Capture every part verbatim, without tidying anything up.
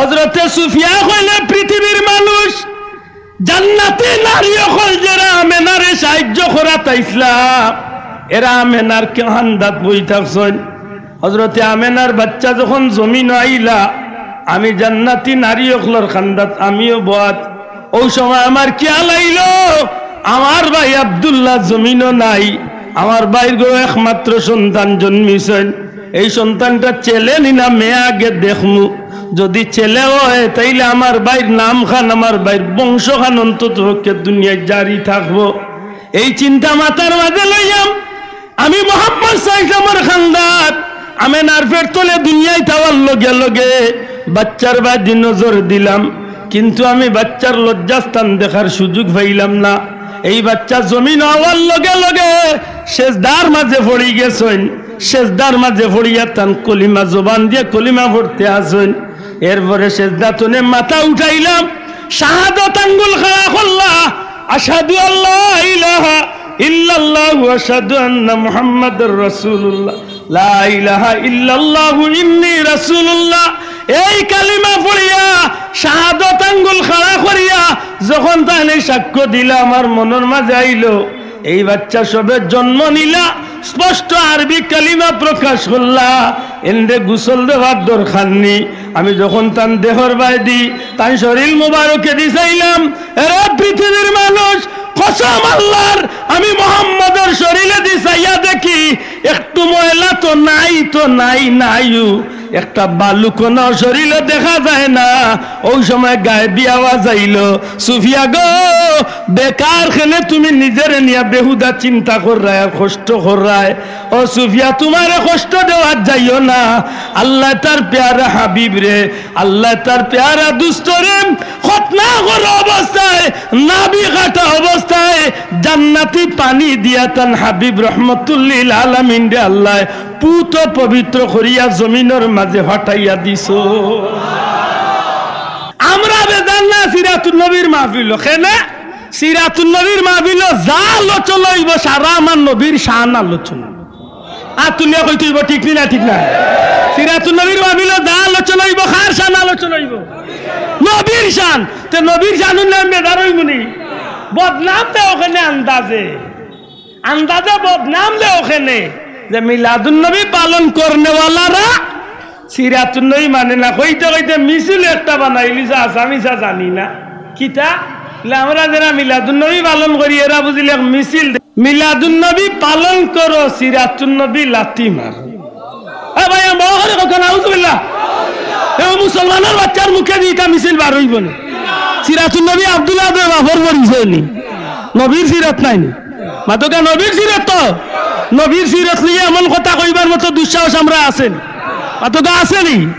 হজরতে সুফিয়া কইলে, পৃথিবীর মানুষ, জান্নাতি নারী অকল যেরা আমেনারে সাহায্য করাত আইছলা, এরা আমেনার কান্দাত বই থাকছইন। হজরতে আমেনার বাচ্চা যখন জমিনো আইলা, আমি জান্নাতি নারী অকলর কান্দাত আমিও বওয়াত। অউ সময় আমার খিয়াল আইলো, আমার ভাই আব্দুল্লাহ জমিনো নাই, আমার ভাইর ঘরো একমাত্র সন্তান জন্মিছইন। এই সন্তানটা ছেলে নি না মেয়ে আগে দেখমু, যদি ছেলে অয় তাইলে আমার ভাইর নামখান, আমার ভাইর বংশখান অন্তত পক্ষে দুনিয়াত জারি থাকবো। এই চিন্তা মাথার মাঝে লইয়াম আমি মোহাম্মদ সাল্লাল্লাহু আলাইহি ওয়াসাল্লামর কান্দাত আমেনার পেট তলে দুনিয়াত আওয়ার লগে লগে বাচ্চার বায়দি নজর দিলাম, কিন্তু আমি বাচ্চার লজ্জাস্থান দেখার সুযোগ পাইলাম না। এই বাচ্চা জমিনো আওয়ার লগে লগে সেজদার মাঝে পড়ি গেছইন, সেজদার মাঝে পড়িয়া তান কলিমা জবান দিয়া কলিমা পড়তে আছইন। এরপরে সেজদা তনে মাথা উঠাইলাম, শাহাদত আঙ্গুল খাড়া করলা, আশহাদু আল্লা ইলাহা ইল্লাল্লাহু ওয়া আশহাদু আন্না মুহাম্মাদার রাসূলুল্লাহ, লা ইলাহা ইল্লাল্লাহু ইন্নী রাসূলুল্লাহ। এই কালিমা পড়িয়া শাহাদত আঙ্গুল খাড়া করিয়া যখন তাইন এই সাক্ষ্য দিলা, আমার মনর মাঝে আইলো, এই বাচ্চা সবে জন্ম নিলা, স্পষ্ট আরবি কালিমা প্রকাশ করলা, এনরে গোসল দেওয়ার দরকার নি। আমি যখন তান দেহর বায়দি, তান শরীর মোবারকেদি চাইলাম, এরে পৃথিবীর মানুষ, কসম আল্লাহর, আমি মোহাম্মদর শরীরেদি চাইয়া দেখি, একটু ময়লা তো নাই, তো নাই, নাইও। একটা বালুকণাও শরীরো দেখা যায় না। অউ সময় গায়েবী আওয়াজ আইলো, "সুফিয়া গো, বেকার কেনে তুমি নিজরে নিয়া বেহুদা চিন্তা কররায় আর কষ্ট কররায়? ও সুফিয়া, তুমারে কষ্ট দেওয়াত যাইও না। আল্লায় তার পেয়ারা হাবিবরে, আল্লায় তার পেয়ারা দুস্তরে খতনা করা অবস্থায়, নাভি কাটা অবস্থায় জান্নাতি পানি দিয়া তান হাবিব রহমতুল্লিল আলামিনরে আল্লায় পুত পবিত্র করিয়া জমিনর মাঝে ফাটাইয়া দিছো।" আমরা বেজার না সিরাতুন নবীর মাহফিলো, কেনে? সিরাতুন নবীর মাহফিলো যা আলোচনা অইবো, সারা আমার নবীর শান আলোচনা। আত তুলিয়া কইতে অইবো, ঠিক নি না? ঠিক না? সিরাতুন নবীর মাহফিলো যা আলোচনা অইবো, কার শান আলোচনা অইবো? নবীর শান। তে নবীর শান অইলে আমি বেজার অইমু নি? বদনাম দেও কেনে আন্দাজে, আন্দাজে বদনাম দেও কেনে যে মিলাদুন নবী পালন করনেওয়ালারা সিরাতুন নবী মানে না। কইতে কইতে মিছিল একটা বানাইলিছে, আসামিসা জানি না কিতা। বলে, "আমরা যেরা মিলাদুন নবী পালন করি, এরা বুঝিলে এক মিছিল দে-, মিলাদুন নবী পালন করো, সিরাতুন নবী লাথি মার।" এ ভাই, আমি বড় করে কথা, নাউজুবিল্লাহ। এ মুসলমানর বাচ্চার মুখেদি ইটা মিছিল বার অইবো নি? সিরাতুন নবী আব্দুল্লাহ আব্দুল বাফর পরিচয় নি? নবীর সিরত নাই নি? মাতকা নবীর সিরত তো। নবীর সিরত লইয়া এমন কথা কইবার মতো দুঃসাহস আমরা আছে নি? মাতকা আছে নি?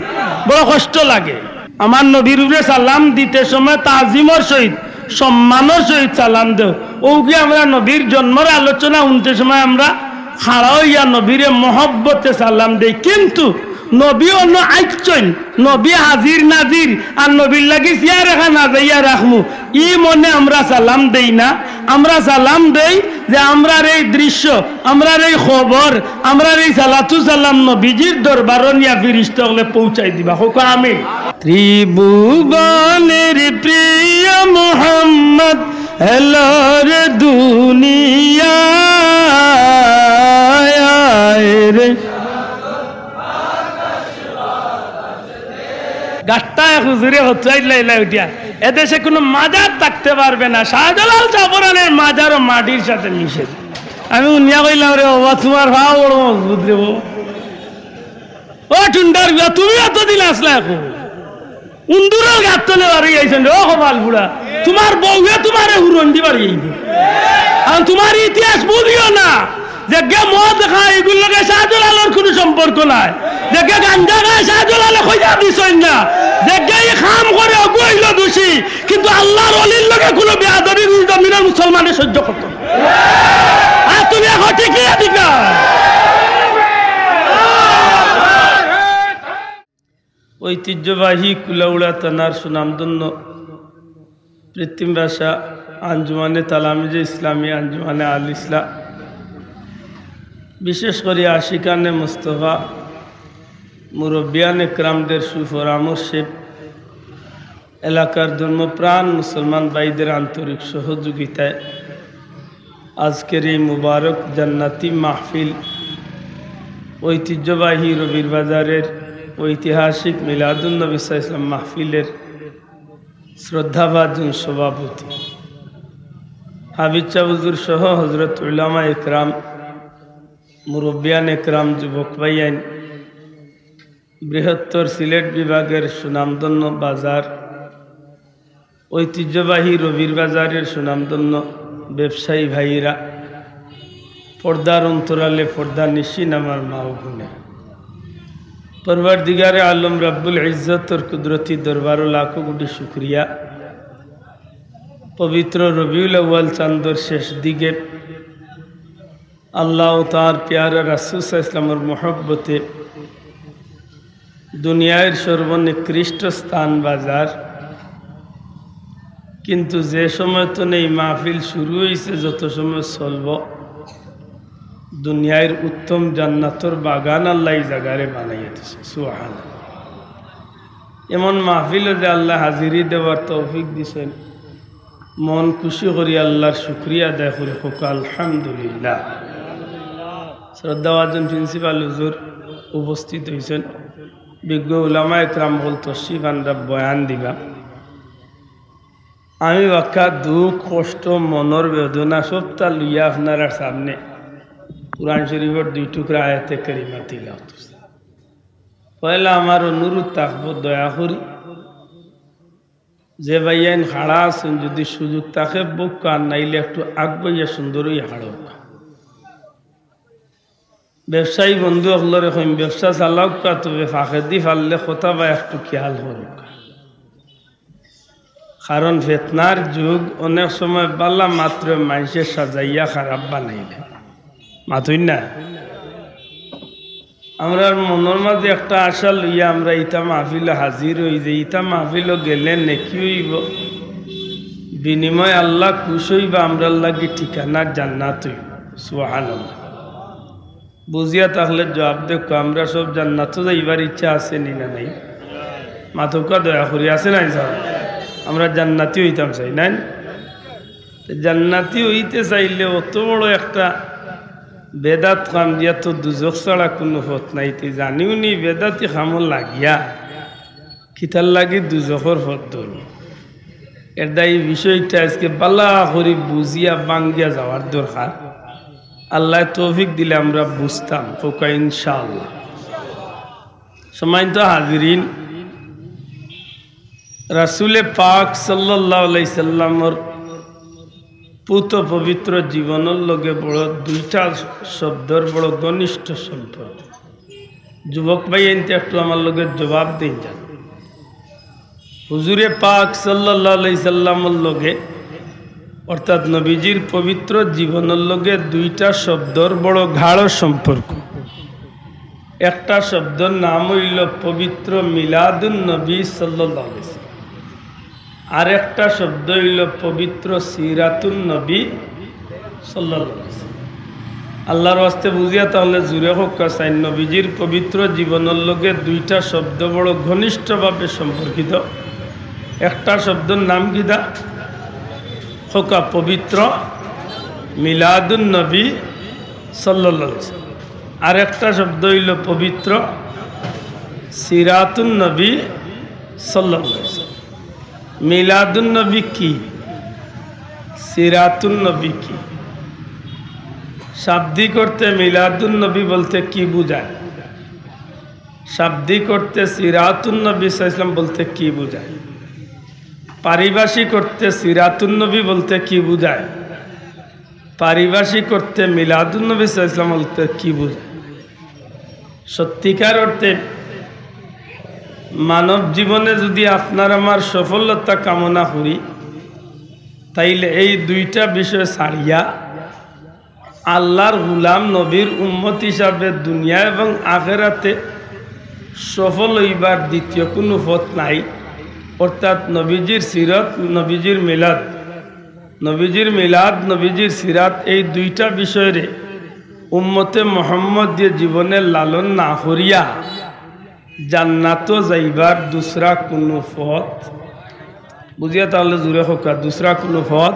বড় কষ্ট লাগে। আমার নবীর উপরে সালাম দিতে সময় তাজিমর সহিত, সম্মানর সহিত সালাম দেও। অউ কি আমরা নবীর জন্মর আলোচনা হুনতে সময় আমরা খাড়া অইয়া নবীরে মহব্বতে সালাম দেই, কিন্তু নবী অনো আইচ্ছইন, নবী হাজির নাজির, আর নবীর লাগি চেয়ার এখান হাজাইয়া রাখমু, ই মনে আমরা সালাম দেই না। আমরা সালাম দেই যে আমরার এই দৃশ্য, আমরার এই খবর, আমরার এই সালাতু সালাম নবীজির দরবারো নিয়া ফিরিস্তা অকলে পৌঁছাই দিবা। কউক্কা আমিন। ত্রিভুবনের প্রিয় মোহাম্মদ এলো রে দুনিয়ায় রে। গাট্টা এক হুজুরে হতরাইল লাইলা উঠিয়া, "এদেশে কোনো মাজার থাকতে পারবে না, শাহজালাল জাফরানের মাজারও মাটির সাথে মিশে।" আমি হুনিয়া কইলাম, "রে বাবা, তুমার পাও বড় মজবুত রে বাবা।" ও টুন্ডার গুয়া, তুমি অতদিন আছলা এখন? উন্দুরর গাত তলে বারই আইছইন রে, ও কপাল পুড়া। তুমার বউয়ে তুমারে হুরন্দি বারই আইবো। আর তুমার ইতিহাস ভুলিও না। যেগে মদ খায়, ইগুর লগে শাহজালালর কুনু সম্পর্ক নাই। যেগে গাঞ্জা খায়, শাহজালালে কইয়া দিছইন না। যেগে ই কাম করে, অগু অইলো দোষী। কিন্তু আল্লার অলির লগে কুনু বেয়াদবি ই জমিনর মুসলমানে সহ্য করতো না। আর তুমি এখন ঠিক নিয়ে ঠিক না। ঐতিহ্যবাহী কুলাউড়া থানার সুনামধন্য পৃথিবী ভাষা আঞ্জুমানে তালামিজে ইসলামী আঞ্জুমানে আল ইসলাম, বিশেষ করি আশিকানে মুস্তফা, মুরব্বিয়ানে কেরামদের সুপরামর্শে এলাকার ধর্মপ্রাণ মুসলমান ভাইদের আন্তরিক সহযোগিতায় আজকের এই মুবারক জান্নাতি মাহফিল, ঐতিহ্যবাহী রবির বাজারের ঐতিহাসিক মিলাদুন নবী সাল্লাল্লাহু আলাইহি ওয়াসাল্লাম মাহফিলের শ্রদ্ধাভাজন সভাপতি হাফিজ সাহেব হুজুর সহ হযরত উলামা একরাম, মুরব্বিয়ান একরাম, যুবক ভাইয়াইন, বৃহত্তর সিলেট বিভাগের সুনামধন্য বাজার, ঐতিহ্যবাহী রবির বাজারের সুনামধন্য ব্যবসায়ী ভাইরা, পর্দার অন্তরালে পর্দানিশীন আমার মা ও বোনেরা, পরওয়ারদিগারে আলম রাব্বুল ইজ্জতর কুদরতি দরবারো লাখো কোটি শুকরিয়া। পবিত্র রবিউল আউয়াল চান্দর শেষ দিকে আল্লাহ ও তাঁর পেয়ারা রাসূল সাল্লাল্লাহু আলাইহি ওয়াসাল্লামর মহব্বতে দুনিয়ার সর্বনিকৃষ্ট স্থান বাজার, কিন্তু যে সময় তো নেই মাহফিল শুরু হইছে, যত সময় চলব, দুনিয়ার উত্তম জান্নাতর বাগান আল্লাহ এই জাগারে বানাইয়া দিছে। সুবহানাল্লাহ। এমন মাহফিলও যে আল্লাহ হাজিরি দেওয়ার তৌফিক দিছেন, মন খুশি করি আল্লাহর শুকরিয়া আদায় করি, কউক্কা আলহামদুলিল্লাহ। শ্রদ্ধাভাজন প্রিন্সিপাল হুজুর উপস্থিত হইছেন, বিজ্ঞ উলামা একরাম হল তশরিফ আনরা বয়ান দিবা। আমি বাক্কা দুঃখ, কষ্ট, মনর বেদনা সবটা লইয়া আপনারার সামনে কোরআন শরীফর দুই টুকরা আয়াতে কারিমা তিলাওয়াত করছি। পয়লা আমার অনুরোধ থাকবো, দয়া করি যে ভাইয়াইন খাড়া আছেন, যদি সুযোগ থাকে বউক্কা, আর নাইলে একটু আগবাইয়া সুন্দর অইয়া খাড়া অউক্কা। ব্যবসায়ী বন্ধু অকলরে কইম, ব্যবসা চালাউক্কা, তবে ফাঁকেদি পারলে কথা বা একটু খেয়াল করউক্কা। কারণ ফিতনার যুগ, অনেক সময় বালা মাত্র মানষে সাজাইয়া খারাপ বানাইলে। মাতইন না? আমরার মনর মাঝে একটা আশা লইয়া আমরা ইতা মাহফিলো হাজির অই যে ইতা মাহফিলো গেলে নেকি অইবো, বিনিময়ে আল্লাহ খুশ অইবা, আমরার লাগি ঠিকানা জান্নাত অইবো। সুবহানাল্লাহ। বুঝিয়া থাকলে জবাব দেউক্কা, আমরা সব জান্নাতো যাইবার ইচ্ছা আছে নি না নাই? মাতউক্কা দয়া করি, আছে না ইনশাআল্লাহ? আমরা জান্নাতি অইতাম চাই, নায়? তে জান্নাতি অইতে চাইলে অত বড় একটা বেদাত কাম দিয়া তো দুজখ ছাড়া কুনু পথ নাই। তে জানিও নি বেদাতি কামো লাগিয়া কিতার লাগি দুজখর পথ ধরমু। এরদায় এই বিষয়টা আজকে বালা করি বুঝিয়া ভাঙ্গিয়া যাওয়ার দরকার। আল্লায় তৌফিক দিলে আমরা বুঝতাম, কউক্কা ইনশাআল্লাহ। সম্মানিত হাজিরিন, রাসূলে পাক সাল্লাল্লাহু আলাইহি সাল্লামর পুত পবিত্র জীবনর লগে বড় দুইটা শব্দর বড় ঘনিষ্ঠ সম্পর্ক। যুবক ভাইয়াইন্তে একটু আমার লগে জবাব দেইন যান। হুজুরে পাক সাল্লাল্লাহু আলাইহি সাল্লামর লগে, অর্থাৎ নবীজির পবিত্র জীবনর লগে দুইটা শব্দর বড় গাঢ় সম্পর্ক। একটা শব্দর নাম অইলো পবিত্র মিলাদুন নবী সাল্লাল্লাহু আলাইহি সাল্লাম, আর একটা শব্দ অইলো পবিত্র সিরাতুন নবী সাল্লাল্লাহু আলাইহি সাল্লাম। আল্লাহর ওয়াস্তে বুঝিয়া থাকলে জুরে কউক্কা চাইন, নবীজির পবিত্র জীবনর লগে দুইটা শব্দ বড় ঘনিষ্ঠভাবে সম্পর্কিত। একটা শব্দর নাম কিতা? কউক্কা পবিত্র মিলাদুন নবী সাল্লাল্লাহু আলাইহি সাল্লাম। আর একটা শব্দ অইলো পবিত্র সিরাতুন নবী সাল্লাল্লাহু আলাইহি সাল্লাম। মিলাদুন নবী কি? সিরাতুন নবী কি? শাব্দিক অর্থে মিলাদুন নবী বলতে কি বুঝায়? শাব্দিক অর্থে সিরাতুন নবী সাল্লাল্লাহু আলাইহি সাল্লাম বলতে কি বুঝায়? পারিভাষিক অর্থে সিরাতুন নবী বলতে কি বুঝায়? পারিভাষিক অর্থে মিলাদুন নবী সাল্লাল্লাহু আলাইহি সাল্লাম বলতে কি বুঝায়? সত্যিকার অর্থে মানব জীবনে যদি আপনার আমার সফলতা কামনা করি, তাইলে এই দুইটা বিষয় ছাড়িয়া আল্লাহর গোলাম নবীর উম্মত হিসাবে দুনিয়া এবং আখেরাতে সফল অইবার দ্বিতীয় কুনু পথ নাই। অর্থাৎ নবীজির সিরত, নবীজির মিলাদ, নবীজির মিলাদ, নবীজির সিরাত, এই দুইটা বিষয়রে উম্মতে মোহাম্মদ দিয়া জীবনে লালন না করিয়া জান্নাতো যাইবার দুসরা কুনু পথ বুঝিয়া থাকলে জুরে কউক্কা, দুসরা কুনু পথ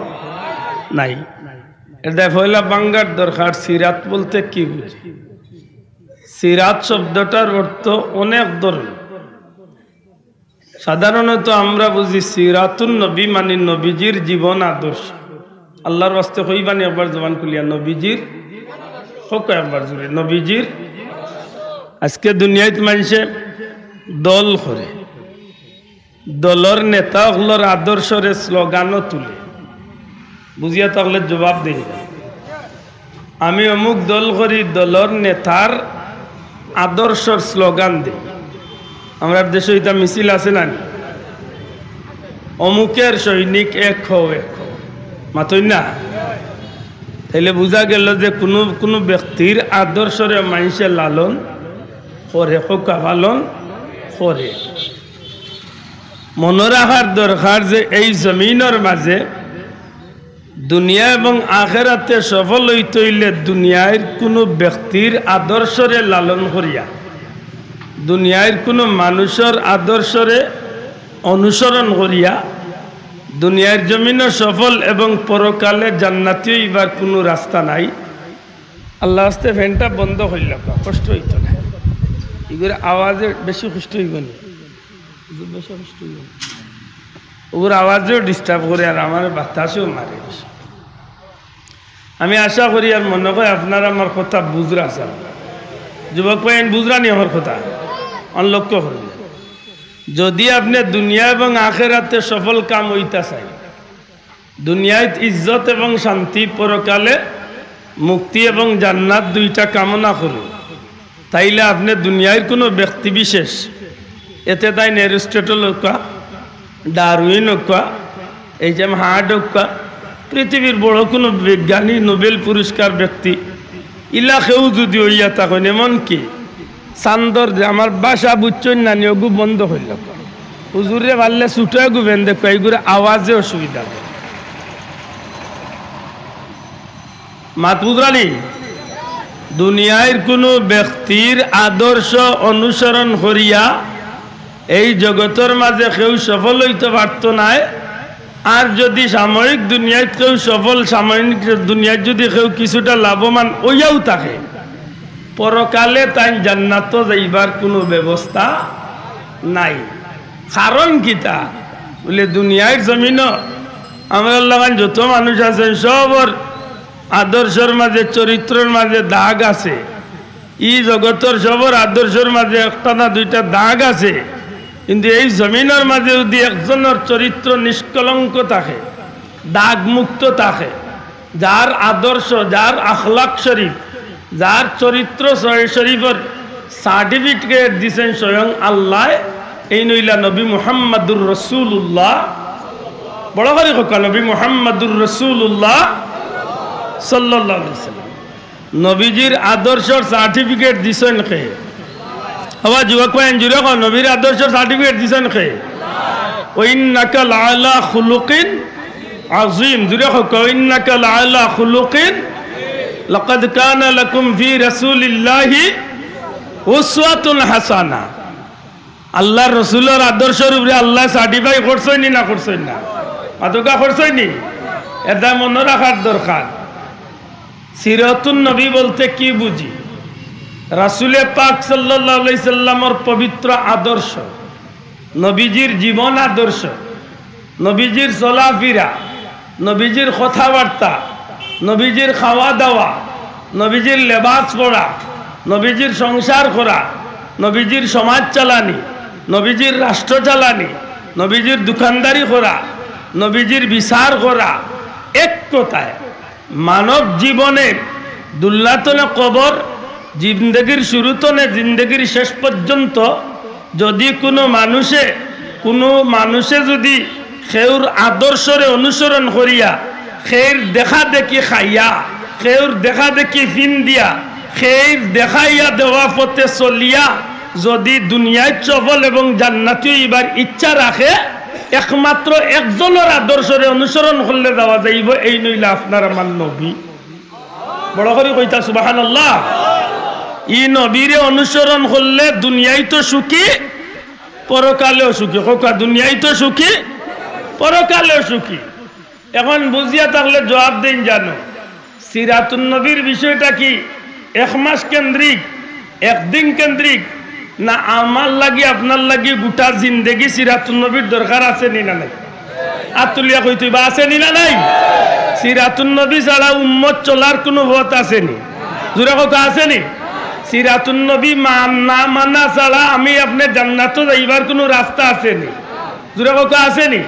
নাই। এর দায় পয়লা ভাঙ্গার দরকার, সিরাত বলতে কি বুঝি? সিরাত শব্দটার অর্থ অনেক ধরন। সাধারণত আমরা বুঝি সিরাতুন নবী মানে নবীজির জীবন আদর্শ। আল্লার ওয়াস্তে কইবানি একবার জবান খুলিয়া, নবীজির, কউক্কা একবার জুরে, নবীজির। আজকে দুনিয়াত মানষে দল করে, দলর নেতা অকলর আদর্শরে স্লোগানও তুলে। বুঝিয়া থাকলে জবাব দেই। আমি অমুক দল করি, দলর নেতার আদর্শর স্লোগান দেই। আমরার দেশো ইতা মিছিল আছে না নি? অমুকের সৈনিক এক হও, এক হও। মাতইন না? তাইলে বুঝা গেল যে কুনু, কুনু ব্যক্তির আদর্শরে মানষে লালন করে, কউক্কা পালন করে। মনো রাখার দরকার যে এই জমিনর মাঝে দুনিয়া এবং আখেরাতে সফল অইতে অইলে দুনিয়ার কুনু ব্যক্তির আদর্শরে লালন করিয়া, দুনিয়ার কুনু মানুষর আদর্শরে অনুসরণ করিয়া দুনিয়ার জমিনও সফল এবং পরকালে জান্নাতি অইবার কুনু রাস্তা নাই। আল্লার ওয়াস্তে ফ্যানটা বন্ধ করিলাউক্কা, কষ্ট অইতো না। ইগুর আওয়াজে বেশি কষ্ট অইবো নি? ইগুর বেশি কষ্ট অইবো নি? ওগুর আওয়াজেও disturb করে আর আমার বাতাসেও মারে বেশি। আমি আশা করি আর মনো করি আপনারা আমার কথা বুঝরা আছইন। যুবক ভাইয়াইন, বুঝরা নি আমার কথা? অন লক্ষ্য করইন। যদি আপনে দুনিয়া এবং আখেরাতে সফল কাম অইতা চাইন, দুনিয়াত ইজ্জত এবং শান্তি, পরকালে মুক্তি এবং জান্নাত দুইটা কামনা করইন, তাইলে আপনে দুনিয়ার কুনু ব্যক্তি বিশেষ, এতে তাইন অ্যারিস্টটল অউক্কা, ডারউইন অউক্কা, এইচ এম হার্ট অউক্কা, পৃথিবীর বড় কুনু বিজ্ঞানী, নোবেল পুরস্কার ব্যক্তি, ইলা কেউ যুদি অইয়া থাকইন, এমনকি চান্দর যে আমার ভাষা বুঝছইন না নি, ওগু বন্ধ করিলাউক্কা। হুজুররে পারলে ছুটাইয়া গুবেন দেখো, এইগুর আওয়াজে অসুবিধা অয়। মাত বুঝরা নি? দুনিয়ার কুনু ব্যক্তির আদর্শ অনুসরণ করিয়া এই জগতর মাঝে কেউ সফল অইতো পারতো নায়। আর যুদি সাময়িক দুনিয়াত কেউ সফল, সাময়িক দুনিয়াত যুদি কেউ কিছুটা লাভবান অইয়াও থাকে, পরকালে তাইন জান্নাতো যাইবার কুনু ব্যবস্থা নাই। কারণ কিতা? বুলে, দুনিয়ার জমিনো আমরার লাখান যত মানুষ আছইন, সবর আদর্শর মাঝে, চরিত্রর মাঝে দাগ আছে। ই জগতর সবর আদর্শর মাঝে একটা না দুইটা দাগ আছে, কিন্তু এই জমিনর মাঝে যুদি একজনর চরিত্র নিষ্কলঙ্ক থাকে, দাগমুক্ত থাকে, যার আদর্শ, যার আখলাক শরীফ, যার চরিত্র শরীফর সার্টিফিকেট দিছইন স্বয়ং আল্লায়, এইন অইলা নবী মুহাম্মাদুর রাসূলুল্লাহ। বড় করি কউক্কা, নবী মুহাম্মাদুর রাসূলুল্লাহ সাল্লাল্লাহু আলাইহি ওয়াসাল্লাম। নবীজির আদর্শর সার্টিফিকেট দিছইন কে? আবার যুবক ভাইয়াইন, জুরে কও, নবীর আদর্শর সার্টিফিকেট দিছইন কে? ওয়া ইন্নাকা লাআলা খুলুকিন আযীম। জুরে কও, ওয়া ইন্নাকা লাআলা খুলুকিন, লাকাদ কানা লাকুম ফি রাসূলিল্লাহি উসওয়াতুন হাসানা। আল্লার রসুলর আদর্শর উপরে আল্লায় সার্টিফাই করছইন নি না করছইন না? মাতউক্কা, করছইন নি? এটা মনো রাখার দরকার। সিরাতুন নবী বলতে কি বুঝি? রাসূলে পাক সাল্লাল্লাহু আলাইহি সাল্লামর পবিত্র আদর্শ, নবীজির জীবন আদর্শ, নবীজির চলাফিরা, নবীজির কথাবার্তা, নবীজির খাওয়া দাওয়া, নবীজির লেবাস পরা, নবীজির সংসার করা, নবীজির সমাজ চালানি, নবীজির রাষ্ট্র চালানি, নবীজির দোকানদারি করা, নবীজির বিচার করা, এক কথায় মানব জীবনে দুনিয়া তনে কবর, জিন্দেগির শুরু তনে জিন্দেগির শেষ পর্যন্ত যুদি কুনু মানুষে, কুনু মানুষে যুদি কেউর আদর্শরে অনুসরণ করিয়া, কেউর দেখা দেখি খাইয়া, কেউর দেখা দেখি ফিন্দিয়া, কেউর দেখাইয়া দেওয়া পথে চলিয়া, যুদি দুনিয়াত সফল এবং জান্নাতি অইবার ইচ্ছা রাখে, একমাত্র একজনর আদর্শরে অনুসরণ করলে যাওয়া যাইবো, এইন অইলা আপনার আমার নবী। বড় করি কইতা সুবহানাল্লাহ। ই নবীরে অনুসরণ করলে দুনিয়াত তো সুখী, পরকালেও সুখী। কউক্কা, দুনিয়াত তো সুখী, পরকালেও সুখী। এখন বুঝিয়া থাকলে জবাব দেইন জানো, সিরাতুন নবীর বিষয়টা কি এক মাস কেন্দ্রিক, একদিন কেন্দ্রিক, না আমার লাগি আপনার লাগি গোটা জিন্দেগি সিরাতুন নবীর দরকার আছে নি না নাই? আত তুলিয়া কইতইন বা আছে নি না নাই? সিরাতুন নবী ছাড়া উম্মত চলার কুনু পথ আছে নি? জুরে কউক্কা আছে নি? সিরাতুন নবী মান-, না মানা ছাড়া আমি আপনে জান্নাতো যাইবার কুনু রাস্তা আছে নি? জুরে কউক্কা আছে নি?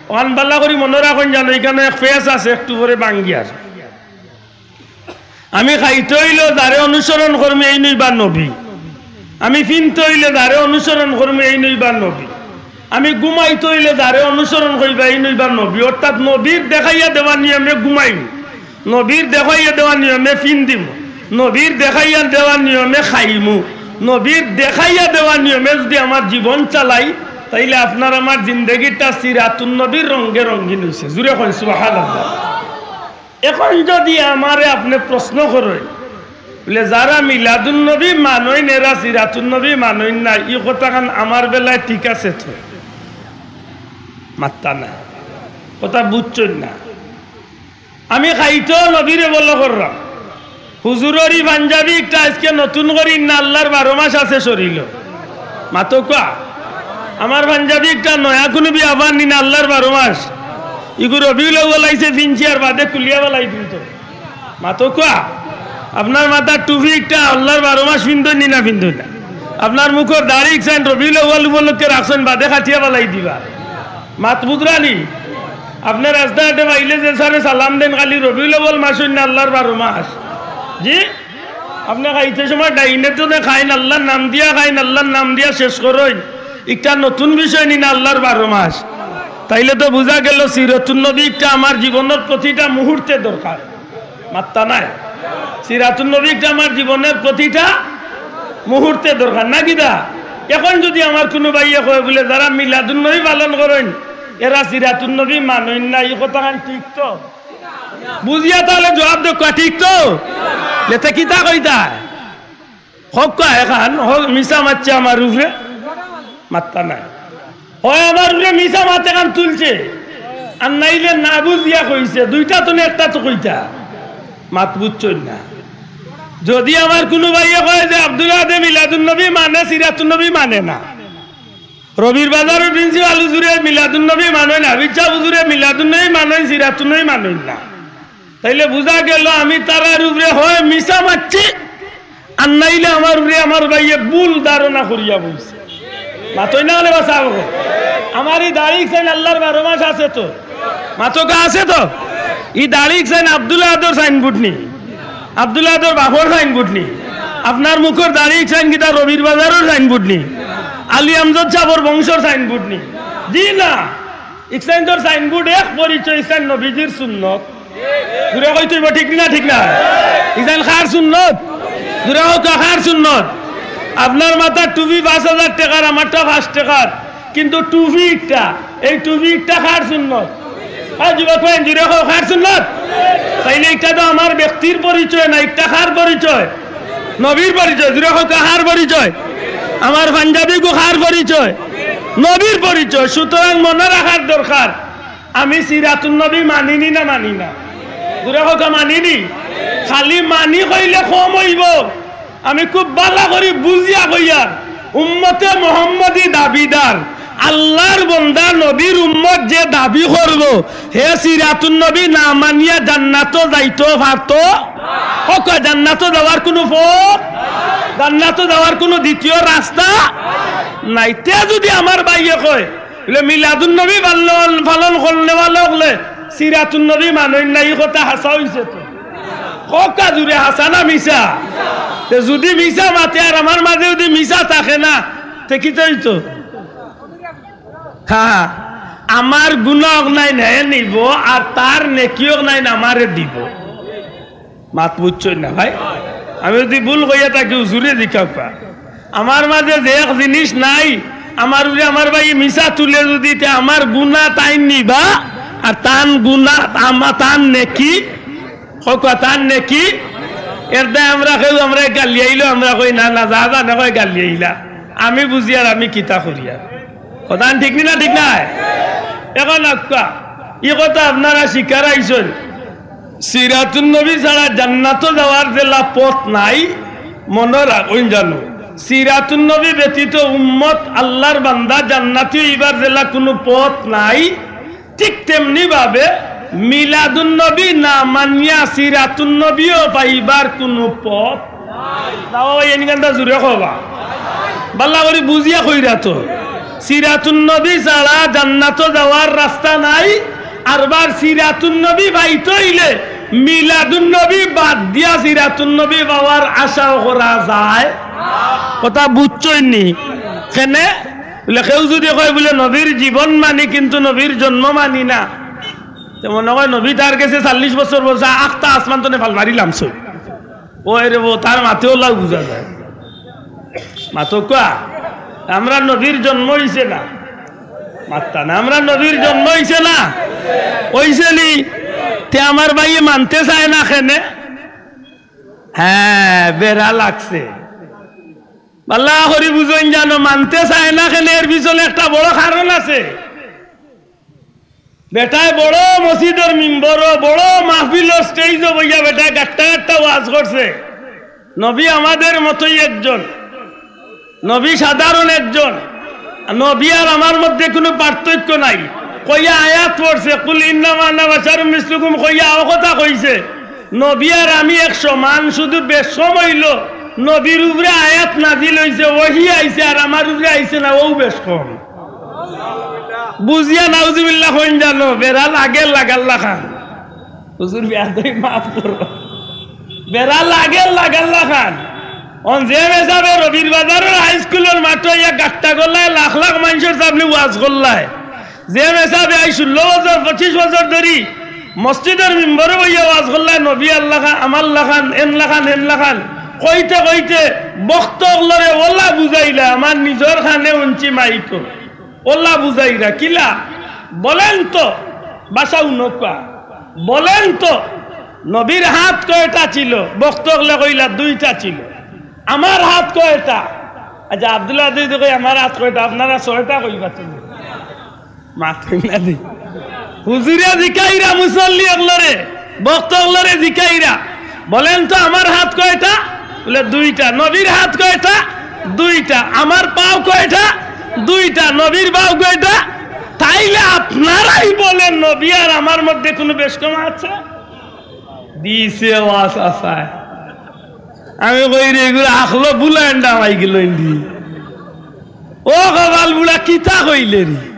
অখান ভালা করি মনো রাখইন জানো, ইখানো এক ফেস আছে, একটু পরে ভাঙ্গিয়ার। আমি খাইতে অইলে যারে অনুসরণ করমু, এইন অইবা নবী। আমি ফিনতে অইলে যারে অনুসরণ করমু, এইন অইবা নবী। আমি ঘুমাইতে অইলে যারে অনুসরণ করমু, এইন অইবা নবী। অর্থাৎ নবীর দেখাইয়া দেওয়া নিয়মে ঘুমাইমু, নবীর দেখাইয়া দেওয়া নিয়মে ফিন্দিমু, নবীর দেখাইয়া দেওয়া নিয়মে খাইমু, নবীর দেখাইয়া দেওয়া নিয়মে যুদি আমার জীবন চালাই, তাইলে আপনার আমার জিন্দেগিটা সিরাতুন নবীর রঙ্গে রঙ্গিন অইছে। জুরে কইন সুবহানাল্লাহ। এখন যুদি আমারে আপনে প্রশ্ন করইন, বুলে, "যারা মিলাদুন নবী মানইন, এরা সিরাতুন নবী মানইন না", ই কথাখান আমার বেলায় ঠিক আছে তো? মাত্তা নাই, কথা বুঝছইন না। আমি খাইতেও নবীরে follow কররাম। হুজুরর ই পাঞ্জাবি একটা আইজকে নতুন করি না, আল্লার বারো মাস আছে শরীলো। মাতউক্কা। আমার পাঞ্জাবি একটা নয়া কুনু বিয়াপার নি না, আল্লার বারো মাস। ইগু রবিউল আউয়াল আইছে ফিনছি আর বাদে খুলিয়া ফালাই দিমু তো। মাতউক্কা। আপনার মাথার টুপি একটা আল্লার বারো মাস ফিন্দইন নি না ফিন্দইন না? আপনার মুখর দাড়ি ইকসাইন রবিউল আউয়াল উপলক্ষে রাখছইন, বাদে কাটিয়া ফালাই দিবা। মাত বুঝরা নি? আপনে রাস্তাঘাটে পাইলে যে সারে সালাম দেইন, খালি রবিউল আউয়াল মাস অইন না আল্লার বারো মাস। জি? আপনে খাইতে সময় ডাইনে তো খাইন, আল্লার নাম দিয়া খাইন, আল্লার নাম দিয়া শেষ করইন। ইটা নতুন বিষয় নি না আল্লার বারো মাস। তাইলে তো বুঝা গেল সিরাতুন নবী ইটা আমার জীবনর প্রতিটা মুহূর্তে দরকার। মাত্তা নাই। সিরাতুন নবী ইটা আমার জীবনর প্রতিটা মুহূর্তে দরকার, না কিতা? এখন যুদি আমার কুনু ভাইয়ে কয় বুলে, "যারা মিলাদুন নবী পালন করইন, এরা সিরাতুন নবী মানইন না", ই কথাখান ঠিক তো? বুঝিয়া তাইলে জবাব দেউক্কা, ঠিক তো? তে কিতা কইতা? কউক্কা এখান, মিছা মাতছে আমার উপরে, মাত্তা নাই। অয় আমার উপরে মিছা মাত এখান তুলছে, আর নাইলে না বুঝিয়া কইছে, দুইটা তো না একটা তো কইতা। মাত বুঝছইন না। যুদি আমার কুনু ভাইয়ে কয় যে আব্দুল আহাদে মিলাদুন নবী মানে, সিরাতুন নবী মানে না, রবির বাজারর প্রিন্সিপাল হুজুরে মিলাদুন নবী মানইন, হাফিজ সাব হুজুরে মিলাদুন নবী মানইন, সিরাতুন নবী মানইন না, তাইলে বুঝা গেল আমি তারার উপরে হয় মিছা মাতছি, আর নাইলে আমার উপরে আমার ভাইয়ে ভুল ধারণা করিয়া বইছে। মাতইন না অইলে বাঁচা অইবো। আমার ই দাড়ি ইকসাইন আল্লার বারো মাস আছে তো? মাতউক্কা আছে তো? ই দাড়ি ইকসাইন আব্দুল আহাদর সাইনবোর্ড নি? আব্দুল আহাদর বাপর সাইনবোর্ড নি? আপনার মুখর দাড়ি ইকসাইন কিতা রবির বাজারর সাইনবোর্ড নি? আলী আমজদ সাবর বংশর সাইনবোর্ড নি? জি না। ইকসাইনর সাইনবোর্ড এক পরিচয়, ইকসাইন নবীজির সুন্নত। জুরে কইতইন বা ঠিক নি না ঠিক না? ইকসাইন কার সুন্নত? জুরে কউক্কা কার সুন্নত? আপনার মাথার টুপি পাঁচ হাজার টেকার, আমারটা পাঁচ টেকার, কিন্তু টুপি একটা, এই টুপি একটা কার সুন্নত? আর যুবক ভাই, জুরে কউক্কা কার সুন্নত? তাইলে ইটা তো আমার ব্যক্তির পরিচয় না, ইটা কার পরিচয়? নবীর পরিচয়। জুরে কউক্কা কার পরিচয়? আমার পাঞ্জাবিগু কার পরিচয়? নবীর পরিচয়। সুতরাং মনো রাখার দরকার, আমি সিরাতুন নবী মানি নি না মানি না? জুরে কউক্কা মানি নি? খালি মানি কইলে কম অইবো। আমি খুব ভালা করি বুঝিয়া কইয়ার, উম্মতে মোহাম্মদী দাবিদার, আল্লার বন্দা নবীর উম্মত যে দাবি করবো, হে সিরাতুন নবী না মানিয়া জান্নাতো যাইতো পারতো? কউক্কা জান্নাতো যাওয়ার কুনু পথ, জান্নাতো যাওয়ার কুনু দ্বিতীয় রাস্তা নাই। তে যুদি আমার ভাইয়ে কয়, বুলে, "মিলাদুন নবী পালন, পালন করনেওয়ালা অকলে সিরাতুন নবী মানইন না", ই কথা হাছা অইছে তো? কউক্কা জুরে, হাছা না মিছা? তে যুদি মিছা মাতে আর আমার মাঝে যুদি মিছা থাকে না, তে কিতা অইতো? হ্যাঁ, আমার গুনা অকলাইন হে নিবো, আর তার নেকি অকলাইন আমারে দিবো। মাত বুঝছইন না ভাই? আমি যুদি ভুল কইয়া থাকি, হুজুরে জিকাউক্কা। আমার মাঝে যে এক জিনিস নাই, আমার উপরে আমার ভাইয়ে মিছা তুলে যুদি, তে আমার গুনা তাইন নিবা, আর তান গুনা, আমা-, তান নেকি, কউক্কা তান নেকি, এর দায় আমরা কেউ, আমরা গালি আইলো, আমরা কই, "না, না, যা জানে কয় গালি আইলা।" আমি বুঝিয়ার আমি কিতা করিয়ার। কথা ঠিক নি না, ঠিক নায়? এখন আক্কা, ই কথা আপনারা স্বীকার আইছইন, সিরাতুন নবী ছাড়া জান্নাতো যাওয়ার যেলা পথ নাই, মনো রাখইন জানো। সিরাতুন নবী ব্যতীত উম্মত আল্লাহর বান্দা জান্নাতি অইবার যেলা কুনু পথ নাই, ঠিক তেমনি ভাবে মিলাদুন নবী না মানিয়া সিরাতুন নবীও পাইবার কুনু পথ নাই। তাও এই এনগানটা জুরে কবা, বালা করি বুঝিয়া কইরা তো। সিরাতুন নবী ছাড়া জান্নাতো যাওয়ার রাস্তা নাই। আরবার সিরাতুন নবী পাইতে অইলে মিলাদুন নবী বাদ দিয়া সিরাতুন নবী পাওয়ার আশাও করা যায়। কথা বুঝছইন নি? কেনে? বলে কেউ যদি কয় বলে নবীর জীবন মানি কিন্তু নবীর জন্ম মানি না, তে মনো কয় নবী তার গেছে চল্লিশ বছর বলছে, আখতা আসমান তনে ফাল মারিলাম সই। ও এরে বো, তার মাতেও লাউ বুঝা যায়। মাতো কুয়া, আমরা নবীর জন্ম অইছে না। মাত্তা না, আমরা নবীর জন্ম অইছে না? অইছে নি? তে আমার ভাইয়ে মানতে চায় না কেনে? হ্যাঁ, বেড়া লাগছে। বালা করি বুঝইন জানো, মানতে চায় না কেনে, এর পিছনে একটা বড় কারণ আছে। বেটায় বড় মসজিদর মিম্বরো, বড় মাহফিলর স্টেজো বইয়া বেটায় গাট্টা গাট্টা ওয়াজ করছে। নবী আমাদের মতোই একজন, নবী সাধারণ একজন, নবী আর আমার মধ্যে কুনু পার্থক্য নাই। কইয়া আয়াত পড়ছে, "কুল ইন্নামা আনা বাশারুম মিসলুকুম", কইয়া অ কথা কইছে। নবী আর আমি এক সমান, শুধু বেশকম অইলো নবীর উপরে আয়াত নাজিল অইছে, ওহি আইছে, আর আমার উপরে আইছে না, অউ বেশকম। বুঝিয়া নাউজুবিল্লাহ কইন জানো, বেড়া লাগের লাগার লাখান। হুজুর বেয়াদবি মাফ করো। বেড়া লাগের লাগার লাখান। অন যে মেসাবে রবির বাজারর হাইস্কুলর মাঠো ইয়া গাট্টা করলায়, লাখ লাখ মানষর সামনে ওয়াজ করলায়, যে মেসাবে আইজ ষোলো বছর, পঁচিশ বছর ধরি মসজিদর মিম্বরো বইয়া ওয়াজ করলায়, নবী আল্লাহ খান, আমার লাখান, এন লাখান, এন লাখান, কইতে কইতে বক্ত অকলরে ওলা বুঝাইলা, আমার নিজর কানে হুনছি মাইকো। ওলা বুঝাইরা কিলা? বলেন তো, বাসাও নৌকা, বলেন তো, নবীর হাত কয়টা ছিল? বক্ত অকলে কইলা, "দুইটা ছিল।" "আমার হাত কয়টা?" আচ্ছা, আব্দুল আজিজ কই, "আমার হাত কয়টা?" আপনারা ছয়টা কইবা তুমি। মাতইন না দি। হুজুরে জিকাইরা মুসল্লি অকলরে, বক্ত অকলরে জিকাইরা, "বলেন তো, আমার হাত কয়টা?" বলে, "দুইটা।" "নবীর হাত কয়টা?" "দুইটা।" "আমার পাও কয়টা?" "দুইটা।" "নবীর পাও কয়টা?" তাইলে আপনারাই বলেন, নবী আর আমার মধ্যে কুনু বেশকম আছে? দিছে ওয়াজ আসায়। আমি কই রে, এগুলা আখলো বুলাইন ডামাই গেল ইন্দি। ও কপাল বুড়া, কিতা কইলে রে?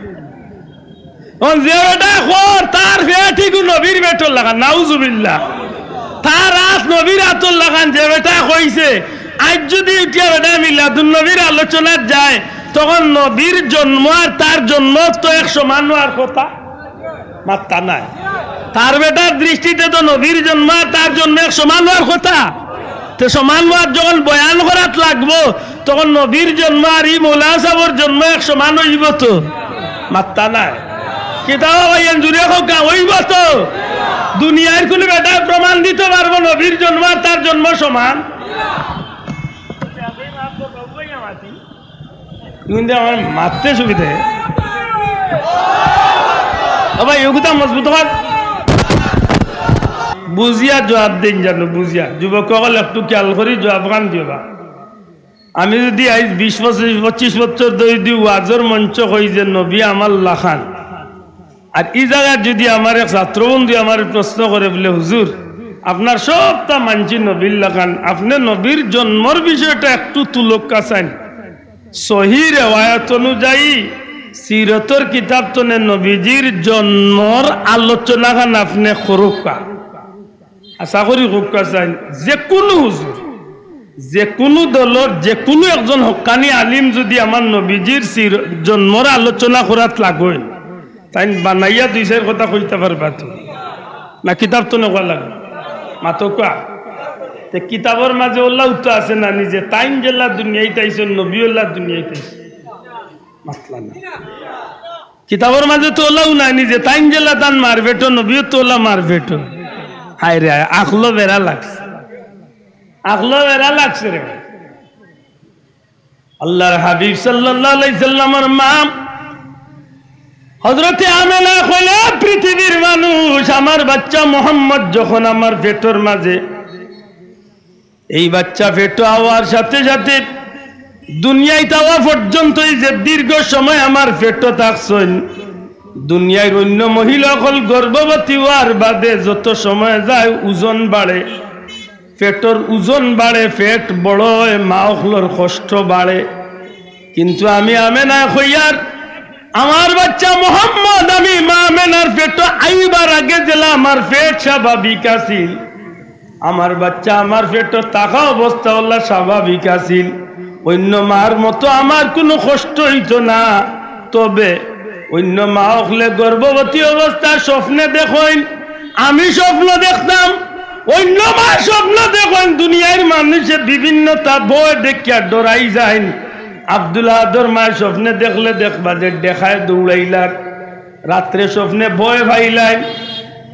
অন যে বেটা কর, তার পেট ইগু নবীর পেটর লাখান, নাউজুবিল্লাহ। তার আত নবীর আতর লাখান, যে বেটা কইছে, আইজ যুদি উঠিয়া বেটা মিলাদুন নবীর আলোচনাত যায়, তখন নবীর জন্ম আর তার জন্ম তো এক সমান অওয়ার কথা। মাত্তা নাই। তার বেটার দৃষ্টিতে তো নবীর জন্ম আর তার জন্ম এক সমান অওয়ার কথা। তে সমান অওয়ার যখন বয়ান করাত লাগবো, তখন নবীর জন্ম আর ই মৌলানা সাবর জন্ম এক সমান অইবো তো? মাত্তা নাই। কিতাবা ভাইয়ান জুরে কউক্কা, অইবো তো? দুনিয়ার কুনু বেটায় প্রমাণ দিতো পারবো নবীর জন্ম আর তার জন্ম সমান? কিন্তু আমার মাততে সুবিধা অয়। ও ভাই, অগুতা মজবুত অওয়ার। বুঝিয়া জুয়াব দেইন জানো, বুঝিয়া। যুবক অকল একটু খিয়াল করি জুয়াব খান দিও বা। আমি যুদি আইজ বিশ বছর, পঁচিশ বছর ধরি যুদি ওয়াজর মঞ্চ কই যে নবী আমার লাখান, আর ই জাগাত যুদি আমার এক ছাত্রবন্ধু আমারে প্রশ্ন করে বলে, "হুজুর, আপনার সবতা মানছি নবীর লাখান, আপনে নবীর জন্মর বিষয়টা একটু তুলউক্কা চাইন, সহি রেওয়ায়ত অনুযায়ী সিরতর কিতাব তনে নবীজির জন্মর আলোচনা খান আপনে করউক্কা।" আশা করি কউক্কা চাইন, যে কুনু হুজুর, যে কুনু দলর যে কুনু একজন হক্কানি আলিম যুদি আমার নবীজির সির-, জন্মর আলোচনা করাত লাগইন, তাইন বানাইয়া দুই চাইর কথা কইতা পারবা তো? না কিতাব তনে কওয়া লাগে? মাতউক্কা। তে কিতাবর মাঝে অলাউ তো আছে না নি যে তাইন যেলা দুনিয়াত আইছইন, নবী অলা দুনিয়াত আইছইন? মাতলা না। কিতাবর মাঝে তো অলাউ নাই নি যে তাইন যেলা তান মার পেটো, নবীও তো অলা মার পেটো। হায় রে হায়, আখলো বেড়া লাগছে, আখলো বেড়া লাগছে রে ভাই। আল্লাহর হাবিব সাল্লাল্লাহু আলাইহি সাল্লামর মা হযরতে আমেনা কইলা, পৃথিবীর মানুষ, আমার বাচ্চা মোহাম্মদ যখন আমার পেটর মাঝে, এই বাচ্চা পেটো আওয়ার সাথে সাথে দুনিয়াত আওয়া পর্যন্ত এই যে দীর্ঘ সময় আমার পেটো থাকছইন, দুনিয়ার অন্য মহিলা অকল গর্ভবতী অওয়ার বাদে যত সময় যায় ওজন বাড়ে, পেটর ওজন বাড়ে, পেট বড় অয়, মা অকলর কষ্ট বাড়ে। কিন্তু আমি আমেনায় কইয়ার, আমার বাচ্চা মোহাম্মদ, আমি মা আমেনার পেটো আইবার আগে যেলা আমার পেট স্বাভাবিক আছিল, আমার বাচ্চা আমার পেটো থাকা অবস্থা অলা স্বাভাবিক আছিল, অন্য মার মতো আমার কুনু কষ্ট অইতো না। তবে অন্য মা অকলে গর্ভবতী অবস্থায় স্বপ্নে দেখইন, আমি স্বপ্ন দেখতাম, অন্য মায় স্বপ্ন দেখইন, দুনিয়ার মানুষে বিভিন্নতা ভয় দেখিয়া ডরাই যাইন। আব্দুল আহাদর মায় স্বপ্নে দেখলে দেখবা যে ডেকায় দৌড়াইলার, রাত্রে স্বপ্নে ভয় পাইলাইন,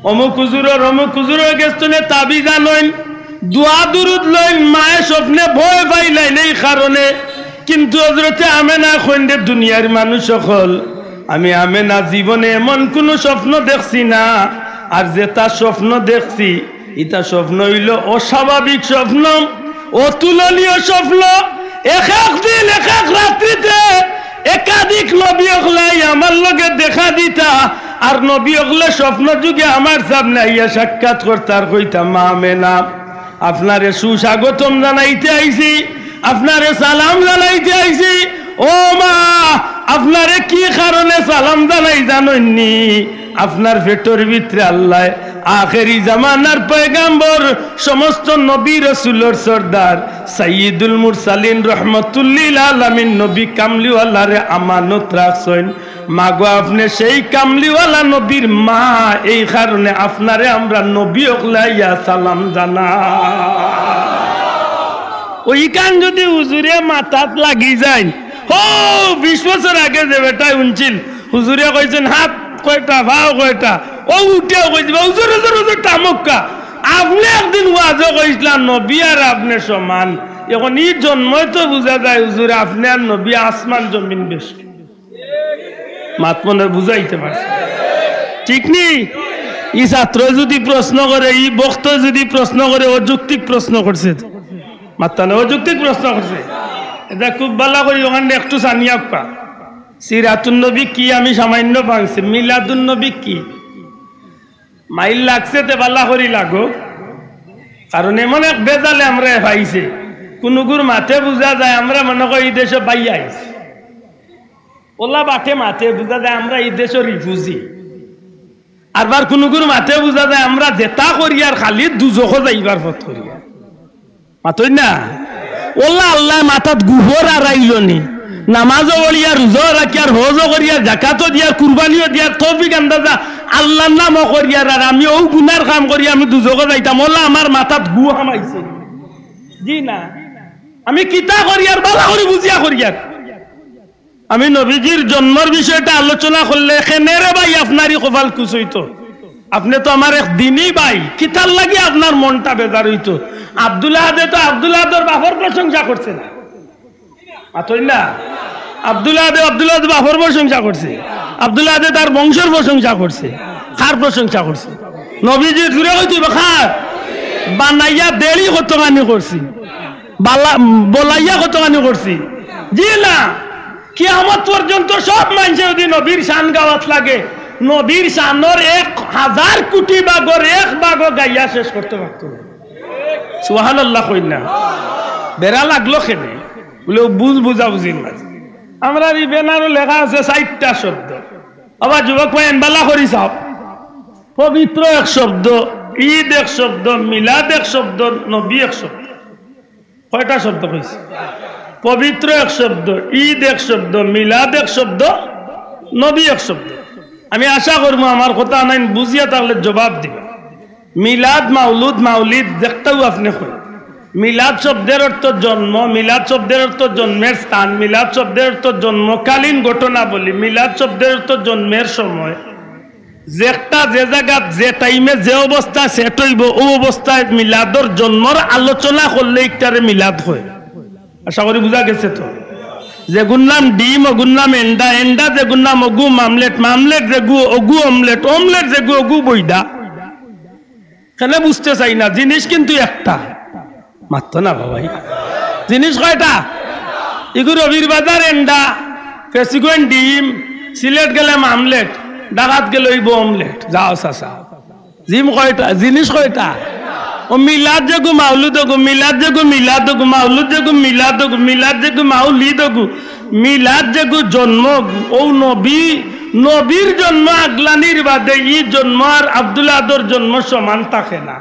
অমুক হুজুরর অমুক হুজুরর গেছ থনে তাবিজ আনইন, দোয়া দুরুদ লইন, মায়ে স্বপ্নে ভয় পাইলাইন এই কারণে। কিন্তু হযরতে আমেনায় কইন দে, দুনিয়ার মানুষ অকল, আমি আমেনা জীবনে এমন কুনু স্বপ্ন দেখছি না, আর যেতা স্বপ্ন দেখছি, ইতা স্বপ্ন অইলো অস্বাভাবিক স্বপ্ন, অতুলনীয় স্বপ্ন। এক এক দিন, এক এক রাত্রিতে একাধিক নবী অকলে আমার লগে দেখা দিতা, আর নবী অকলে স্বপ্ন যুগে আমার সামনে আইয়া সাক্ষাৎ করতা আর কইতা, "মা আমেনা, আপনারে সুস্বাগতম জানাইতে আইছি, আপনারে সালাম জানাইতে আইছি। ও মা, আপনারে কি কারণে সালাম জানাই জানইননি? আপনার পেটর ভিতরে আল্লায় আখেরি জামানার পয়গাম্বর, সমস্ত নবী রসুলর সর্দার, সাইয়্যিদুল মুরসালিন রহমতুল্লিল আলামিন নবী কামলিওয়ালারে আমানত রাখছইন। মাগো, আপনে সেই কামলিওয়ালা নবীর মা, এই কারণে আপনারে আমরা নবী অকলে আইয়া সালাম জানা।" অউ ইখান যুদি হুজুরে মাথাত লাগি যাইন, হউ বিশ বছর আগে যে বেটায় হুনছিল, হুজুরে কইছইন, "হাত কয়টা, পাও কয়টা?" অউ উঠিয়া কই দিবা, "হুজুর, হুজুর, হুজুর, থামউক্কা। আপনে একদিন ওয়াজো কইছলা, নবী আর আপনে সমান। অখন ই জন্ময় তো বুঝা যায়, হুজুর, আপনে আর নবী আসমান জমিন বেশ।" মাত মনে বুঝাইতে পারছি, ঠিক নি? ই ছাত্রয় যুদি প্রশ্ন করে, ই বক্তয় যুদি প্রশ্ন করে, অযৌক্তিক প্রশ্ন করছে তো। মাত্তা না, অযৌক্তিক প্রশ্ন করছে। ইটা খুব ভালা করি অখান একটু ছানিয়া কউক্কা। সিরাতুন নবী কি আমি সামান্য ভাংছি, মিলাদুন নবী কি? মাইল লাগছে তে ভালা করি লাগউক, কারণ এমন এক বেজালে আমরারে পাইছে, কুনুগুর মাতে বুঝা যায় আমরা মনে করি ই দেশো বাইয়া আইছি, অলা বাটে মাতে বুঝা যায় আমরা ই দেশর রিফুজি, আরবার কুনুগুর মাতে বুঝা যায় আমরা যেতা করিয়ার খালি দুজখো যাইবার পথ করিয়ার। মাতইন না? অলা আল্লায় মাথাত গুবর আরাইলো নি। নামাজও পড়িয়ার, রোজাও রাখিয়ার, হজও করিয়ার, জাকাতও দিয়ার, কুরবানিও দিয়ার, তৌফিক আন্দাজা আল্লার নামও করিয়ার, আর আমি অউ গুনার কাম করি আমি দুজখো যাইতাম, অলা আমার মাথাত গু হামাইছে। জি না, আমি কিতা করিয়ার, ভালা করি বুঝিয়া করিয়ার। আমি নবীজির জন্মর বিষয়টা আলোচনা করলে কেনে রে ভাই আপনারই কপাল কুচইতো। আপনে তো আমার এক দিনই ভাই, কিতার লাগি আপনার মনটা বেজার অইতো? আব্দুল আহাদে তো আব্দুল আহাদর বাপর প্রশংসা করছে না। মাতইন না? আব্দুল আহাদে আব্দুল আহাদর বাপর প্রশংসা করছে, আব্দুল আহাদে তার বংশর প্রশংসা করছে। কার প্রশংসা করছে? নবীজির। জুরে কইতে অইবো, কার? বানাইয়া দেরি কতখানি করছি, বালা-, বলাইয়া কতখানি করছি। জি না, কিয়ামত পর্যন্ত সব মানষে যুদি নবীর শান গাওয়াত লাগে, নবীর শানর এক হাজার কুটি ভাগর এক ভাগও গাইয়া শেষ করতে পারতো না। সুবহানাল্লাহ কইন না। বেড়া লাগলো কেনে? বুলে, "অউ ভুল বুঝাবুঝির মাঝে।" আমরার ই ব্যানারো লেখা আছে চাইরটা শব্দ। আবার যুবক ভাই, এন ভালা করি চাও। পবিত্র এক শব্দ, ঈদ এক শব্দ, মিলাদ এক শব্দ, নবী এক শব্দ। কয়টা শব্দ কইছি? পবিত্র এক শব্দ, ঈদ এক শব্দ, মিলাদ এক শব্দ, নবী এক শব্দ। আমি আশা করমু আমার কথা আনাইন বুঝিয়া থাকলে জবাব দিবা। মিলাদ, মাউলুদ, মাউলিদ যেকটাউ আপনে কইন, মিলাদ শব্দের অর্থ জন্ম, মিলাদ শব্দের অর্থ জন্মের স্থান, মিলাদ শব্দের অর্থ জন্মকালীন ঘটনাবলী, মিলাদ শব্দের অর্থ জন্মের সময়। যেকটা যে জাগাত যে টাইমে যে অবস্থা সেট অইবো, অউ অবস্থায় মিলাদর জন্মর আলোচনা করলে ইকটারে মিলাদ কয়। আশা করি বুঝা গেছে তো। যেগুর নাম ডিম, ওগুর নাম এন্ডা, এন্ডা যেগুর নাম ওগু মামলেট, মামলেট যেগু ওগু অমলেট, অমলেট যেগু ওগু বৈদা। কেনে বুঝতে চাই না, জিনিস কিন্তু একটা। মাততো না বাবাই। জিনিস কয়টা? ইগু রবির বাজার এন্ডা, ফেসিগঞ্জ ডিম, সিলেট গেলে মামলেট, ঢাকাত গেলে অইবো অমলেট। যাও চাচা। জিম কয়টা? জিনিস কয়টা? ও মিলাদ যেগু মাউলুদ ওগু, মিলাদ যেগু মিলাদ ওগু, মাউলুদ যেগু মিলাদ ওগু, মিলাদ যেগু মাউলিদ ওগু, মিলাদ যেগু জন্ম ওগু। ও নবী, নবীর জন্ম আগলানির বাদে ই জন্ম আর আব্দুল আদর জন্ম সমান থাকে না।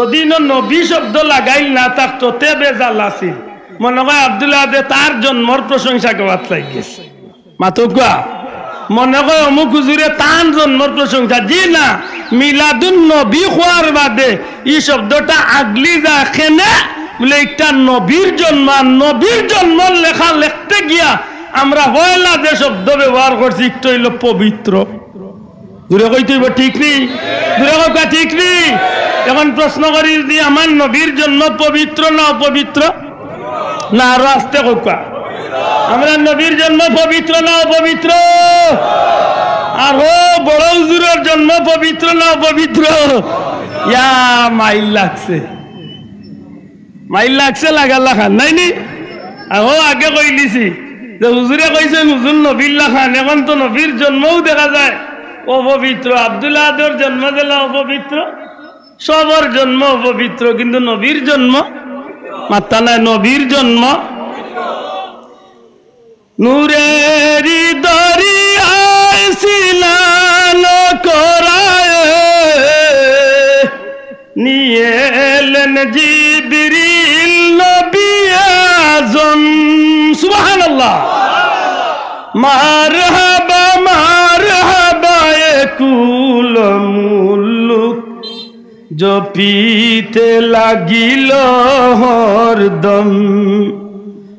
যদি ইনো নবী শব্দ লাগাইল না থাকতো, তে বেজাল আছিল। মনে কয় আব্দুল আদে তার জন্মর প্রশংসা গাওয়াত লাগি গেছে। মাতউক্কা। মনে কয় অমুক হুজুরে তান জন্মর প্রশংসা। জি না, মিলাদুন নবী কওয়ার বাদে ই শব্দটা আগলি যায় কেনে? বুলে, একটা নবীর জন্ম, আর নবীর জন্মর লেখা লেখতে গিয়া আমরা পয়লা যে শব্দ ব্যবহার করছি, একটা অইলো পবিত্র। জুরে কইতে অইবো, ঠিক নি? জুরে কউক্কা, ঠিক নি? এখন প্রশ্ন করি, যদি আমার নবীর জন্ম পবিত্র না অপবিত্র? না, আরো আস্তে কউক্কা। আমরা নবীর জন্ম পবিত্র না অপবিত্র? আর ও বড় হুজুরর জন্ম পবিত্র না অপবিত্র? ইয়া, মাইল লাগছে। মাইল লাগছে লাগার লাখান, নাই নি? আর ও আগে কইলিছি যে হুজুরে কইছইন হুজুর নবীর লাখান, এখন তো নবীর জন্মও দেখা যায় অপবিত্র। আব্দুল আদর জন্ম যেলা অপবিত্র, সবর জন্ম অপবিত্র, কিন্তু নবীর জন্ম মাত্তা নাই, নবীর জন্ম। নূরেরি দরিয়ায় সিনান করায় নিয়ে এলেন জিবরিল নবী আজম। সুবহানাল্লাহ। মারহাবা, মারহাবা, এ কুল মুলুক জপিতে লাগিল হরদম।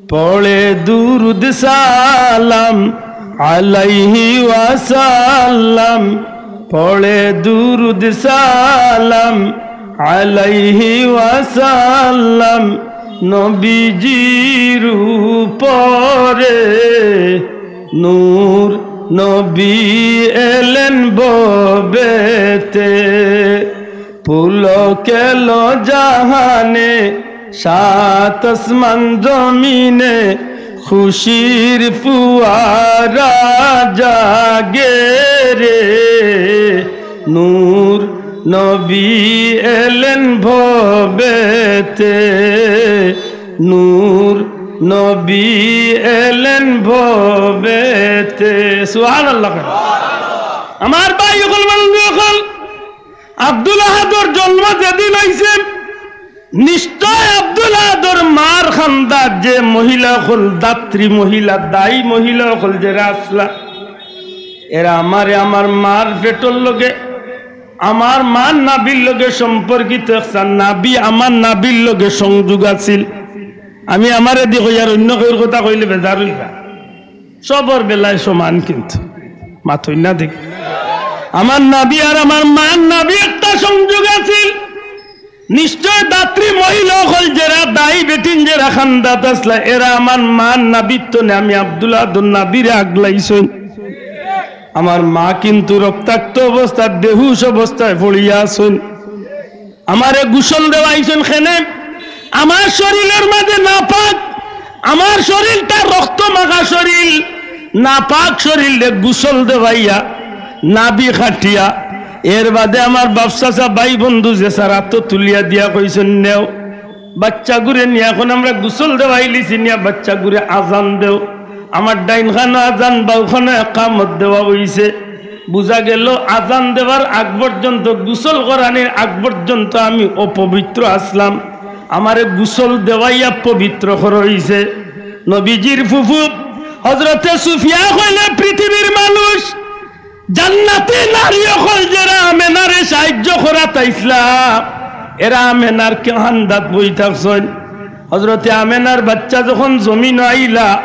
পড়ে দুরুদ সালাম আলাইহি ওয়াসাল্লাম, পড়ে দুরুদ সালাম আলাইহি ওয়াসাল্লাম, নবীজির উপরে নূর নবী এলেন ভবেতে। পুলক এলো জাহানে, সাত আসমান জমিনে, খুশির ফুয়ারা জাগে রে। নূর নবী এলেন ভবেতে, নূর নবী এলেন ভবেতে। সুবহানাল্লাহ। আমার ভাই অকল, বন্ধু অকল, আব্দুল আহাদর জন্ম যেদিন অইছে, নিশ্চয় আব্দুল আহাদর মার খান্দাত যে মহিলা অকল, দাত্রী মহিলা, দায়ী মহিলা অকল যেরা আছলা, এরা আমারে আমার মার পেটর লগে, আমার মার নাভির লগে সম্পর্কিত। একটা নাভি, আমার নাভির লগে সংযোগ আছিল। আমি আমারে দি কইয়ার অইন্য কেউর কথা কইলে বেজার অইবা। সবর বেলায় সমান কিন্তু। মাতইন না দেখি। আমার নাভি আর আমার মার নাভি একটা সংযোগ আছিল। নিশ্চয় দাত্রী মহিলা অকল যেরা, দায়ী বেটিন যেরা খান্দাত আছলা, এরা আমার মার নাভির তনে আমি আব্দুল আহাদর নাভিরে আগলাইছইন। আমার মা কিন্তু রক্তাক্ত অবস্থাত, বেহুশ অবস্থায় পড়িয়া আছইন। আমারে গোসল দেওয়াইছইন কেনে? আমার শরীলর মাঝে নাপাক, আমার শরীলটা রক্ত মাখা শরীল, নাপাক শরীলরে গোসল দেওয়াইয়া, নাভি কাটিয়া, এর বাদে আমার বাপ চাচা ভাই বন্ধু যে যার আতো তুলিয়া দিয়া কইছইন, "নেও, বাচ্চাগুরে নিয়া এখন আমরা গোসল দেওয়াইলিছি, নিয়া বাচ্চাগুরে আজান দেও।" আমার ডাইন খানো আজান, বাউ খানো একামত দেওয়া অইছে। বুঝা গেল, আজান দেওয়ার আগ পর্যন্ত, গোসল করানির আগ পর্যন্ত আমি অপবিত্র আছলাম, আমারে গোসল দেওয়াইয়া পবিত্র করা অইছে। নবীজির ফুফু হযরতে সুফিয়া কইলে, পৃথিবীর মানুষ, জান্নাতি নারী অকল যেরা আমেনারে সাহায্য করাত আইছলা, এরা আমেনার খান্দাত বই থাকছইন। হযরতে আমেনার বাচ্চা যখন জমিনো আইলা,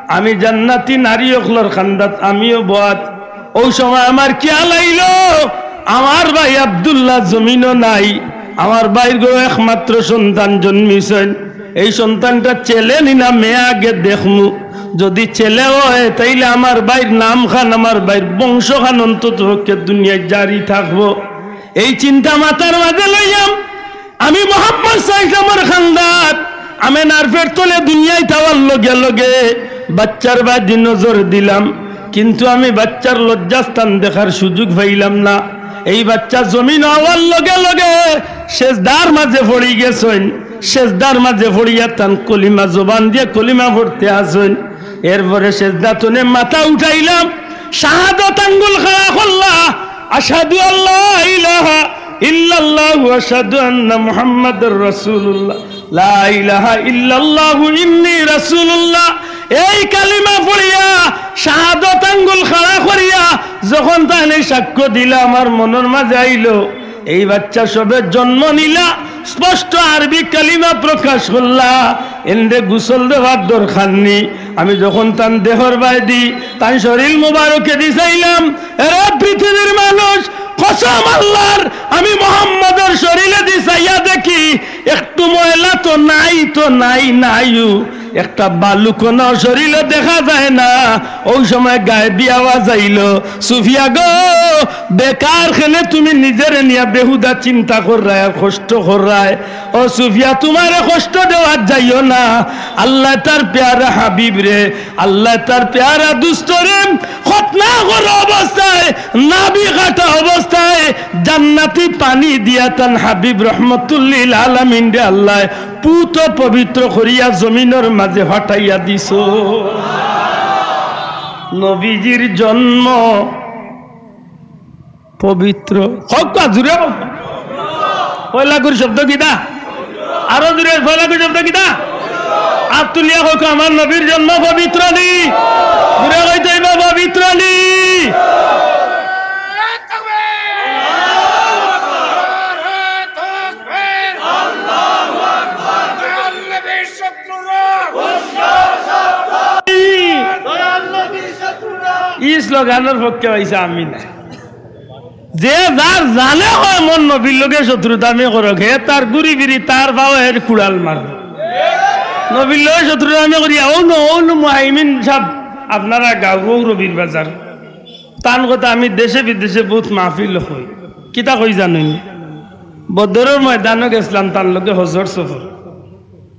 আমি জান্নাতি নারী অকলর খান্দাত আমিও বওয়াত। অউ সময় আমার খিয়াল আইলো, আমার ভাই আব্দুল্লাহ জমিনো নাই, আমার ভাইর ঘরো একমাত্র সন্তান জন্মিছইন। এই সন্তানটা ছেলে নি না মেয়ে আগে দেখমু। যদি ছেলে অয়, তাইলে আমার ভাইর নামখান, আমার ভাইর বংশখান অন্তত পক্ষে দুনিয়াত জারি থাকবো। এই চিন্তা মাথার মাঝে লইয়াম আমি মোহাম্মদ সাল্লাল্লাহু আলাইহি ওয়াসাল্লামর খান্দাত আমেনার পেট তলে দুনিয়াত আওয়ার লগে লগে বাচ্চার বায়দি নজর দিলাম, কিন্তু আমি বাচ্চার লজ্জাস্থান দেখার সুযোগ পাইলাম না। এই বাচ্চা জমিন আওয়ার লগে লগে সেজদার মাঝে পড়ি গেছইন। সেজদার মাঝে পড়িয়া তান কলিমা, জবান দিয়া কলিমা পড়তে আছইন। এরপরে সেজদা তনে মাথা উঠাইলাম, শাহাদত আঙ্গুল খাড়া করলা, আশহাদু আল্লা ইলাহা ইল্লাল্লাহু ওয়া আশহাদু আন্না মুহাম্মাদার রাসূলুল্লাহ, লা ইলাহা ইল্লাল্লাহু ইন্নী রাসূলুল্লাহ। এই কালিমা পড়িয়া, শাহাদত আঙ্গুল খাড়া করিয়া যখন তাইন এই সাক্ষ্য দিলা, আমার মনর মাঝে আইলো, এই বাচ্চা সবে জন্ম নিলা, স্পষ্ট আরবি কালিমা প্রকাশ করলা, এনরে গোসল দেওয়ার দরকার নি। আমি যখন তান দেহর বায়দি, তান শরীর মোবারকেদি চাইলাম, এরে পৃথিবীর মানুষ, কসম আল্লাহর, আমি মোহাম্মদর শরীরেদি চাইয়া দেখি, একটু ময়লা তো নাই, তো নাই, নাইও। একটা বালুকণাও শরীরো দেখা যায় না। ওই সময় গায়েবী আওয়াজ আইলো, "সুফিয়া গো, বেকার কেনে তুমি নিজেরে নিয়া বেহুদা চিন্তা কররায় আর কষ্ট কররায়? ও সুফিয়া, তুমারে কষ্ট দেওয়াত যাইও না। আল্লায় তার পেয়ারা হাবিবরে, আল্লায় তার পেয়ারা দুস্তরে খতনা করা অবস্থায়, নাভি কাটা অবস্থায় জান্নাতি পানি দিয়া তান হাবিব রহমতুল্লিল আলামিনরে আল্লায় পুত পবিত্র করিয়া জমিনর মাঝে ফাটাইয়া দিছো।" নবীজির জন্ম পবিত্র। কউক্কা, জুরে কউক্কা। পয়লা করি শব্দ কিতা? আরো জুরে, পয়লা করি শব্দ কিতা? আত তুলিয়া কউক্কা, আমার নবীর জন্ম পবিত্র নি? জুরে কইতে অইবো, পবিত্র নি? ই স্লোগানর পক্ষে অইছে আমি না। যে যার জানে কয় মোর নবীর লগে শত্রুতা আমি করক, হে তার গুড়ি বিড়ি, তার পাও এর কুড়াল মার। নবীর লগে শত্রুতা আমি করিয়া, অউ নু, অউ নু মুহাইমিন সাব, আপনারা গাঁও, অউ রবির বাজার। তান কথা আমি দেশে বিদেশে বউত মাহফিল কই। কিতা কই জানইন? বদরর ময়দানো গেছলাম তান লগে হজর সফর।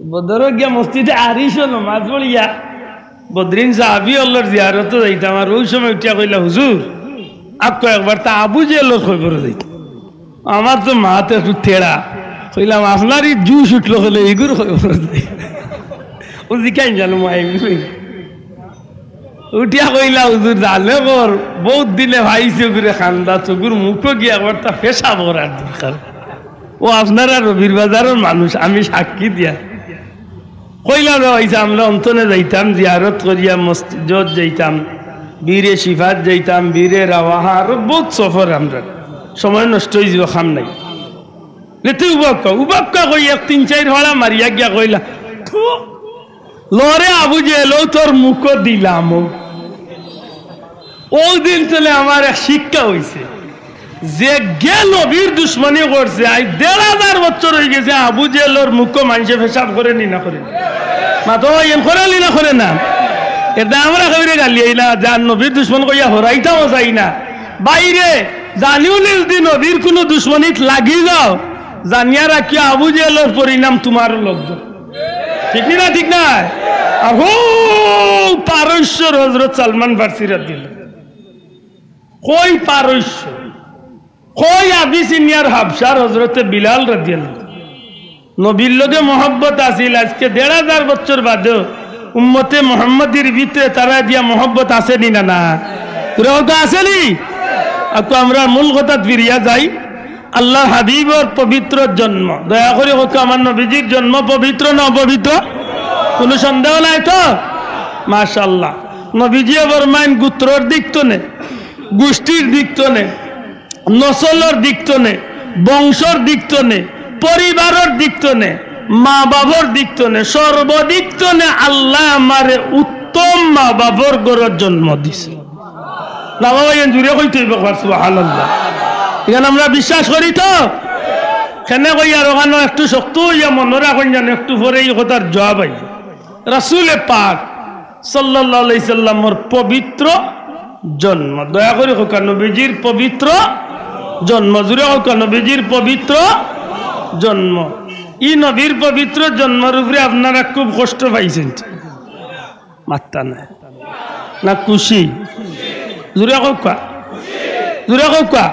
বদরো গিয়া মসজিদে আরিশো নমাজ পড়িয়া বদরিন সাহাবি অকলর জিয়ারতো যাইতাম, আর অউ সময় উঠিয়া কইলা, "হুজুর, আকু একবার তা আবু জেহেলর কবরো যাইতাম।" আমার তো মাত একটু তেড়া, কইলাম, "আপনার ই জুশ উঠলো কেনে, ইগুর কবরো যাই।" অউ জিকাইন জানো মাই। উঠিয়া কইলা, "হুজুর, জানে কর, বউত দিনে পাইছি অগুরে খান্দাত, অগুর মুখো গিয়া একবার তা পেশাব করার দরকার।" অউ আপনারা রবির বাজারর মানুষ, আমি সাক্ষী দিয়া। কইলা রে, অইছে আমরা অন্তনে যাইতাম, জিয়ারত করিয়া মসজিদত যাইতাম, বীরে শিফাত যাইতাম, বীরে রাওয়াহা, আরো বউত সফর আমরা। সময় নষ্ট অইযিবো, কাম নাই। লেতে উবাক্কা, উবাক্কা কই এক তিন চাইর ফাড়া মারিয়া গিয়া কইলা, "থু, লরে আবু জেহেল, অউ তোর মুখো দিলাম।" অউ দিন তলে আমার এক শিক্ষা অইছে, যে গে নবীর দুশমনি করছে, আইজ দেড় হাজার বছর অইগেছে, আবু জেহেলর মুখো মানষে পেশাব করে নি না করে? মাতো অইন করে নি না করে না? এরদায় আমরা কেউরে গালিয়াই না, যার নবীর দুশমন কইয়া হরাইতাও চাই না। বাইরে জানিও নি যুদি নবীর কুনু দুশমনিত লাগি যাও, জানিয়া রাখিও আবু জেহেলর পরিণাম তুমারও লাগবো। ঠিক নি না? ঠিক নায়? আর হউ পারস্যর হজরত সালমান ফার্সি রাদিয়াল্লাহু, কই পারস্য, কই আবিসিনিয়ার হাবশার হজরতে বিলাল রাদিয়াল্লাহু। নবীর লগে মহব্বত আছিল, আইজকে দেড় হাজার বছর বাদেও উম্মতে মুহাম্মাদির ভিতরে তারা দিয়া মহব্বত আছে নি না? না, তুরা অতা আছে নি? আকু আমরা মূল কথাত ফিরিয়া যাই। আল্লাহর হাবিবর পবিত্র জন্ম, দয়া করি কউক্কা, আমার নবীজির জন্ম পবিত্র না অপবিত্র? কুনু সন্দেহ নাই তো? মাশাআল্লাহ। নবীজিয়ে ফরমাইন, গোত্রর দিক তনে, গুষ্টির দিক তনে, নসলর দিক তনে, বংশর দিক তনে, পরিবারর দিক তনে, মা-বাফর দিক তনে, সর্বদিক তনে আল্লায় আমারে উত্তম মা-বাফর ঘরো জন্ম দিছে। না বাবা, ইয়ে জুরে কইতে অইবো, সুবহানাল্লাহ। ইখান আমরা বিশ্বাস করি তো? কেনে কইয়ার অখানো একটু শক্ত অইয়া মনো রাখইন জানো, একটু পরে ই কথার জুয়াব আইবো। রাসুলে পাক সাল্লাল্লাহু আলাইহি সাল্লামর পবিত্র জন্ম। দয়া করি কউক্কা, নবীজির পবিত্র জন্ম। জুরে কউক্কা, নবীজির পবিত্র জন্ম। ই নবীর পবিত্র জন্মর উপরে আপনারা খুব কষ্ট পাইছইন? মাত্তা নাই না, খুশি? জুরে কউক্কা, জুরে কউক্কা।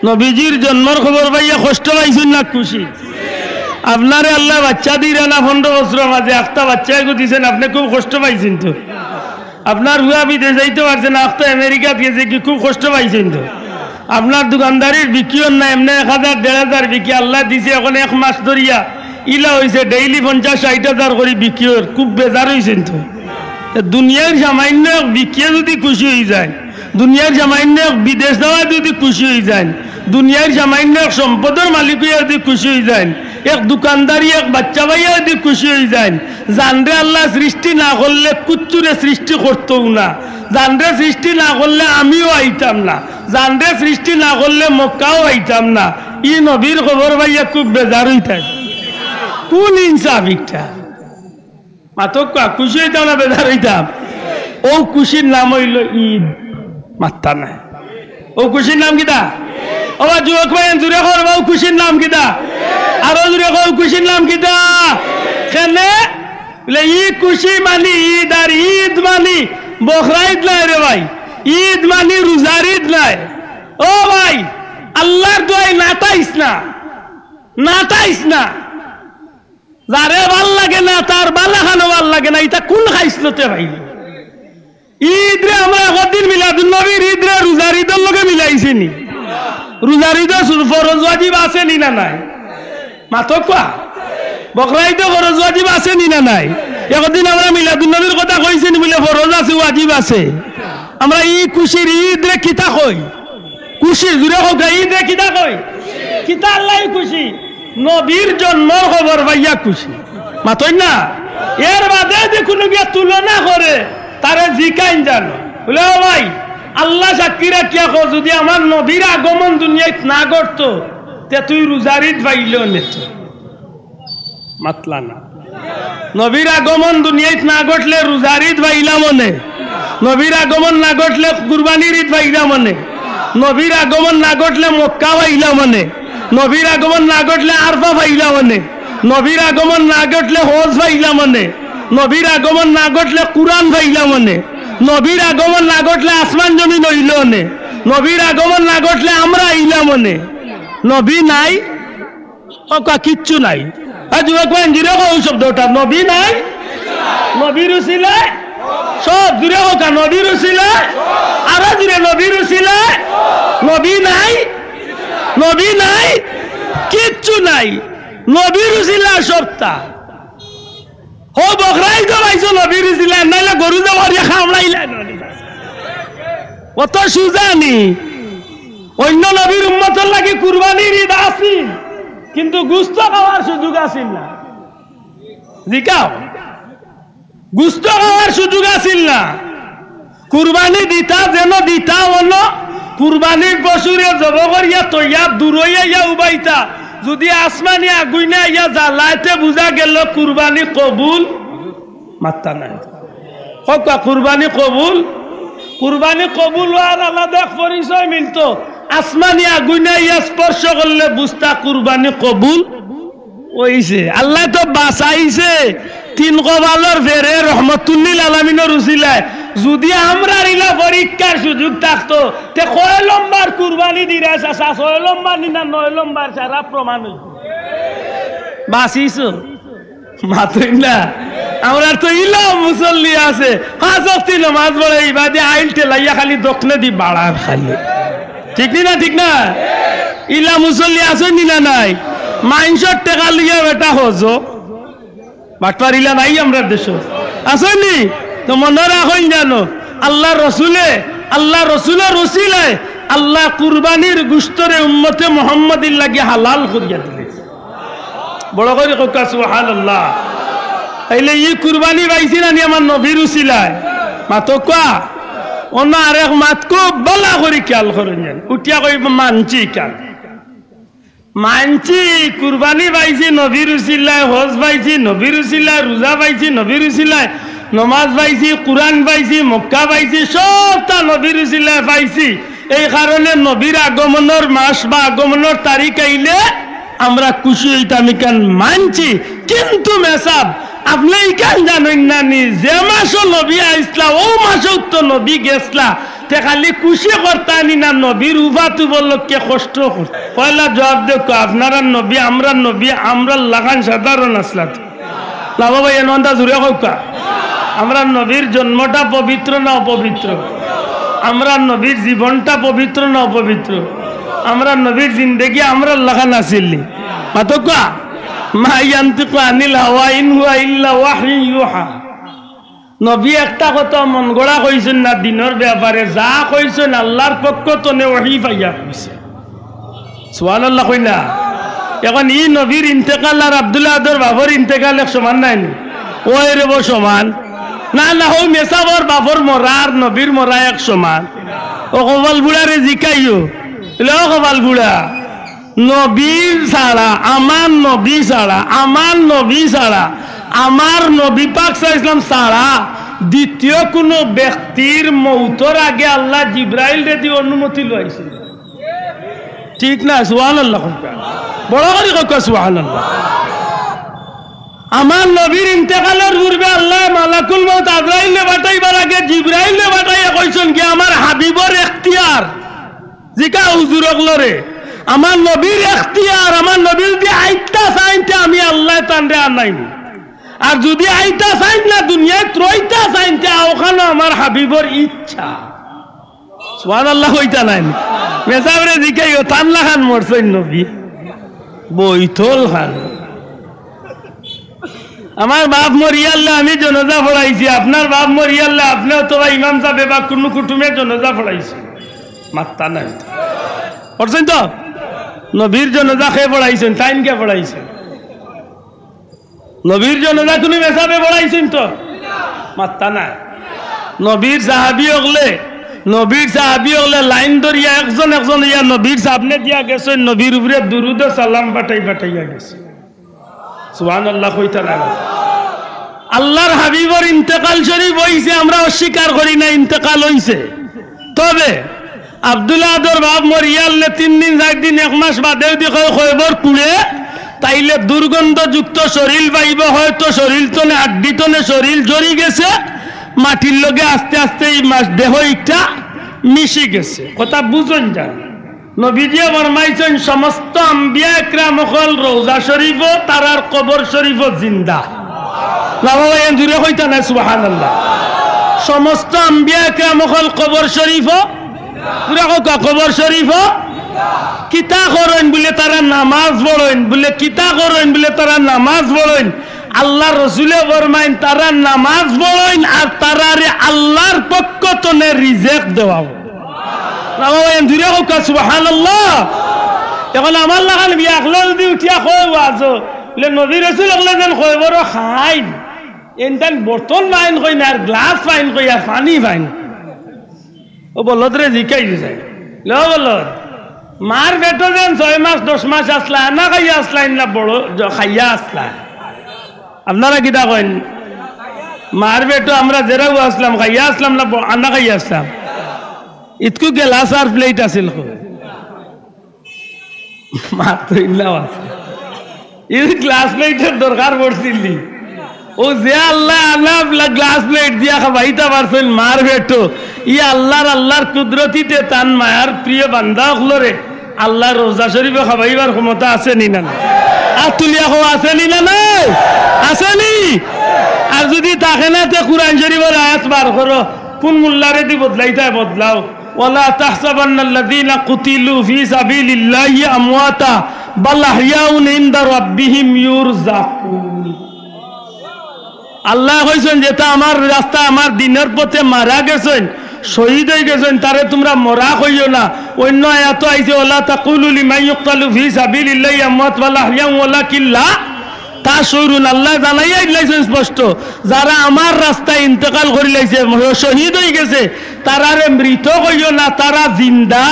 নবীজির জন্মর খবর পাইয়া কষ্ট পাইছইন না খুশি? আপনারে আল্লায় বাইচ্চা দিরা না, পনরো বছরর মাঝে একটা বাইচ্চা এগু দিছইন, আপনে খুব কষ্ট পাইছইন তো। আপনার পুয়া বিদেশ যাইতো পারছে না, একটা আমেরিকাত গেছে গি, খুব কষ্ট পাইছইন তো। আপনার দোকানদারির বিক্রি অর না, এমনে এক হাজার, দেড় হাজার বিক্রি আল্লায় দিছে, অখন এক মাস ধরিয়া ইলা অইছে, ডেইলি পঞ্চাশ ষাইট হাজার করি বিক্রি অর, খুব বেজার অইছইন তো। এ দুনিয়ার সামান্য এক বিক্রিয়ে যুদি খুশি অইযাইন, দুনিয়ার সামান্য এক বিদেশ যাওয়ায় যুদি খুশি অইযাইন, দুনিয়ার সামান্য এক সম্পদর মালিক অইয়া যুদি খুশি অইযাইন, এক দোকানদারি এক বাইচ্চা পাইয়া যুদি খুশি অইযাইন, যানরে আল্লায় সৃষ্টি না করলে কুচ্চুরে সৃষ্টি করতউ না, যানরে সৃষ্টি না করলে আমিও আইতাম না, যানরে সৃষ্টি না করলে মক্কাও আইতাম না, ই নবীর খবর পাইয়া খুব বেজার অইতায়। কুন ইনসাফ ইটা? মাতউক্কা, খুশি অইতাম না বেজার অইতাম? অউ খুশির নাম অইলো ঈদ। মাত্তা নাই। অউ খুশির নাম কিতা? ও বা যুবক ভাই, জুরে কও বা, অউ খুশির নাম কিতা? আরো জুরে কও, অউ খুশির নাম কিতা? কেনে? বলে, ই খুশি মানি ঈদ, আর ঈদ মানি বকরা ঈদ নায় রে ভাই, ঈদ মানি রোজার ঈদ নায়। ও ভাই, আল্লার দোয়াই নাটাইস না, নাটাইস না। যারে ভালা লাগে না, তার ভালা খানো ভালা লাগে না, ইটা কুন খাইছলতে ভাই? ঈদরে আমরা একদিন মিলাদুন নবীর ঈদরে রোজার ঈদর লগে মিলাইছি নি? রোজার ঈদো সু-, ফরজ ওয়াজিব আছে নি না নাই? মাতউক্কা। বকরা ঈদো ফরজ ওয়াজিব আছে নি না নাই? একদিন আমরা মিলাদুন নবীর কথা কইছি নি বুলে ফরজ আছে, ওয়াজিব আছে? আমরা ই খুশির ঈদরে কিতা কই? খুশি, জুরে কউক্কা, ঈদরে কিতা কই? কিতার লাগি খুশি? নবীর জন্মর খবর পাইয়া খুশি। মাতইন না? এর বাদে যুদি কুনু গিয়া তুলনা করে, তারে জিকাইন জানো। বুলে, ও ভাই, আল্লা সাক্ষী রাখিয়া কও, যুদি আমার নবীর আগমন দুনিয়াত না ঘটতো, তে তুই রোজার ঈদ পাইলে অনে তো। মাতলা না। নবীর আগমন দুনিয়াত না ঘটলে রোজার ঈদ পাইলাম অনে। নবীর আগমন না ঘটলে কুরবানির ঈদ পাইলাম অনে। নবীর আগমন না ঘটলে মক্কা পাইলাম অনে। নবীর আগমন না ঘটলে আরফা পাইলাম অনে। নবীর আগমন না ঘটলে হজ পাইলাম অনে। নবীর আগমন না ঘটলে কুরআন পাইলাম অনে। নবীর আগমন না ঘটলে আসমান জমিন অইলো অনে। নবীর আগমন না ঘটলে আমরা আইলাম অনে। নবী নাই, কউক্কা, কিচ্ছু নাই। আর যুবক ভাই, জুরে কও অউ শব্দটা, নবী নাই, নবীর উসিলায় সব। জুরে কউক্কা, নবীর উসিলায়, আরো জুরে, নবীর উসিলায়। নবী নাই, নবী নাই, কিচ্ছু নাই, নবীর উসিলায় সবতা। হউ বকরা ঈদো পাইছো নবীর উসিলায়, নাইলে গরু জবাই করিয়া খাওয়াইলা। অত সুজা নি? অইন্য নবীর উম্মতর লাগি কুরবানির ঈদ আছিল, কিন্তু গুস্ত খাওয়ার সুযোগ আছিল না। জিকাও, গুস্ত খাওয়ার সুযোগ আছিল না। কুরবানি দিতা যেন দিতা অনো, কুরবানির পশুরে জবো করিয়া তইয়া দূরই আইয়া উবাইতা। যুদি আসমানি আগুইনে আইয়া জ্বালায় তে বুঝা গেলো কুরবানি কবুল। মাত্তা নাই। কউক্কা, কুরবানি কবুল। কুরবানি কবুল অওয়ার আলাদা এক পরিচয় মিলতো। আসমানি আগুইনে আইয়া স্পর্শ করলে বুঝতা কুরবানি কবুল অইছে। আল্লায় তো বাঁচাইছে। তিন কপালর ফেরে রহমতুল্লিল আলামিনর উসিলায়। যুদি আমরার ইলা পরীক্ষার সুযোগ থাকতো, তে কয় লম্বর কুরবানি দিরা চাচা, ছয় লম্বর নি না নয় লম্বর, সারা প্রমাণ অইতো। বাঁচিছো। মাতইন না। আমরার তো ইলা মুসল্লি আছে, পাঁচ ওয়াক্ত নমাজ পড়ে, ইবাদি আইল ঠেলাইয়া খালি দক্ষিণেদি বাড়ার খালি। ঠিক নি না? ঠিক না? ইলা মুসল্লি আছে নি না নাই? মাইনষর টেকা লইয়া বেটা হজো। বাটপার ইলা নাই আমরার দেশো? আছে নি? তো মনো রাখইন জানো, আল্লার রসুলে, আল্লার রসুলর উসিলায় আল্লায় কুরবানির গুস্তরে উম্মতে মুহাম্মদীর লাগি হালাল করিয়া দিলে। বড় করি কউক্কা সুবহানাল্লাহ। তাইলে ই কুরবানি পাইছি না নি আমার নবীর উসিলায়? মাতউক্কা। অনো আরেক মাত খুব ভালা করি খেয়াল করইন যেন। উঠিয়া কইবা মানছি কান। মানছি কুরবানি পাইছি নবীর উসিলায়, হজ পাইছি নবীর উসিলায়, রোজা পাইছি নবীর উসিলায়। নমাজ পাইছি, কুরআন পাইছি, মক্কা পাইছি, সবতা নবীর উসিলায় পাইছি। এই কারণে নবীর আগমনর মাস বা আগমনর তারিখ আইলে আমরা খুশি অইতাম, ইখান মানছি। কিন্তু মেসাব, আপনে ইখান জানইন না নি, যে মাসো নবী আইছলা, অউ মাসো তো নবী গেছলা, তে খালি খুশি করতা নি না, নবীর উফাত উপলক্ষে কষ্ট করতা? পয়লা জুয়াব দেউক্কা, আপনারার নবী, আমরার নবী, আমরার লাখান সাধারণ আছলা তো? না বাবা, এ নন্দা জুরে কউক্কা। আমরার নবীর জন্মটা পবিত্র না অপবিত্র? আমরার নবীর জীবনটা পবিত্র না অপবিত্র? আমরার নবীর জিন্দেগি আমরার লাখান আছিল নি? মাতউক্কা। মা ইয়ান্তিকু আনিল হাওয়া ইন হুয়া ইল্লা ওয়াহয়ুন ইউহা। নবী একটা কথা মন গড়া কইছইন না দিনর ব্যাপারে, যা কইছইন আল্লার পক্ষ তনে ওহী পাইয়া কইছইন। সুবহানাল্লাহ কইন না। এখন ই নবীর ইন্তেকাল আর আব্দুল আহাদর বাফর ইন্তেকাল এক সমান নায় নি? অয় রে বা সমান। না, না, অউ মেসাবর বাফর মরা আর নবীর মরা এক সমান। অউ কপাল পুড়ারে জিকাইও, অউ কপাল পুড়া। নবীর ছাড়া, আমার নবী ছাড়া, আমার নবী ছাড়া, আমার নবী পাক সাল্লাল্লাহু আলাইহি ওয়াসাল্লাম ছাড়া দ্বিতীয় কুনু ব্যক্তির মউতর আগে আল্লায় জিব্রাইলরে দি অনুমতি লইছইন। ঠিক না? সুবহানাল্লাহ কউক্কা। বড় করি কউক্কা সুবহানাল্লাহ। আমার নবীর ইন্তেকালর পূর্বে আল্লায় মালাকুল মউত আজরাইলরে পাঠাইবার আগে জিব্রাইলরে পাঠাইয়া কইছইন কি, আমার হাবিবর এখতিয়ার। জিকা হুজুর অকলরে, আমার নবীর এখতিয়ার, আমার নবী যুদি আইতা চাইন তে আমি আল্লায় তানরে আনাইমু। আর যুদি আইতা চাইন না, দুনিয়াত রইতা চাইন তে অখানও আমার হাবিবর ইচ্ছা। সুবহানাল্লাহ কইতা নায় নি? মেসাবরে জিকাইও, তান লাখান মরছইন নবী? বইতল খান। আমার বাফ মরিয়ারলে আমি জনাজা পড়াইছি, আপনার বাফ মরিয়ারলে আপনে অথবা ইমাম সাবে বা কুনু কুটুমে জনাজা পড়াইছে? মাতইন না। পড়ছইন তো? নবীর জনাজা কে পড়াইছইন? তাইন কে পড়াইছইন? নবীর জনাজা কুনু মেসাবে পড়াইছইন তো? মাতইন না। নবীর সাহাবী অকলে, নবীর সাহাবী অকলে লাইন ধরিয়া একজন একজন অইয়া নবীর সামনে দিয়া গেছইন, নবীর উপরে দুরুদ ও সালাম পাঠাই পাঠাইয়া গেছইন। সুবহানাল্লাহ কইতা নায় নি? আল্লার হাবিবর ইন্তেকাল শরীফ অইছে, আমরা অস্বীকার করি না, ইন্তেকাল অইছে। তবে আব্দুল আহাদর বাফ মরিয়ারলে তিন দিন, চাইর দিন, এক মাস বাদে যুদি কয় কয়বর কুড়ে, তাইলে দুর্গন্ধযুক্ত শরীল পাইবো, হয়তো শরীল তনে, আড্ডি তনে শরীল ঝরি গেছে, মাটির লগে আস্তে আস্তে ই মাস দেহ ইটা মিশি গেছে। কথা বুঝইন যান। নবীজিয়ে ফরমাইছইন, সমস্ত আম্বিয়া একরাম অকল রওজা শরীফো, তারার কবর শরীফো জিন্দা। না বাবা, এন জুরে কইতা নায় সুবহানাল্লাহ। সমস্ত আম্বিয়া একরাম অকল কবর শরীফো, পুরা কউক্কা, কবর শরীফো। কিতা করইন বুলে তারা নামাজ পড়ইন, বুলে কিতা করইন বুলে তারা নামাজ পড়ইন। আল্লার রসুলে ফরমাইন, তারা নামাজ পড়ইন আর তারারে আল্লার পক্ষ তনে রিজেক দেওয়া অয়। বাবা, এন জুরে কউক্কা সুবহানাল্লাহ। এখন আমার লাখান বিয়া অকলে যুদি উঠিয়া কয় ওয়াজো, বুলে নবী রসুল অকলে যেন কয়বরো খাইন, এন তাইন বর্তন পাইন কই না, আর গ্লাস পাইন কই, আর পানি পাইন। অউ বলদরে জিকাই দিছে, লে বলদ, মার পেটো যেন ছয় মাস দশ মাস আছলা, আনা খাইয়া আছলা, ইন না বড় জ-, খাইয়া আছলা? আপনারা কিতা কইন? মার পেটো আমরা যেরাও আছলাম, খাইয়া আছলাম না ব-, আনা খাইয়া আছলাম? ইতকু গেলাস আর প্লেট আছিল কো? মাত্র ইল্লাও আছে। ই গ্লাস প্লেটর দরকার পড়ছিল নি? অউ যে আল্লায় আনা গ্লা-, গ্লাস প্লেট দিয়া খাবাইতা পারছইন মার পেটো, ই আল্লার, আল্লার কুদরতিতে তান মায়ার প্রিয় বান্দা অকলরে আল্লার রওজা শরীফো খাবাইবার ক্ষমতা আছে নি না নাই? আত তুলিয়া কও, আছে নি না নাই? আছে নি? আর যুদি থাকে না, তে কুরআন শরীফর আয়াত বার করো, কুন মোল্লারে দি বদলাইতায় বদলাও। ولا تحسبن الذين قتلوا في سبيل الله أمواتا بل أحياء عند ربهم يرزقون। আল্লায় কইছইন, যেতা আমার রাস্তায়, আমার দিনর পথে মারা গেছইন, শহীদ অইগেছইন, তারে তুমরা মরা কইও না। অইন্য আয়াতো আইছে, ولا تقولوا لمن يقتل في سبيل الله أموات بل أحياء ولكن لا تشعرون। আল্লায় জানাইয়া দিলাইছইন স্পষ্ট, যারা আমার রাস্তায় ইন্তেকাল করিলাইছে, শহীদ অইগেছে, তারারে মৃত কইও না, তারা জিন্দা।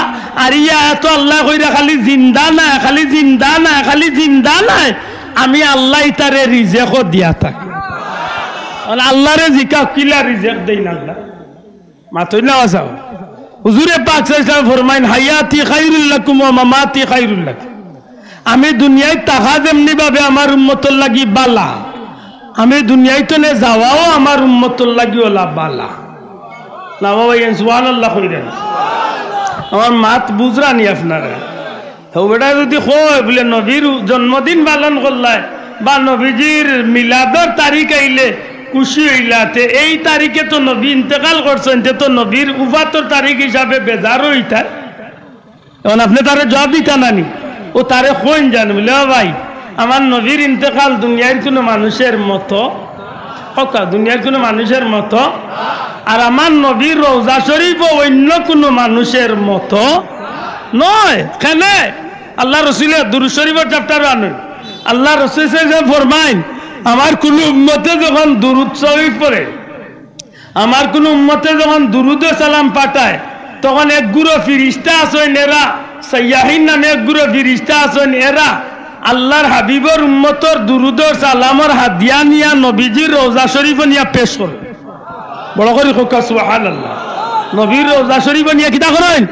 আর ই আয়াতো আল্লায় কইরা খালি জিন্দা নায়, খালি জিন্দা নায়, খালি জিন্দা নায়, আমি আল্লায় ইতারে রিজেকও দিয়া থাকি। আর আল্লাহরে জিকাও, কিলা রিজেক দেইন আল্লায়? মাতইন না বা চাও। হুজুরে পাক সাল্লাল্লাহু আলাইহি ওয়াসাল্লাম ফরমাইন, "হায়াতি খায়রুল লাকুম ওয়া মামাতি খায়রুল লাকুম।" আমি দুনিয়াত থাকা যেমনি ভাবে আমার উম্মতর লাগি বালা, আমি দুনিয়াত থনে যাওয়াও আমার উম্মতর লাগি অলা বালা। না বাবা, ইয়ান সুবহানাল্লাহ কইরা। আমার মাত বুঝরা নি আপনারা? হেউ বেটায় যুদি কয় বুলে নবীর জন্মদিন পালন করলায় বা নবীজির মিলাদর তারিখ আইলে খুশি অইলা, তে এই তারিখে তো নবী ইন্তেকাল করছইন, তে তো নবীর উফাতর তারিখ হিসাবে বেজার অইতা। এখন আপনে তারে জুয়াব দিতা না নি? অউ তারে কইন যান বুলে, "ও ভাই, আমার নবীর ইন্তেকাল দুনিয়ার কুনু মানুষের মতো, হক্কা, দুনিয়ার কুনু মানুষের মতো, আর আমার নবীর রওজা শরীফও অইন্য কুনু মানুষের মতো নয়।" কেনে? আল্লার রসুলে দুরুদ শরীফর chapter আনইন। আল্লার রসুল সাল্লাল্লাহু আলাইহি ওয়াসাল্লাম ফরমাইন, "আমার কুনু উম্মতে যখন দুরুদ শরীফ পড়ে, আমার কুনু উম্মতে যখন দুরুদ ও সালাম পাঠায়, তখন এক গুরু ফিরিস্তা আছইন এরা, সাইয়াহিন নামে এক গুরু ফিরিস্তা আছইন এরা, আল্লার হাবিবর উম্মতর দুরুদর সালামর হাদিয়া নিয়া নবীজির রওজা শরীফো নিয়া পেশ করে।" বড় করি কউক্কা সুবহানাল্লাহ। নবীর রওজা শরীফো নিয়া কিতা করইন?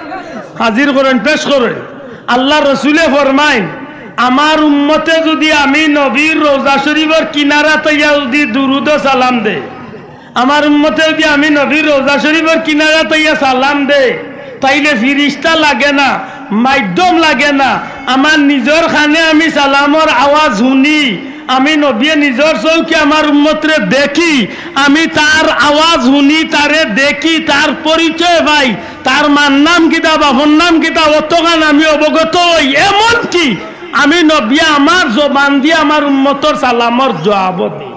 হাজির করইন, পেশ করইন। আল্লার রসুলে ফরমাইন, "আমার উম্মতে যুদি আমি নবীর রওজা শরীফর কিনারাত আইয়া যুদি দুরুদ ও সালাম দেয়, আমার উম্মতে যুদি আমি নবীর রওজা শরীফর কিনারাত আইয়া সালাম দেয়, তাইলে ফিরিস্তা লাগে না, মাধ্যম লাগে না, আমার নিজর কানে আমি সালামর আওয়াজ হুনি, আমি নবিয়ে নিজর চউখে আমার উম্মতরে দেখি, আমি তার আওয়াজ হুনি, তারে দেখি, তার পরিচয় পাই, তার মার নাম কিতা, বাপর নাম কিতা, অতখান আমি অবগত অই। এমনকি আমি নবিয়ে আমার জবান দি আমার উম্মতর সালামর জুয়াবও দেই।"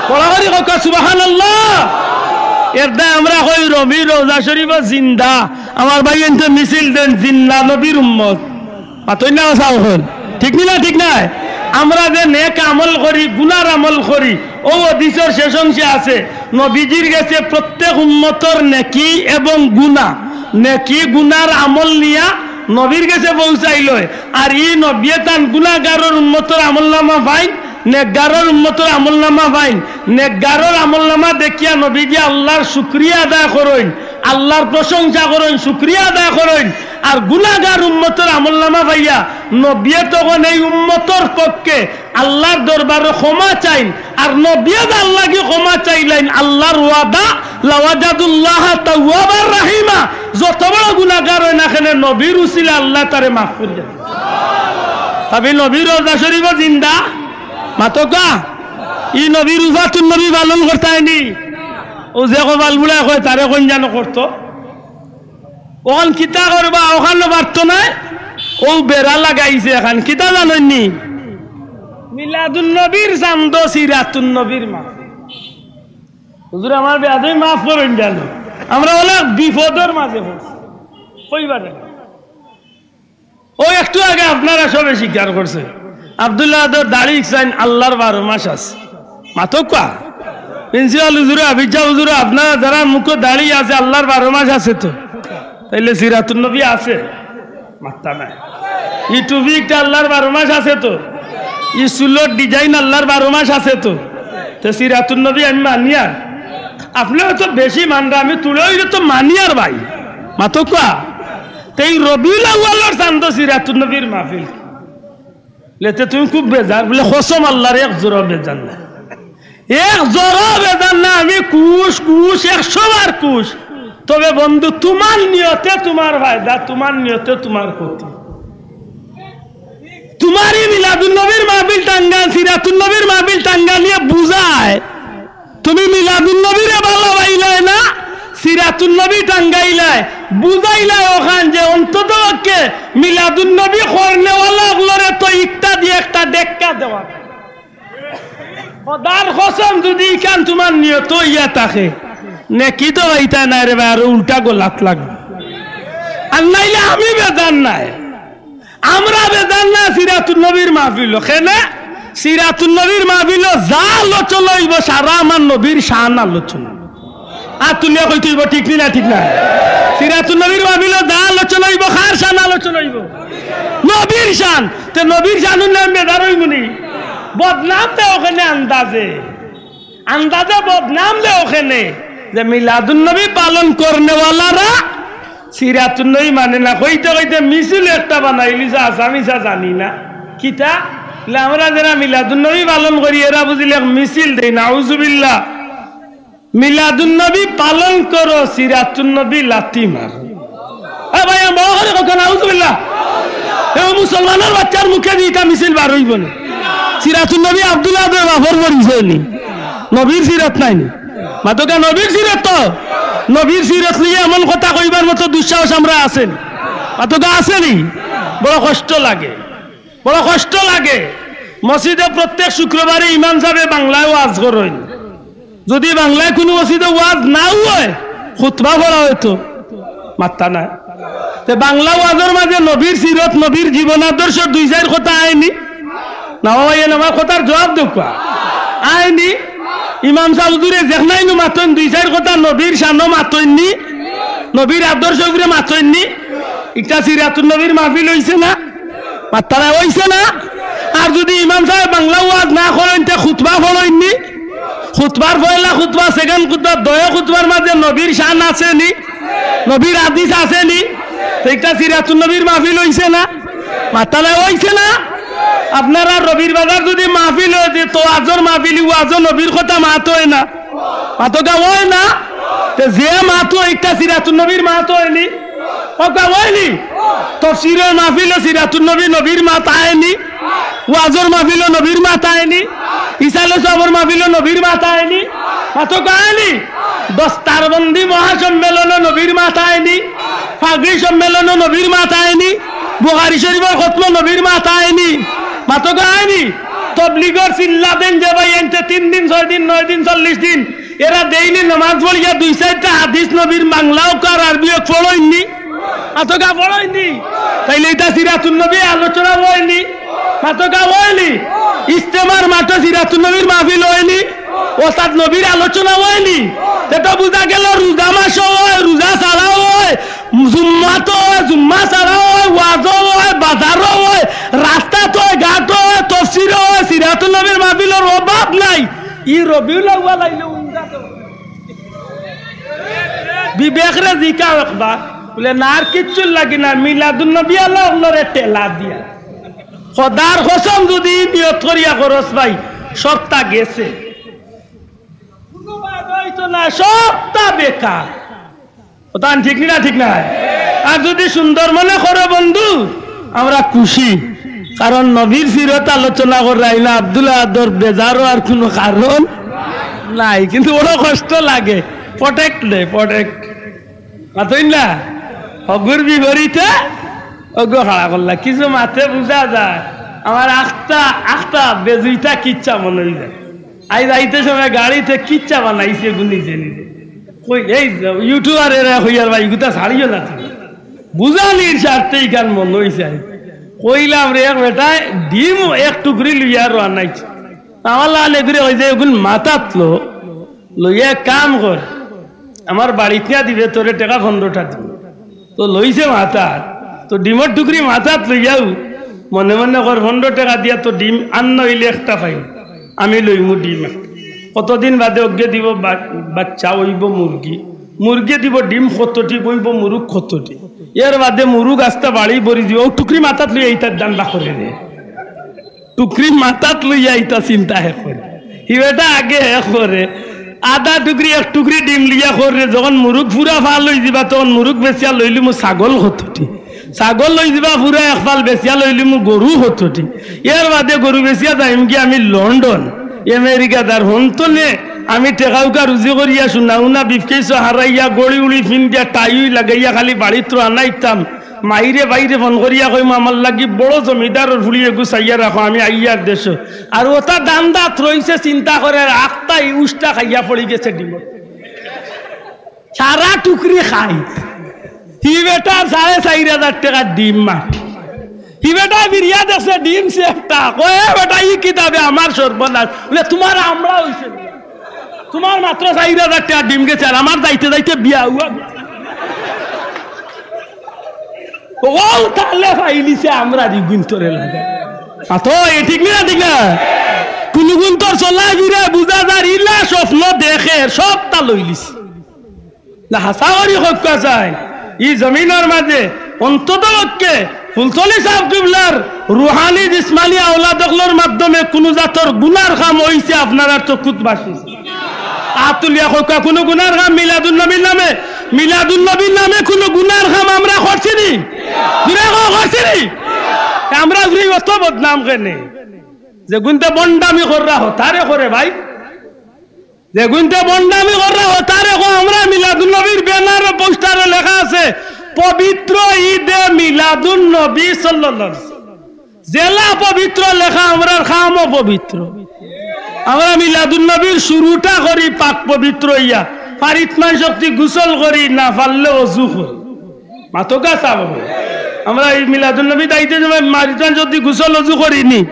বড় করি কউক্কা সুবহানাল্লাহ। এরদায় আমরা কই নবীর রওজা শরীফো জিন্দা। আমার ভাইয়াইন্তে মিছিল দেইন, জিন্দা নবীর উম্মত। মাতইন না বা চাও অখন। ঠিক নি না? ঠিক নায়? আমরা যে নেক আমল করি, গুনার আমল করি, অউ হাদিসর শেষ অংশে আছে, নবীজির গেছে প্রত্যেক উম্মতর নেকি এবং গুনা, নেকি গুনার আমল নিয়া নবীর গেছে পৌঁছাইল অয়। আর ই নবিয়ে তান গুনাগারর উম্মতর আমলনামা পাইন, নেকগারর উম্মতর আমলনামা পাইন। নেকগারর আমলনামা দেখিয়া নবীজি আল্লার শুকরিয়া আদায় করইন, আল্লার প্রশংসা করইন, শুকরিয়া আদায় করইন। আর গুনাগার উম্মতর আমলনামা পাইয়া নবিয়ে তখন এই উম্মতর পক্ষে আল্লার দরবারো ক্ষমা চাইন। আর নবিয়ে যার লাগি ক্ষমা চাইলাইন, আল্লার ওয়াদা, "লাওয়াজাদুল্লাহা তাওয়াবার রাহিমা।" যত বড় গুনাগার অয় না কেনে, নবীর উছিলায় আল্লায় তারে মাফ করিয়া দেইন। তবে নবীর রওজা শরীফো জিন্দা, মাতউক্কা। ই নবীর উফাতুন নবী পালন করতায় নি? অউ যে কপাল পুড়ায় কয়, তারে কইন যেন করতো। অখন কিতা করবা, অখানও পারতো নায়। অউ বেড়া লাগাইছে অখান, কিতা জানইন নি? মিলাদুন নবীর চান্দো সিরাতুন নবীর মাহফিল। হুজুর, আমার বেয়াদবি মাফ করইন যেন। আমরা অনেক বিপদর মাঝে পড়ছি। কইবা না। অউ একটু আগে আপনারা সবে স্বীকার করছে, আব্দুল্লাহ আদর দাড়ি চাইন আল্লার বারো মাস আছে। মাতউক্কা। প্রিন্সিপাল হুজুরে, হাফিজ সাব হুজুরে, আপনারা যারার মুখো দাড়ি আছে, আল্লার বারো মাস আছে তো? তাইলে সিরাতুন নবী আছে? মাতরা নায়। ই টুপি একটা আল্লার বারো মাস আছে তো? ই চুলর design আল্লার বারো মাস আছে তো? তে সিরাতুন নবী আমি মানিয়ার। আপনে অয়তো বেশি মানরা, আমি তুলে অইলে তো মানিয়ার ভাই। মাতউক্কা। তে ই রবিউল আউয়ালর চান্দো সিরাতুন নবীর মাহফিল। লেতে তুমি খুব বেজার, বুলে, কসম আল্লার, এক জোড়া বেজার না। এক জোড়া বেজার না, আমি খুশ, খুশ, একশো বার খুশ। তবে বন্ধু, তুমার নিয়তে তুমার ফায়দা, তুমার নিয়তে তুমার ক্ষতি। তুমার ই মিলাদুন নবীর মাহফিল টাঙ্গান, সিরাতুন নবীর মাহফিল টাঙ্গানিয়ে বুঝায় তুমি মিলাদুন নবীরে ভালা পাইলায় না, সিরাতুন নবী টাঙ্গাইলায়, বুঝাইলায় অখান যে অন্তত পক্ষে মিলাদুন নবী করনেওয়ালা অকলরে তো ইকটা দি একটা ঢেক্কা দেওয়া। খোদার কসম, যুদি ইখান তুমার নিয়ত অইয়া থাকে, নেকি তো পাইতায় নায় রে ভাই, আরো উল্টা গলাত লাগবো। আর নাইলে আমি বেজার নায়। আমরা বেজার না সিরাতুন নবীর মাহফিলো। কেনে? সিরাতুন নবীর মাহফিলো যা আলোচনা অইবো, সারা আমার নবীর শান আলোচনা। আত তুলিয়া কইতে অইবো, ঠিক নি না? ঠিক না? সিরাতুন নবীর মাহফিলো যা আলোচনা অইবো, কার শান আলোচনা অইবো? নবীর শান। তে নবীর শান অইলে আমি বেজার অইমু নি? বদনাম তো অখানে আন্দাজে। আন্দাজে বদনাম যে ওখানে, যে মিলাদুন্নবী পালন করনেওয়ালারা সিরাতুন্নবী মানে না, কইতে কইতে মিছিল একটা বানাইলিছে, আসামিসা জানি না কিতা। বলে, আমরা যারা মিলাদুন্নবী পালন করি, এরা বুঝিলে এক মিছিল দেই, নাউজুবিল্লাহ। মিলাদুন্নবী পালন করো, সিরাতুন্নবী লাথি মারো। এ ভাই, আমি বড় করে কইলাম, নাউজুবিল্লাহ। এ মুসলমানের বাচ্চার মুখে দি ইটা মিছিল বার অইবো না। সিরাতুন্নবী আব্দুল আহাদর বাপর পরিচয় নি, নবীর সিরত নায় নি। মাতকা নবীর সিরত তো, নবীর সিরত লইয়া এমন কথা কইবার মতো দুঃসাহস আমরার আছে নি? মাতকা আছে নি? বড় কষ্ট লাগে, বড় কষ্ট লাগে। মসজিদে প্রত্যেক শুক্রবারে ইমাম সাবে বাংলায় ওয়াজ করইন। যুদি বাংলায় কুনু মসজিদে ওয়াজ না অয়, খুতবা পড়া অইতো, মাত্তা নায়। তে বাংলা ওয়াজর মাঝে নবীর সিরত, নবীর জীবন আদর্শ দুই চাইর কথা আয় নি? না ভাই, এন আমার কথার জবাব দেউক্কা। আয় নি? ইমাম সাব হুজুরে যেখানো মাতইন, দুই চাইর কথা নবীর শানো মাতইন নি? নবীর আদর্শ উপরে মাতইন নি? ইটা সিরাতুন্নবীর মাহফিল অইছে না? মাত্তা নায়, অইছে না? আর যুদি ইমাম সাবে বাংলা ওয়াজ না করইন, তে খুতবা পড়ইন নি? খুতবার পয়লা খুতবা, second খুতবা, দয় খুতবার মাঝে নবীর শান আছে নি? নবীর হাদিস আছে নি? তে ইটা সিরাতুন্নবীর মাহফিল অইছে না? মাত্তা নায়, অইছে না? আপনারা রবির বাজার যুদি মাহফিল অয়, তে ওয়াজর মাহফিল, ওয়াজো নবীর কথা মাত অয় না? মাতকা অয় না? তে যে মাত অয়, ইটা সিরাতুন্নবীর মাত অয় নি? কথা অয় নি? তফসিরর মাহফিলো সিরাতুন্নবী, নবীর মাত আয় নি? ওয়াজর মাহফিলো নবীর মাত আয় নি? ইসালে সওয়াবর মাহফিলো নবীর মাত আয় নি? মাতকা আয় নি? দস্তারবন্দি মহাসম্মেলনো নবীর মাত আয় নি? পাগড়ি সম্মেলনো নবীর মাত আয় নি? বুখারী শরীফর খতমো নবীর মাত আয় নি? মাতকা আয় নি? তবলিগর চিল্লা দেইন যে ভাই, এনতে তিন দিন, ছয় দিন, নয় দিন, চল্লিশ দিন, এরা daily নমাজ পড়িয়া দুই চাইরটা হাদিস নবীর বাংলা অউক আর আরবি অউক পড়ইন নি? মাতকা পড়ইন নি? তাইলে ইটা সিরাতুন্নবী আলোচনা অয় নি? মাতকা অয় নি? ইজতেমার মাঠো সিরাতুন্নবীর মাহফিল অয় নি? অর্থাৎ নবীর আলোচনা অয় নি? তে তো বুঝা গেল রোজা মাসো অয়, রোজা ছাড়াও অয়, জুম্মাত অয়, জুম্মা ছাড়াও অয়, ওয়াজো অয়, বাজারো অয়, রাস্তাত অয়, ঘাটো অয়, তফসিরো অয়, সিরাতুন্নবীর মাহফিলর অভাব নাই। ই রবিউল আউয়াল আইলে উন্দাত। বিবেকরে জিকাও একবার, বলে, "না, আর কিচ্ছুর লাগি না, মিলাদুন্নবী আলা অন্যরে ঠেলা দিয়া।" খোদার কসম, যুদি নিয়ত করিয়া করস ভাই, সবটা গেছে। কুনু বাদ অইতো না, সবটা বেকার। কথা ঠিক নি না, ঠিক না? আর যুদি সুন্দর মনে করো বন্ধু, আমরা খুশি, কারণ নবীর সিরত আলোচনা করাইলা আব্দুল আহাদর বেজার অওয়ার কুনু কারণ নাই, কিন্তু বড় কষ্ট লাগে। Protect দে, protect। মাতইন না? হগুর বিপরীতে অগু খাড়া করলা। কিছু মাতে বুঝা যায়। আমার আখতা, আখতা বেজুইতা কিচ্ছা মনো অই যায়। আইজ আইতে সময় গাড়িতে কিচ্ছা বানাইছে এগু নিজে নিজে। কই, এই YouTuber এরা কইয়ার ভাই, ইগুতা ছাড়িও না তুমি। বুঝানির স্বার্থে ইখান মনো অইছে। কইলাম রে, এক বেটায় ডিম এক টুকরি লইয়া রওয়ানা অইছে। আমার লাখান এগুরে কইছে, এগুন মাথাত লো, লইয়া এক কাম কর, আমার বাড়িত নিয়া দিবে, তোরে টেকা পনরোটা দিমু। তো লইছে মাথাত, তো ডিমর টুকরি মাথাত লইয়াউ মনে মনে কর, পনরো টেকা দিয়া তো ডিম আর না অইলে একটা পাইমু, আমি লইমু ডিম একটা। কতদিন বাদে অগুয়ে দিব বা-, বাচ্চা অইবো মুরগি, মুরগিয়ে দিব ডিম কতটি, বইবো মুরুগ কতটি, এর বাদে মুরুগ আস্তা বাড়ি ভরি দিব, অউ টুকরি মাথাত লইয়া ইতার ধান্দা করে রে। টুকরি মাথাত লইয়া ইতা চিন্তা হে করে। হি বেটা আগে হে করে। আধা টুকরি, এক টুকরি ডিম লইয়া করে। যখন মুরুগ পুরা ফাল অই যিবা, তখন মুরুগ বেচিয়া লইলিমু ছাগল কতটি। ছাগল লই যিবা পুরা এক ফাল, বেচিয়া লইলিমু গরু কতটি। এর বাদে গরু বেচিয়া যাইমুগি আমি লন্ডন, আমেরিকাত। আর হন্তনে আমি টেকাউকা রুজি করিয়া, সোনা উনা, briefcase হারাইয়া, ঘড়ি উড়ি ফিন্দিয়া, tie উই লাগাইয়া খালি বাড়িত রওয়ানা অইতাম। মাইরে বাইরে ফোন করিয়া কইমু, "আমার লাগি বড় জমিদারর ফুড়ি এগু চাইয়া রাখো, আমি আইয়ার দেশো।" আর অতা ধান্দাত রইছে, চিন্তা করের, আখতাই উষ্টা খাইয়া পড়ি গেছে ডিমো। সারা টুকরি খাই। হি বেটা সাড়ে চাইর হাজার টেকার ডিম মাটি। হি বেটা বিরিয়া দেখছে ডিম সেফটা। কয়, "এ বেটা, ই কিতাবে আমার সর্বনাশ।" বলে, "তুমার আমরা অইছে।" তুমার মাত্র চাইর হাজার টেকার ডিম গেছে, আর আমার যাইতে যাইতে বিয়া অওয়া। অউ তালে পাইলিছে আমরার ইগুইন্তরে লাগে। আ, তো এ ঠিক না, ঠিক না? কুনুগুনতর চলাফিরায় বুঝা যার ইলা স্বপ্ন দেখের, সবতা লইলিছে। না, হাছা করি কউক্কা চাই, ই জমিনর মাঝে অন্তত পক্ষে ফুলতলি ছাব কিবলার রুহানি জিসমানি আওলাদ অকলর মাধ্যমে কুনু জাতর গুনার কাম অইছে আপনারার চকুত ভাসিছে? আত তুলিয়া কউক্কা, কুনু গুনার কাম মিলাদুন নবীর নামে, মিলাদুন নবীর নামে কুনু গুনার কাম আমরা করছি নি? জুরে কও, করছি নি? আমরা জুরে অত বদনাম কেনে? যেগুনতে বন্ডামি কররা হতারে করে ভাই, যেগুনতে বন্ডামি কররা হতারে কও। আমরা মিলাদুন নবীর ব্যানারো পোস্টারো লেখা আছে, "পবিত্র ঈদে মিলাদুন নবী সাল্লাল্লাহু আলাইহি ওয়াসাল্লাম।" যেলা পবিত্র লেখা, আমরার কামও পবিত্র। আমরা মিলাদুন নবীর শুরুটা করি পাক পবিত্র অইয়া, ফারিতমান শক্তি গোসল করি, না পারলে অজু করি। মাতউক্কা চাব। আমরা ই মিলাদুন নবী দাইতে সময় ফারিতমান শক্তি গোসল অজু করি নি,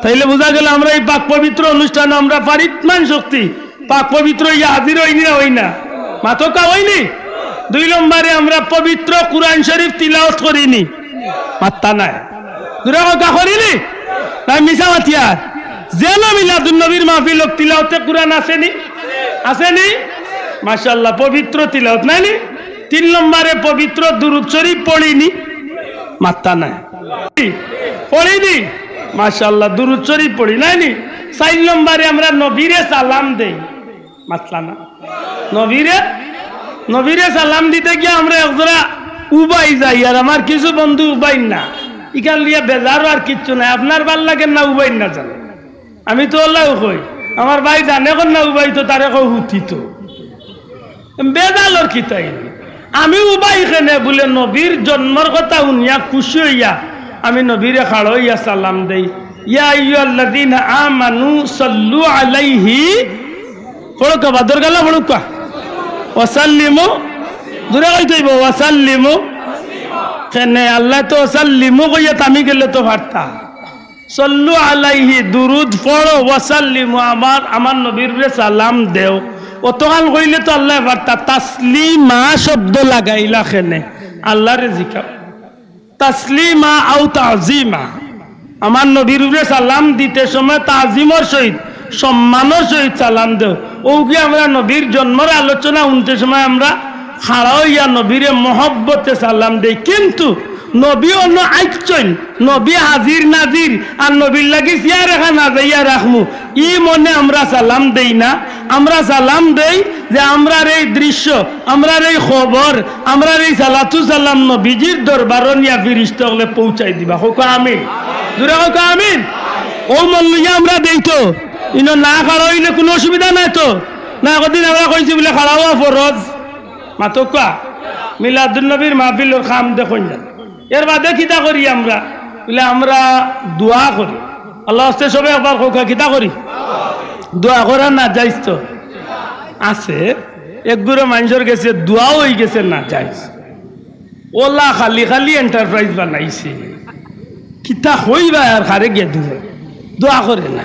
তাইলে বুঝা গেল আমরা ই পাক পবিত্র অনুষ্ঠানো আমরা ফারিতমান শক্তি পাক পবিত্র অইয়া হাজির অই নি না অই না? মাতউক্কা, অই নি? দুই নম্বরে আমরা পবিত্র কুরআন শরীফ তিলাওত করি নি? মাত্তা নাই। জুরে কউক্কা, করি নি? না মিছা মাতিয়ার? যেলা মিলাদুন নবীর মাহফিল অউক, তিলাওতে কুরআন আছে নি? আছে নি? মাশাআল্লাহ, পবিত্র তিলাওত নায় নি? তিন নম্বরে পবিত্র দুরুদ শরীফ পড়ি নি? মাত্তা নাই। পড়ি নি? মাশাআল্লাহ, দুরুদ শরীফ পড়ি, নায় নি? চাইর নম্বরে আমরা নবীরে সালাম দেই। মাতলা না। নবীরে, নবীরে সালাম দিতে গিয়া আমরা একজরা উবাই যাই, আর আমার কিছু বন্ধু উবাইন না। ইখান লইয়া বেজারও আর কিচ্ছু নাই। আপনার ভালা লাগের না, উবাইন না জানো। আমি তো অলাউ কই, আমার ভাই জানে কর না উবাইতো, তারে কও হুতিতো। বেজালর কিতা ইনি? আমি উবাই কেনে বুলে নবীর জন্মর কথা হুনিয়া খুশি অইয়া আমি নবীরে খাড়া অইয়া সালাম দেই, "ইয়া আইয়ুহাল্লাযীনা আমানু সাল্লু আলাইহি।" পড়উক্কা, বাদর গালা পড়উক্কা। "ওয়াসাল্লিমু।" জুরে কইতে অইবো, "ওয়াসাল্লিমু।" কেনে আল্লায় তো "ওয়াসাল্লিমু" কইয়া থামি গেলে তো পারতা। "সাল্লু আলাইহি", দুরুদ পড়ো, "ওয়াসাল্লিমু", আমার, আমার নবীরে সালাম দেও। অতখান কইলে তো আল্লায় পারতা, তাসলিমা শব্দ লাগাইলা কেনে? আল্লারে জিকাও। তাসলিমা আও তাজিমা। আমার নবীরে সালাম দিতে সময় তাজিমর সহিত, সম্মানর সহিত সালাম দেও। অউ কি আমরা নবীর জন্মর আলোচনা হুনতে সময় আমরা খাড়া অইয়া নবীরে মহব্বতে সালাম দেই, কিন্তু নবী অনো আইচ্ছইন, নবী হাজির নাজির, আর নবীর লাগি চেয়ার এখান হাজাইয়া রাখমু, ই মনে আমরা সালাম দেই না। আমরা সালাম দেই যে আমরার এই দৃশ্য, আমরার এই খবর, আমরার এই সালাতু সালাম নবীজির দরবারো নিয়া ফিরিস্তা অকলে পৌঁছাই দিবা। কউক্কা আমিন। জুরে কউক্কা আমিন। অউ মন লইয়া আমরা দেই তো। ইনো না খাড়া অইলে কুনু অসুবিধা নাই তো? না, একদিন আমরা কইছি বুলে খাড়া অওয়া ফরজ। মাতউক্কা, মিলাদুন নবীর মাহফিলর কাম দেখইন না। এর বাদে কিতা করি আমরা? বুলে আমরা দোয়া করি। আল্লার ওয়াস্তে সবে একবার কউক্কা, কিতা করি? দোয়া করা নাজাইজ তো আছে। একগুরে মানষর গেছে দোয়াও অইগেছে নাজাইজ। অলা খালি খালি enterprise বানাইছে। কিতা কইবা আর কারে গিয়া দিবে? দোয়া করে না।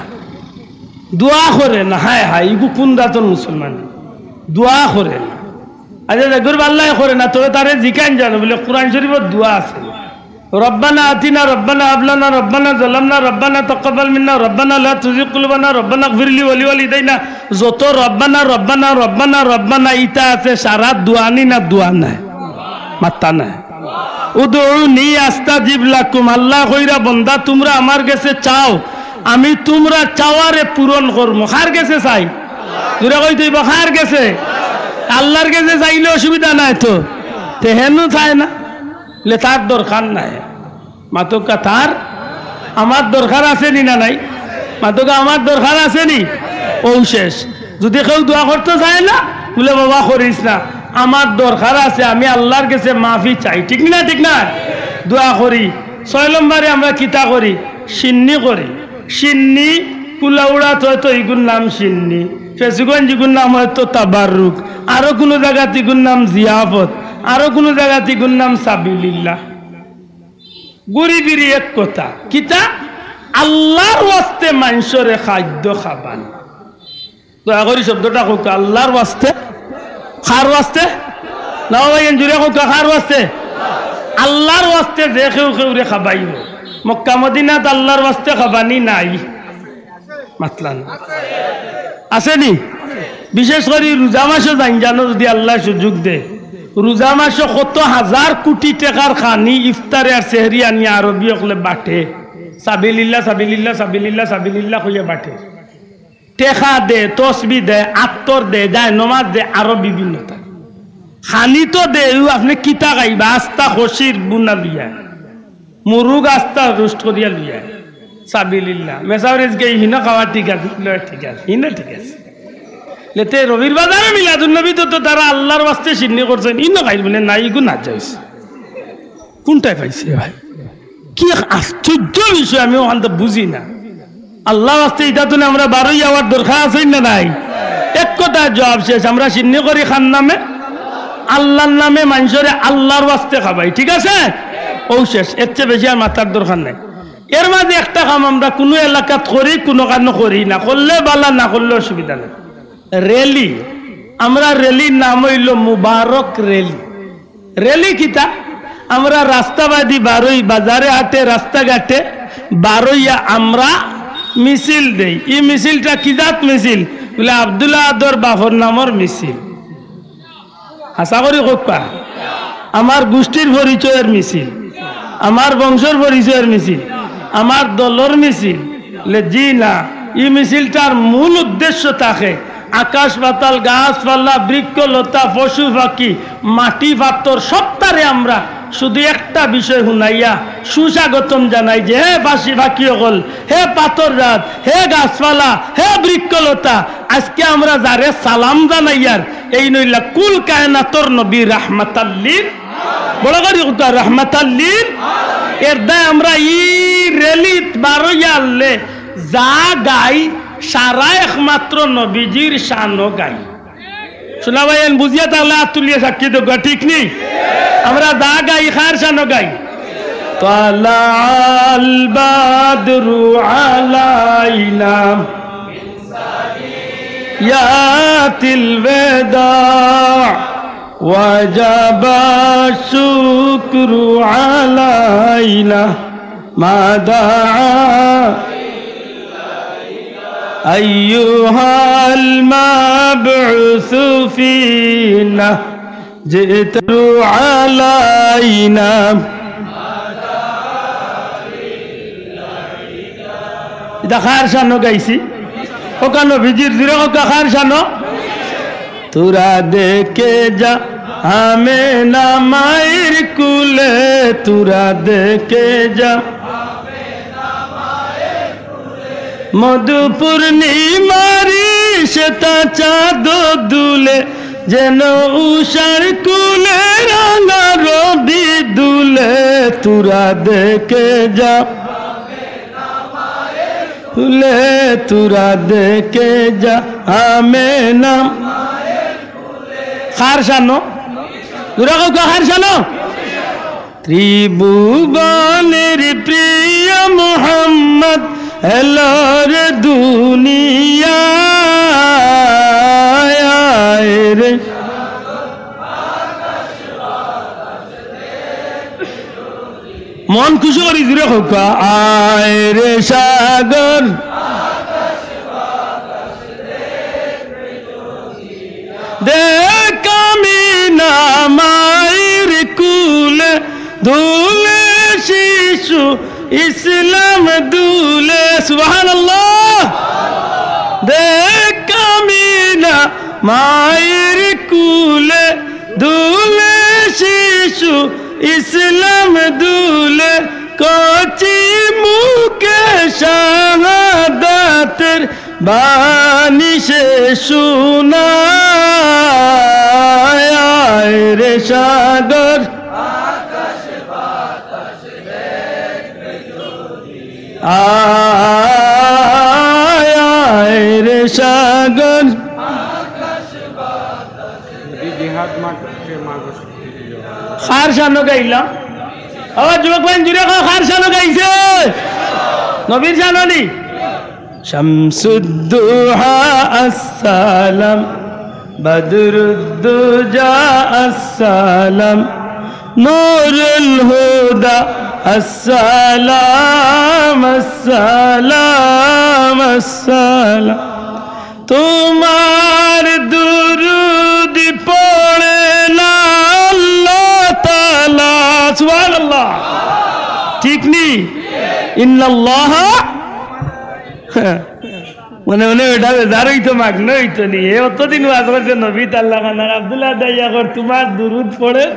দোয়া করে না। হায় হায়, ইগু কুন জাতর মুসলমান? দোয়া করে না। আচ্ছা, যেগুর ভালা লাগে করে না, তবে তারে জিকাইন জানো, বুলে কোরআন শরীফর দোয়া আছে। "রব্বানা আতিনা, রব্বানা হাব লানা, রব্বানা যালামনা, রব্বানা তাকাব্বাল মিন্না, রব্বানা লা তুযিগ কুলুবানা, রব্বানা ইগফির লি ওয়া লিওয়ালিদাইনা।" যত রব্বানা, রব্বানা, রব্বানা, রব্বানা ইতা আছে, সারা দোয়া নি না দোয়া নায়? মাত্তা নায়। "উদউনি আস্তাজিব লাকুম", আল্লায় কইরা, "বন্দা, তুমরা আমার গেছে চাও, আমি তুমরার চাওয়ারে পূরণ করমু।" কার গেছে চাই? জুরে কইতে অইবো, কার গেছে? আল্লার গেছে চাইলে অসুবিধা নাই তো। তে হেনও চায় না, লে তার দরকার নাই। মাতউক্কা, তার আমার দরকার আছে নি না নাই? মাতউক্কা, আমার দরকার আছে নি? অউ শেষ। যুদি কেউ দোয়া করতো চায় না, বুলে, "বাবা, করিস না, আমার দরকার আছে, আমি আল্লার গেছে মাফি চাই।" ঠিক নি না? ঠিক না? দোয়া করি। ছয় নম্বরে আমরা কিতা করি? শিন্নি করি। শিন্নি, কুলাউড়াত অয়তো ইগুর নাম শিন্নি, ফেঞ্চুগঞ্জ ইগুর নাম অয়তো তাবাররুক, আরো কুনু জাগাত ইগুর নাম জিয়াফত, আরো কুনু জাগাত ইগুর নাম সাবিলিল্লাহ। ঘুরি ফিরি এক কথা, কিতা? আল্লার ওয়াস্তে মানষরে খাদ্য খাবানি। দয়া করি শব্দটা কউক্কা, আল্লার ওয়াস্তে। কার ওয়াস্তে? না ভাই, জুরে কউক্কা, কার ওয়াস্তে? আল্লার ওয়াস্তে যে কেউ কেউরে খাবাইবো। মক্কা মদিনাত আল্লার ওয়াস্তে খাবানি নাই। মাতলা না। আছে নি? বিশেষ করি রোজা মাসো জাইন জানো, যদি আল্লায় সুযোগ দে, রোজা মাসো কত হাজার কুটি টেকার খানি ইফতারে আর সেহরি আনিয়া আরবি অকলে বাটে। সাবিলিল্লাহ, সাবিলিল্লাহ, সাবিলিল্লাহ, সাবিলিল্লাহ কইয়া বাটে। টেকা দে, তসবি দে, আত্তর দে, যায় নমাজ দে, আরো বিভিন্নতা। খানি তো দে, ইউ আপনে কিতা খাইবা? আস্তা খসির বুনা লইয়া, মুরুগ আস্তা রোস্ট করিয়া লইয়া, সাবিলিল্লাহ। মেসাব রেজকে হিনো খাওয়া ঠিক আছে, লয় ঠিক আছে, হিনো ঠিক আছে। লেতে রবির বাজারে মিলাদুন নবী তো, তো তারা আল্লাহর ওয়াস্তে শিন্নি করছইন, ইনো খাইর বুলে না, ইগু না যাইস। কোনটায় পাইছে ভাই? কি এক আশ্চর্য বিষয়, আমি অখানতা বুঝি না। আল্লাহর ওয়াস্তে ইতা তুনে আমরা বারই আওয়ার দরকার আছে না নাই? এক কথায় জবাব শেষ। আমরা শিন্নি করি কার নামে? আল্লাহর নামে। মানষরে আল্লাহর ওয়াস্তে খাবাই, ঠিক আছে? অউ শেষ, এর চেয়ে বেশি আর মাতার দরকার নাই। এর মাঝে একটা কাম আমরা কুনু এলাকাত করি, কুনু কানো করি না, করলে বালা, না করলে অসুবিধা নাই। র‍্যালি, আমরা র‍্যালির নাম অইলো মুবারক র‍্যালি। র‍্যালি কিতা? আমরা রাস্তাবাদি বারই, বাজারে হাটে, রাস্তাঘাটে বারইয়া আমরা মিছিল দেই। ই মিছিলটা কি জাত মিছিল? বুলে আব্দুল আহাদর বাফর নামর মিছিল। হাছা করি কউক্কা, আমার গুষ্টির পরিচয়র মিছিল, আমার বংশর পরিচয়র মিছিল, আমার দলর মিছিল। বুলে জি না, ই মিছিলটার মূল উদ্দেশ্য থাকে আকাশ পাতাল, গাছপালা, বৃক্ষ লতা, পশু পাখি, মাটি পাথর, সবতারে আমরা শুধু একটা বিষয় হুনাইয়া সুস্বাগতম জানাই যে, হে পাখি, পাখি অকল, হে পাথর জাত, হে গাছপালা, হে বৃক্ষ লতা, আজকে আমরা যারে সালাম জানাইয়ার, এইন অইলা কুল কায়নাতর নবী রাহমাতাল্লিল, বড় করি কউক্কা, রাহমাতাল্লিল। এর দায় আমরা ই র‍্যালিত বারইয়া আরলে যা গাই, সারা একমাত্র নবীজির শানো গাই। শুনা ভাই, এন বুঝিয়া থাকলে আত তুলিয়া সাক্ষী দেউক্কা, ঠিক নি? আমরা যা গাই, কার শানো গাই? طلع البدر علينا يا الوداع وجب الشكر علينا ما دعا أيها المبعوث فينا جئت علينا. ইতা কার শানো গাইছি? কউক্কা নবীজির, জুরে কউক্কা, কার শানো? তোরা দেখে যা আমেনা মায়ের কুলে, তোরা দেখে যা মধু পূর্ণিমারি সেতা চাঁদ দুলে, যেন উষার কুলে রাঙা রবি দুলে। তোরা দেখে যা, কুলে তোরা দেখে যা আমেনা। কার শানো? জুরে কউক্কা, কার শানো? ত্রিভুবনের প্রিয় মোহাম্মদ এলো রে দুনিয়ায় রে। মন খুশি করি জুরে কউক্কা, আয় রে সাগর। দেখ আমিনা মায়ের কুলে দুলে শিশু ইসলাম দুলে। সুবহানাল্লাহ। দেখ আমিনা মায়ের কুলে দুলে শিশু ইসলাম দুলে, কচি মুখে শাহাদাতের বাণী সে শোনায়। আয় রে সাগর, আয়, আয় রে সাগর। কার শানো গাইলাম? ও যুবক ভাই, জুরে কও, কার শানো গাইছে? নবীর শানো নি? শামসুদ্দুহা আসসালাম, বদরুদ্দুজা আসসালাম, নুরুল হুদা السلام السلام السلام. তোমার দুরুদ পড়ে না আল্লাহ তাআলা। সুবহানাল্লাহ। ঠিক নি? ইন্নাল্লাহ। মনে মনে ওটা বেজার অইতো, মাগনা অইতো নি। এ অতদিন ওয়াজ করছে নবী তাল্লা খানার, আব্দুল্লাহ দাইয়া কর, তোমার দুরুদ পড়ে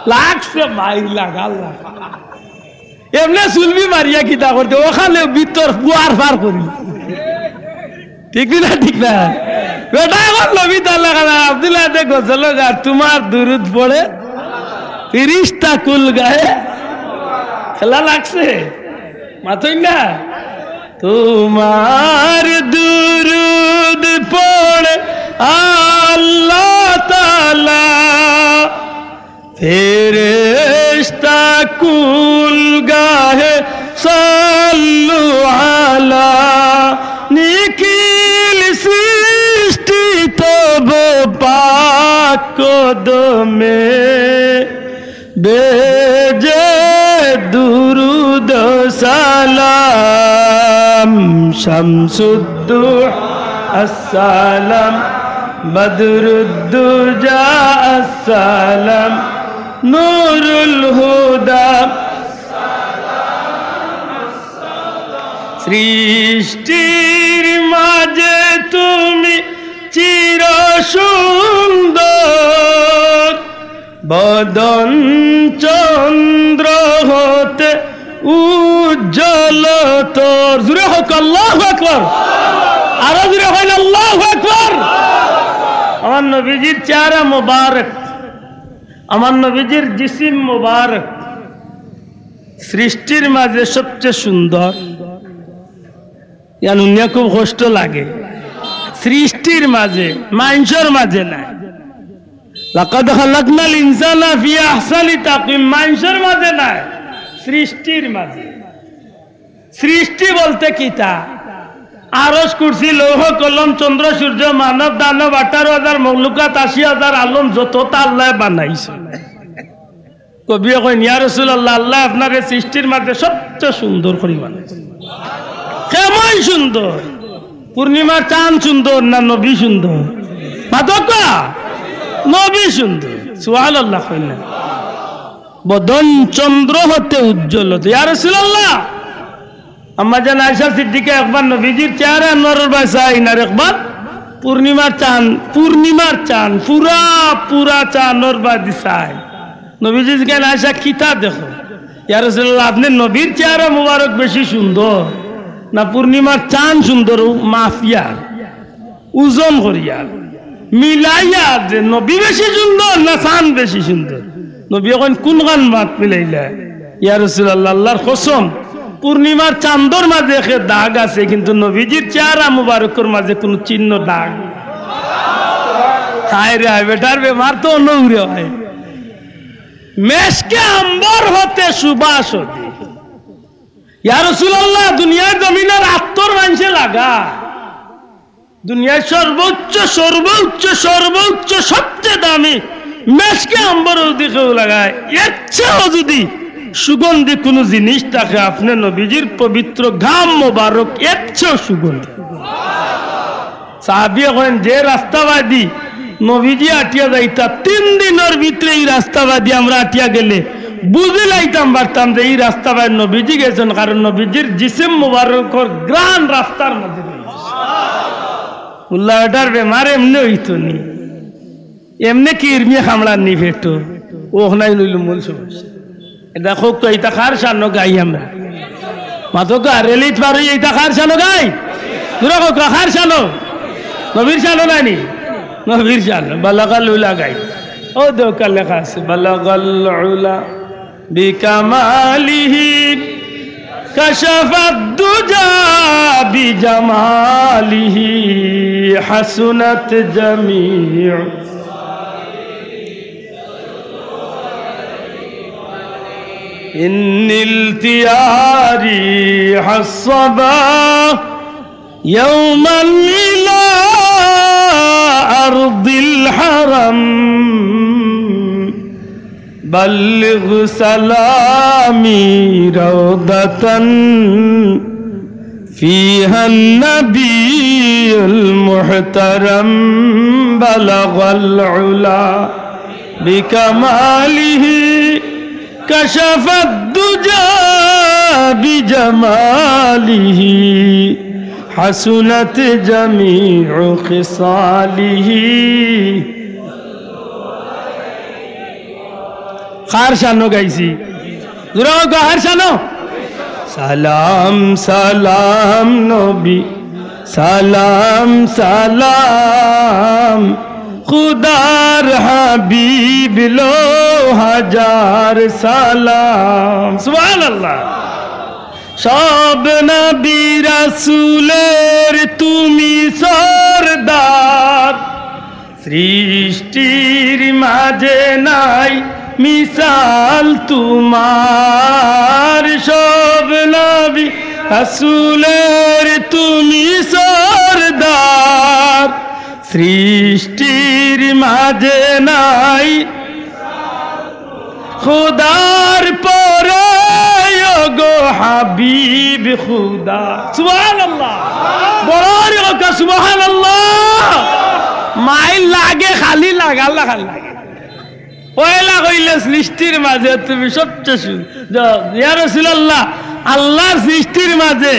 লাগছে মাইর লাগা, লাগা। এমনে সুলবি মারিয়া কিতা করতে, ওখানে ভিতর পুয়ার ফার করি। ঠিক না, ঠিক না? বেটা এখন নবী তাল্লা খানার, আব্দুল্লাহ দে গজল গার, তোমার দুরুদ পড়ে ফিরিস্তা কুল গাহে। খেলা লাগছে? মাতই না? তোমার দুরুদ পড়ে আল্লাহ তাআলা, ফেরেশতা কুল গাহে সাল্লু আলা, নিখিল সৃষ্টি তব পাক কদমে। বেজে দুরুদ সালাম, শামসুদ্দুহা আসসালাম, বদরুদ্দুজা আসসালাম, নুরুল হুদা। সৃষ্টির মাঝে তুমি চির সুন্দর, বদন চন্দ্র হতে উজ্জ্বল তোর। জুরে হোক আল্লাহু আকবার। আরো জুরে হোক আল্লাহু আকবার। আমার নবীজির চেহারা মোবারক, আমার নবীজির জিসিম মোবারক, সৃষ্টির মাঝে সবচেয়ে সুন্দর। ইয়ান হুনিয়া খুব কষ্ট লাগে। সৃষ্টির মাঝে, মানষর মাঝে নায়। লাকাদ খালাকনাল ইনসানা ফি আহসানি তাকওয়িম, মানষর মাঝে নায়, সৃষ্টির মাঝে। সৃষ্টি বলতে কিতা? আরশ, কুরসি, লৌহ, কলম, চন্দ্র, সূর্য, মানব, দানব, আঠারো হাজার মখলুকাত, আশি হাজার আলম, যততা আল্লায় বানাইছে। কবিয়ে কইন, "ইয়া রাসূলুল্লাহ, আল্লায় আপনারে সৃষ্টির মাঝে সবচেয়ে সুন্দর করি বানাইছে।" কেমন সুন্দর? পূর্ণিমার চান সুন্দর না নবী সুন্দর? মাতউক্কা, নবী সুন্দর। সুবহানাল্লাহ কইন না। বদন চন্দ্র হতে উজ্জ্বল হতে। ইয়া রাসূলুল্লাহ, আম্মাজান আয়েশা সিদ্দিকা একবার নবীজির চেহারা আনোয়ারর বায় চাইন, আর একবার পূর্ণিমার চান, পূর্ণিমার চান, পুরা, পুরা চানর বায় দি চাইন। নবীজি জিকাইন, "আয়েশা, কিতা দেখো?" "ইয়া রাসূলুল্লাহ, আপনে নবীর চেহারা মুবারক বেশি সুন্দর, না পূর্ণিমার চান সুন্দর?" ও মাপিয়া ওজন করিয়া, মিলাইয়া যে নবী বেশি সুন্দর না চান বেশি সুন্দর। নবীয়ে কইন, "কুনখান মাত মিলাইলা?" "ইয়া রাসূলুল্লাহ, আল্লাহর কসম, পূর্ণিমার চান্দর মাঝে একে দাগ আছে, কিন্তু নবীজির চেহারা মুবারকর মাঝে কুনু চিহ্ন দাগ নাই।" হায় রে হায়, বেটার বেমার তো অন্য উরে হয়। মেশকে আম্বর হতে সুবাস অধিক। ইয়া রাসূলুল্লাহ, দুনিয়ার জমিনর আতর মানষে লাগা, দুনিয়ার সর্বোচ্চ, সর্বোচ্চ, সর্বোচ্চ, সবচেয়ে দামি মেশকে আম্বর অধিকেও লাগায়। এর চেয়েও যদি সুগন্ধি কুনু জিনিস থাকে, আপনে নবীজির পবিত্র ঘাম মোবারক এর চেয়েও সুগন্ধি। সাহাবিয়ে কইন, "যে রাস্তা বায়দি নবীজি আটিয়া যাইতা, তিন দিনর ভিতরে ই রাস্তা বায়দি আমরা আটিয়া গেলে বুঝি লাইতাম পারতাম যে ই রাস্তা বায় নবীজি গেছইন, কারণ নবীজির জিসিম মুবারকর ঘ্রাণ রাস্তার মাঝে রইছে।" মুল্লা বেটার বেমার এমনে অইতো নি, এমনে কিরমিয়ে কামড়ার নি পেটো, অউ নাই লইল মূল সমস্যা। ইটা কউক্কা, ইটা কার শানো গাই আমরা? মাতউক্কা, রেলিত পার অইয়া ইটা কার শানো গাই? জুরে কউক্কা, কার শানো? নবীর শানো নায় নি? নবীর শানো। বালাগাল উলা গাই। অউ দেউক্কা লেখা আছে, বালাগাল উলা বিকামালিহি, কাশাফাদ দুজা বিজামালিহি, হাসুনাত জামিউ إن التياري حصبا يوما إلى أرض الحرم. بلغ سلامي روضة فيها النبي المحترم بلغ العلا بكماله كشف الدجى بجماله حسنت جميع خصاله. কার শানো গাইছি? জোরে কও, কার শানো? সালাম সালাম নবী, সালাম সালাম, খুদার হাবিব লো হাজার সালাম। সুবহানাল্লাহ। সব নবী রাসূলের তুমি সর্দার, সৃষ্টির মাঝে নাই মিসাল তোমার। সব নবী রাসূলের তুমি সর্দার, সৃষ্টির মাঝে নাই খুদার পরে, ও গো হাবিব খুদা। সুবহানাল্লাহ। বড় করি কও সুবহানাল্লাহ। মাইল লাগে খালি লাগা, আল্লাহ খালি লাগে। পয়লা কইলে সৃষ্টির মাঝে তুমি সবচেয়ে সু-, জ-, ইয়া রাসূলুল্লাহ, আল্লাহর সৃষ্টির মাঝে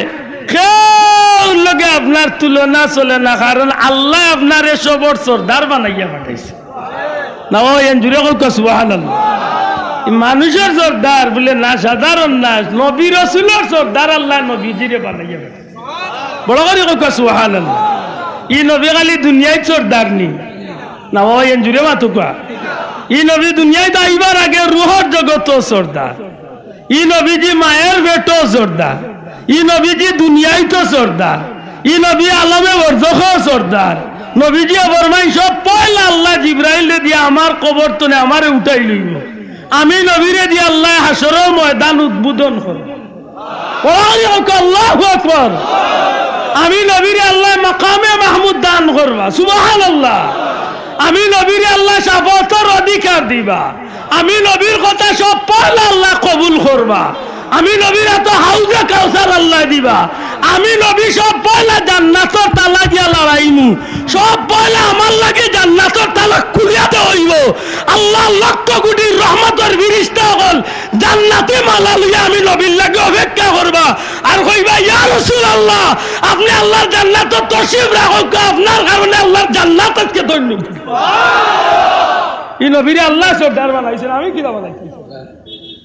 কেউর লগে আপনার তুলনা চলে না, কারণ আল্লাহ আপনারে সবর সর্দার বানাইয়া পাঠাইছে। না, ও এন জুরে কউক্কা সুবহানাল্লাহ। ই মানুষর সর্দার বুলে না, সাধারণ না, নবী রসুলর সর্দার আল্লাহ নবীজিরে বানাইয়া পাঠাইছে। বড় করি কউক্কা সুবহানাল্লাহ। ই নবী খালি দুনিয়াইত সর্দার নি? না, ও এন জুরে মাতুক্কা। ই নবী দুনিয়াইত আইবার আগে রুহর জগতো সর্দার। ই নবীজি মায়ের পেটো সর্দার, ই নবীজি দুনিয়াইতো সর্দার, ই নবী আলমে বরজখো সর্দার। নবীজিয়ে ফরমাইন, সব পয়লা আল্লাহ জিব্রাইলরে দিয়া আমার কবর তনে আমারে উঠাই লইবো। আমি নবীরে দিয়া আল্লাহ হাশরর ময়দান উদ্বোধন করবো। বড় করি কউক্কা আল্লাহু আকবার। আমি নবীরে আল্লাহ মাকামে মাহমুদ দান করবা, সুবহানাল্লাহ। আমি নবীরে আল্লাহ শাফাআতর অধিকার দিবা। আমি নবীর কথা সব পয়লা আল্লাহ কবুল করবা। আমি নবীর আতো হাউজে কাউসার আল্লাহ দিবা। আমি নবী সব পয়লা জান্নাতর তালা দিয়া লাড়াইমু। সব পয়লা আমার লাগি জান্নাতর তালা খুলিয়া দেওয়া অইবো। আল্লাহর লক্ষ কোটি রহমতর ফিরিস্তা অকল জান্নাতি মালা লইয়া আমি নবীর লাগি অপেক্ষা করবা। আর কইবা, ইয়া রাসূলুল্লাহ, আপনে আল্লাহর জান্নাতো তশরিফ রাখউক্কা, আপনার কারণে আল্লাহর জান্নাত আজকে ধন্য। ই নবীরে আল্লাহ সর্দার বানাইছইন, আমি কিলা বানাইছি?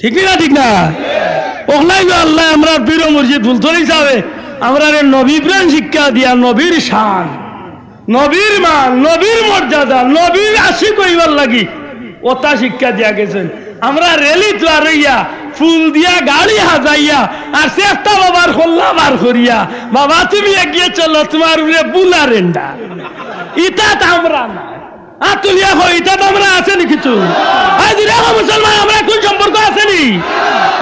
ঠিক নি না, ঠিক না? অখলাইলো আল্লাহ আমরার পীর মুর্শিদ ফুলতলি ছাবে আমরারে নবী প্রেম শিক্ষা দিয়া, নবীর শান, নবীর মান, নবীর মর্যাদা, নবীর আশিক অইবার লাগি অতা শিক্ষা দিয়া গেছইন। আমরা র‍্যালিত বার অইয়া, ফুল দিয়া গাড়ি হাজাইয়া, আর চেষ্টা বাবার খোল্লা বার করিয়া, বাবা তুমি এগিয়ে চলো, তোমার উপরে বুলা রেন্ডা। ইতাত আমরা না। আত তুলিয়া কও, ইতাত আমরা আছে নি কিছু? আই জুরে কও মুসলমান, আমরা কুন সম্পর্ক আছে নি?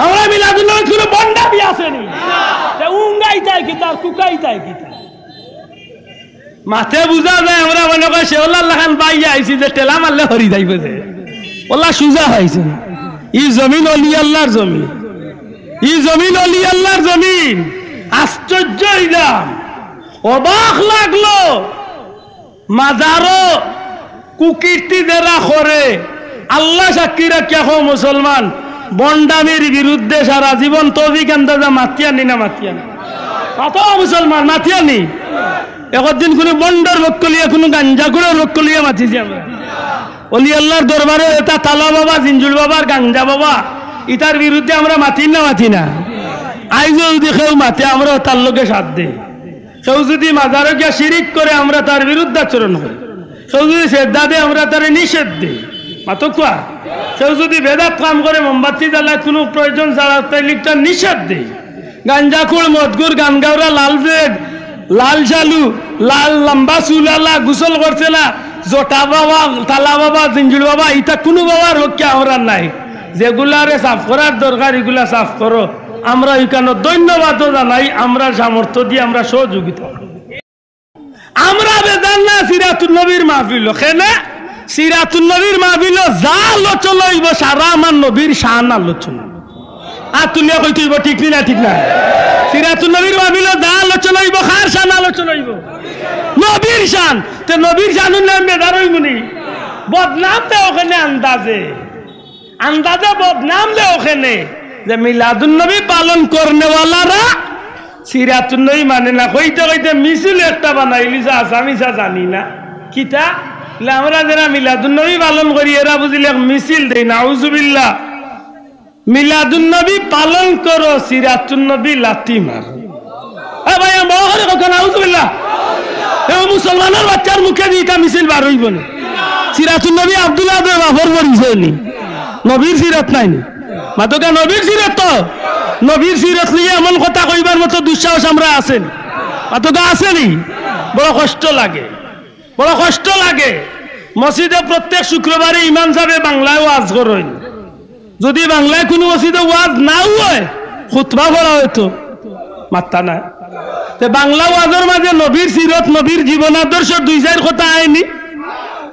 আমরা মিলাদুন নবীত কুনু ভন্ডামি আছে নি? তে উঙ্গাইতায় কিতা, কুকাইতায় কিতা? মাতে বুঝা যায়, আমরা মনে করি সে অলার লাখান বাইয়া আইছি যে ঠেলা মারলে হরি যাইবো যে। অলা সুজা অইছে না। ই জমিন অলি আল্লাহর জমিন। ই জমিন অলি আল্লাহর জমিন। আশ্চর্য অইলাম, অবাক লাগলো। মাজারো কুকীর্তি যেরা করে, আল্লাহ সাক্ষী রাখিয়া কও মুসলমান, ভন্ডামির বিরুদ্ধে সারা জীবন তৌফিক আন্দাজা মাতিয়া নি না মাতিয়া নি? মাতো মুসলমান, মাতিয়া নি? একদিন কুনু ভন্ডর পক্ষ লইয়া, কুনু গাঞ্জাখুরর পক্ষ লইয়া মাতিছি আমরা। অলি আল্লাহর দরবারো ইতা তালা বাবা, জিঞ্জুর বাবার গাঞ্জা বাবা, ইতার বিরুদ্ধে আমরা মাতি না মাতি না? আইজও যুদি কেউ মাতে, আমরা তার লগে সাথ দেই। কেউ যুদি মাজারো গিয়া শিরিক করে, আমরা তার বিরুদ্ধাচরণ করি। কেউ যুদি সেজদা দেয়, আমরা তারে নিষেধ দেই। মাতউক্কা। কেউ যুদি বেদাত কাম করে, মোমবাতি জ্বালায় কুনু প্রয়োজন ছাড়া, তাইলে ইটা নিষেধ দেই। গাঞ্জাখুর, মদখুর, গান গাওরা, লাল ব্লেড, লাল শালু, লাল লম্বা চুল আলা, গোসল করছে না, জটা বাবা, তালা বাবা, জিঞ্জুর বাবা, ইতা কুনু বাবার পক্ষে আমরার নাই। যেগুলারে সাফ করার দরকার, ইগুলা সাফ করো। আমরা ইখানো ধন্যবাদও জানাই, আমরার সামর্থ্য দিয়া আমরা সহযোগিতা করি। আমরা বেজার না সিরাতুন নবীর মাহফিলো। কেনে? সিরাতুন নবীর মাহফিলো যা আলোচনা অইবো, সারা আমার নবীর শান আলোচনা। আর তুলিয়া কইতে অইবো, ঠিক নি না? ঠিক না? সিরাতুন নবীর মাহফিলো যা আলোচনা অইবো, কার শান আলোচনা অইবো? নবীর শান। তে নবীর শান হুনলে আমি বেজার অইমুনি? বদনাম দেও কেনে আন্দাজে, আন্দাজে বদনাম দেও কেনে যে মিলাদুন নবী পালন করনেওয়ালারা সিরাতুন নবী মানে না। কইতে কইতে মিছিল একটা বানাইলিছে, হাছা মিছা জানি না কিতা। বলে, আমরা যেরা মিলাদুন নবী পালন করি, এরা বুঝিলে এক মিছিল দেই, নাউজুবিল্লাহ। মিলাদুন নবী পালন করো, সিরাতুন নবী লাথি মারো। এ ভাই, আমি বড় করি কউক্কা, নাউজুবিল্লাহ। এ মুসলমানর বাচ্চার মুখে দি ইটা মিছিল বার অইবো নি? সিরাতুন নবী আব্দুল আহাদর বাপর পরিচয় নি? নবীর সিরত নাই নি? মাতউক্কা নবীর সিরত তো। নবীর সিরত লইয়া এমন কথা কইবার মতো দুঃসাহস আমরার আছে নি? মাতউক্কা আছে নি? বড় কষ্ট লাগে, বড় কষ্ট লাগে। মসজিদো প্রত্যেক শুক্রবারে ইমাম সাবে বাংলায় ওয়াজ করইন। যুদি বাংলায় কুনু মসজিদো ওয়াজ না অয়, খুতবা পড়া অইতো, মাত্তা নাই। তে বাংলা ওয়াজর মাঝে নবীর সিরত, নবীর জীবন আদর্শ দুই চাইর কথা আয় নি?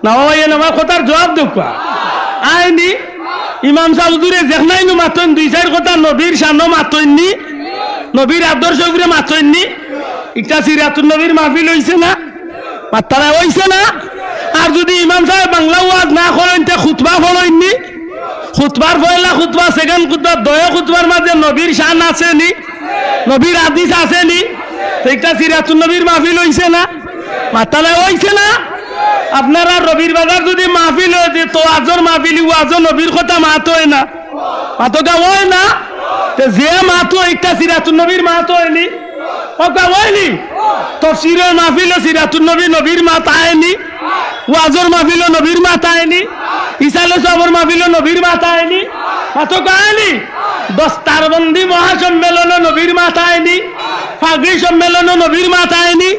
না ভাই, এন আমার কথার জুয়াব দেউক্কা। আয় নি? ইমাম সাব হুজুরে যেখানো মাতইন, দুই চাইর কথা নবীর শানো মাতইন নি? নবীর আদর্শ উপরে মাতইন নি? ইটা সিরাতুন নবীর মাহফিল অইছে না? মাত্তা নাই, অইছে না? আর যুদি ইমাম সাবে বাংলা ওয়াজ না করইন, তে খুতবা পড়ইন নি? খুতবার পয়লা খুতবা, সেকেন্ড খুতবা, দয় খুতবার মাঝে নবীর শান আছে নি? নবীর হাদিস আছে নি? তে ইটা সিরাতুন নবীর মাহফিল অইছে না? মাত্তা নাই, অইছে না? আপনারার রবির বাজার যুদি মাহফিল অয়, তে ওয়াজর মাহফিল, ওয়াজো নবীর কথা মাত অয় না? মাতউক্কা অয় না? তে যে মাত অয়, ইটা সিরাতুন নবীর মাত অয় নি? কউক্কা অয় নি? তফসিরর মাহফিলো সিরাতুন নবী, নবীর মাত আয় নি? ওয়াজর মাহফিলো নবীর মাত আয় নি? ইসালে সওয়াবর মাহফিলো নবীর মাত আয় নি? মাতউক্কা আয় নি? দস্তারবন্দি মহাসম্মেলনো নবীর মাত আয় নি? পাগড়ি সম্মেলনো নবীর মাত আয় নি?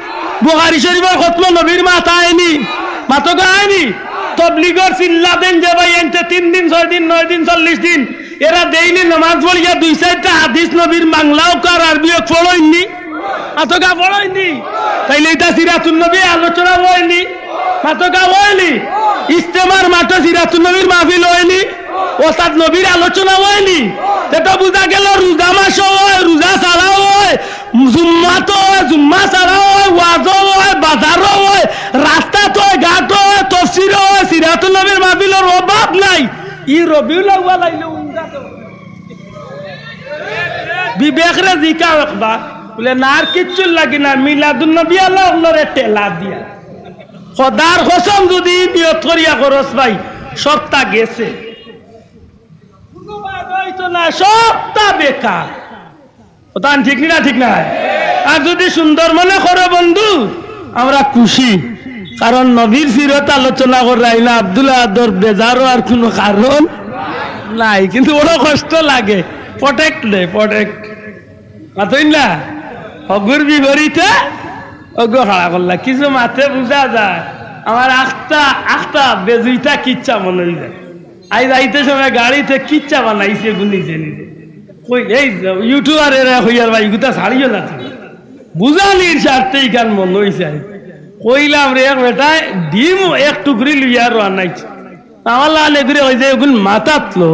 বুখারী শরীফর খতমো নবীর মাত আয় নি? মাতউক্কা আয় নি? তবলিগর চিল্লা দেইন যে ভাই, এনতে তিন দিন, ছয় দিন, নয় দিন, চল্লিশ দিন, এরা ডেইলি নামাজ পড়িয়া দুই চাইরটা হাদিস নবীর বাংলা অউক আর আরবি অউক পড়ইন নি? মাতউক্কা পড়ইন নি? তাইলে ইটা সিরাতুন নবী আলোচনা অয় নি? মাতউক্কা অয় নি? ইজতেমার মাঠো সিরাতুন নবীর মাহফিল অয় নি? অর্থাৎ নবীর আলোচনা অয় নি? তে তো বুঝা গেল রোজা মাসো অয়, রোজা ছাড়াও অয়, জুম্মাত অয়, জুম্মা ছাড়াও অয়, ওয়াজো অয়, বাজারো অয়, রাস্তাত অয়, ঘাটো অয়, তফসিরো অয়, সিরাতুন নবীর মাহফিলর অভাব নাই। ই রবিউল আউয়াল আইলে উন্দাত। বিবেকরে জিকাও একবার, বলে, না, আর কিচ্ছুর লাগি না, মিলাদুন নবী আলা অন্যরে ঠেলা দিয়া। খোদার কসম, যুদি নিয়ত করিয়া করস ভাই, সবটা গেছে। কুনু বাদ অইতো না, সবটা বেকার। কথা ঠিক নি না? ঠিক না? আর যুদি সুন্দর মনে করো বন্ধু, আমরা খুশি, কারণ নবীর সিরত আলোচনা করাই না, আব্দুল আহাদর বেজার অওয়ার কুনু কারণ নাই, কিন্তু বড় কষ্ট লাগে। প্রোটেক্ট দে, প্রোটেক্ট। মাতইন না? হগুর বিপরীতে অগু খাড়া করলা। কিছু মাতে বুঝা যায়, আমার আখতা, আখতা বেজুইতা কিচ্ছা মনে অই যায়। আইজ আইতে সময় গাড়িতে কিচ্ছা বানাইছে গু নিজে নিজে। কই, এই YouTuber এরা কইয়ার ভাই, ইগুতা ছাড়িও না তুমি। বুঝানির স্বার্থে ইখান মনে অইছে। কইলাম রে, এক বেটায় ডিম এক টুকরি লইয়া রওয়ানা অইছে। আমার লাল এগুরে কইছে, এগুন মাথাত লো,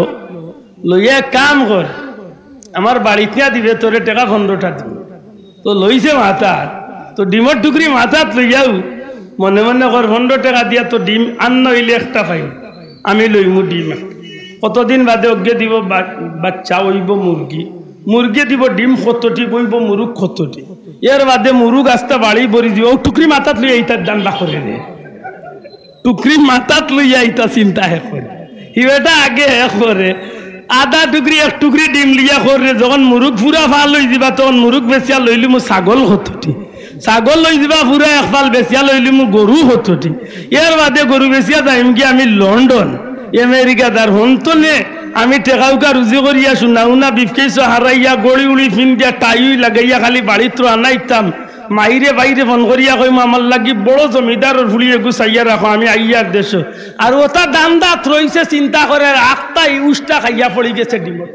লইয়া এক কাম কর, আমার বাড়িত নিয়া দিবে, তোরে টেকা পনরোটা দিমু। তো লইছে মাথাত, তো ডিমর টুকরি মাথাত লইয়াউ মনে মনে কর, পনরো টেকা দিয়া তো ডিম আন্না অইলে একটা পাইমু, আমি লইমু ডিম একটা। কতদিন বাদে অগ্গে দিব বা-, বাচ্চা অইবো মুরগি, মুরগি দিব ডিম কতটি, অইবো মুরুগ কতটি, এর বাদে মুরুগ আস্তা বাড়ি ভরি দিব। অউ টুকরি মাথাত লইয়া ইতার ধান্দা করে রে। টুকরি মাথাত লইয়া ইতা চিন্তা হে করে। হি বেটা আগে হে করে। আধা টুকরি, এক টুকরি ডিম লইয়া করে। যখন মুরুগ পুরা ফাল অই যিবা, তখন মুরুগ বেচিয়া লইলিমু ছাগল কতটি। ছাগল লই যিবা পুরা এক ফাল, বেচিয়া লইলিমু গরু কতটি। এর বাদে গরু বেচিয়া যাইমগি আমি লন্ডন, আমেরিকা। তার হন্তনে আমি টেকাউকা রুজি করিয়া, সোনা উনা, ব্রিফকেসো হারাইয়া, ঘড়ি উড়ি ফিন্দিয়া, টাই উই লাগাইয়া খালি বাড়িত রওয়ানা অইতাম। মাইরে বাইরে ফোন করিয়া কইমু, আমার লাগি বড় জমিদারর ফুড়ি এগু চাইয়া রাখো, আমি আইয়ার দেশো। আর অতা ধান্দাত রইছে, চিন্তা করের আখতাই উষ্টা খাইয়া পড়ি গেছে ডিমো।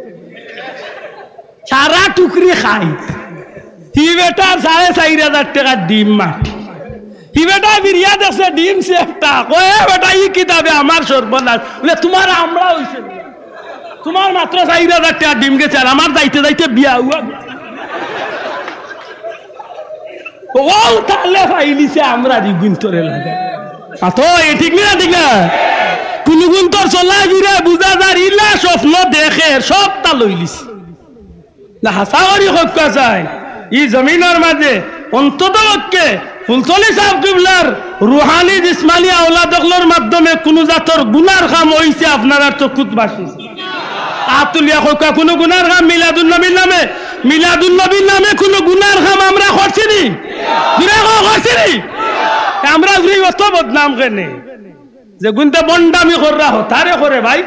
সারা টুকরি খাই। হি বেটার সাড়ে চাইর হাজার টেকার ডিম মাটি। হি বেটায় ফিরিয়া দেখছে ডিম সে একটা। কয়, "এ বেটা, ই কিতাবে আমার সর্বনাশ।" বলে, "তুমার আমরা অইছে না। তুমার মাত্র চাইর হাজার টেকার ডিম গেছে, আর আমার যাইতে যাইতে বিয়া হুয়া।" ও তাহলে পাইলিছে আমরা রিগুন্তরে লাগে। আ তো, এ ঠিক না, ঠিক না? কুনুগুন্তর চলাফিরা বুঝা যার, ইলা স্বপ্ন দেখে, সবতা লইলিছে। না, হাছা করি কউক্কা চাই, ই জমিনর মাঝে অন্তত পক্ষে ফুলতলি সাব কিবলার রুহানি জিসমানি আওলাদ অকলর মাধ্যমে কুনু জাতর গুনার কাম অইছে আপনারার চকুত ভাসিছে? আত তুলিয়া কউক্কা, কুনু গুনার কাম মিলাদুন নবীর নামে, মিলাদুন নবীর নামে কুনু গুনার কাম আমরা করছি নি? জুরে কও, করছি নি? আমরা জুরে অত বদনাম কেনে? যেগুনতে ভন্ডামি কররা হতারে করে ভাই,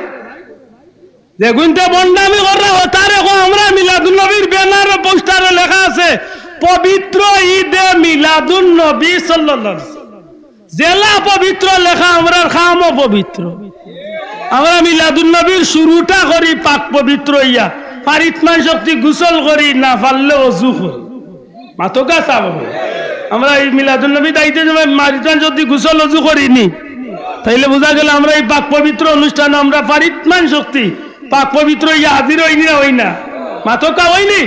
যেগুনতে ভন্ডামি কররা হতারে কও, আমরা মিলাদুন নবীর ব্যানার ও পোস্টারো লেখা আছে, "পবিত্র ঈদে মিলাদুন নবী সাল্লাল্লাহু আলাইহি ওয়াসাল্লাম।" যেলা পবিত্র লেখা, আমরার কামও পবিত্র। আমরা মিলাদুন নবীর শুরুটা করি পাক পবিত্র অইয়া, পারিতমান শক্তি গোসল করি, না পারলে অজু করি। মাতউক্কা চাব। আমরা ই মিলাদুন নবী দাইতে সময় মারিতান যদি গোসল অজু করি নি, তাইলে বুঝা গেল আমরা ই পাক পবিত্র অনুষ্ঠানো আমরা পারিতমান শক্তি পাক পবিত্র অইয়া হাজির অই নি না অই না? মাতউক্কা অই নি?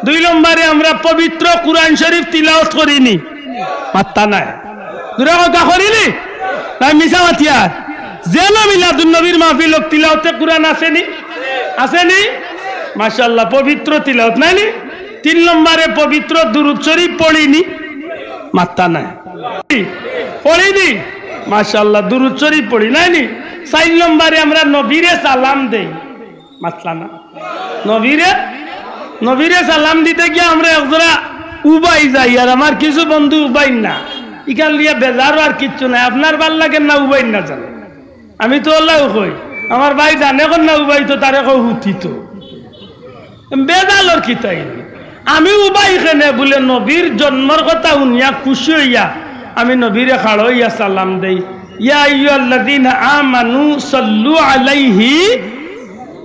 দুই নম্বরে আমরা পবিত্র কুরআন শরীফ তিলাওয়াত করি নি? মাত্তা নাই। জুরে কউক্কা করি নি? না মিছা মাতিয়ার? যেনো মিলাদুন নবীর মাহফিল অউক, তিলাওয়াতে কুরআন আছে নি? আছে নি? মাশাআল্লাহ, পবিত্র তিলাওয়াত, নায় নি? তিন নম্বরে পবিত্র দুরুদ শরীফ পড়ি নি? মাত্তা নাই। পড়ি নি? মাশাআল্লাহ, দুরুদ শরীফ পড়ি, নায় নি? চাইর নম্বরে আমরা নবীরে সালাম দেই। মাতলা না। নবীরে, নবীরে সালাম দিতে গিয়া আমরা একজরা উবাই যাই, আর আমার কিছু বন্ধু উবাইর না। ইখান লইয়া বেজারও আর কিচ্ছু নাই। আপনার ভালা লাগের না উবাইর না জানো? আমি তো অলাউ কই, আমার ভাই জানে কর না উবাইতো, তারে কও হুতিতো। বেজালর কিতা ইনো? আমি উবাই কেনে বুলে নবীর জন্মর কথা হুনিয়া খুশি অইয়া আমি নবীরে খাড়া অইয়া সালাম দেই, "ইয়া আইয়ুহাল্লাযীনা আমানু সাল্লু আলাইহি।"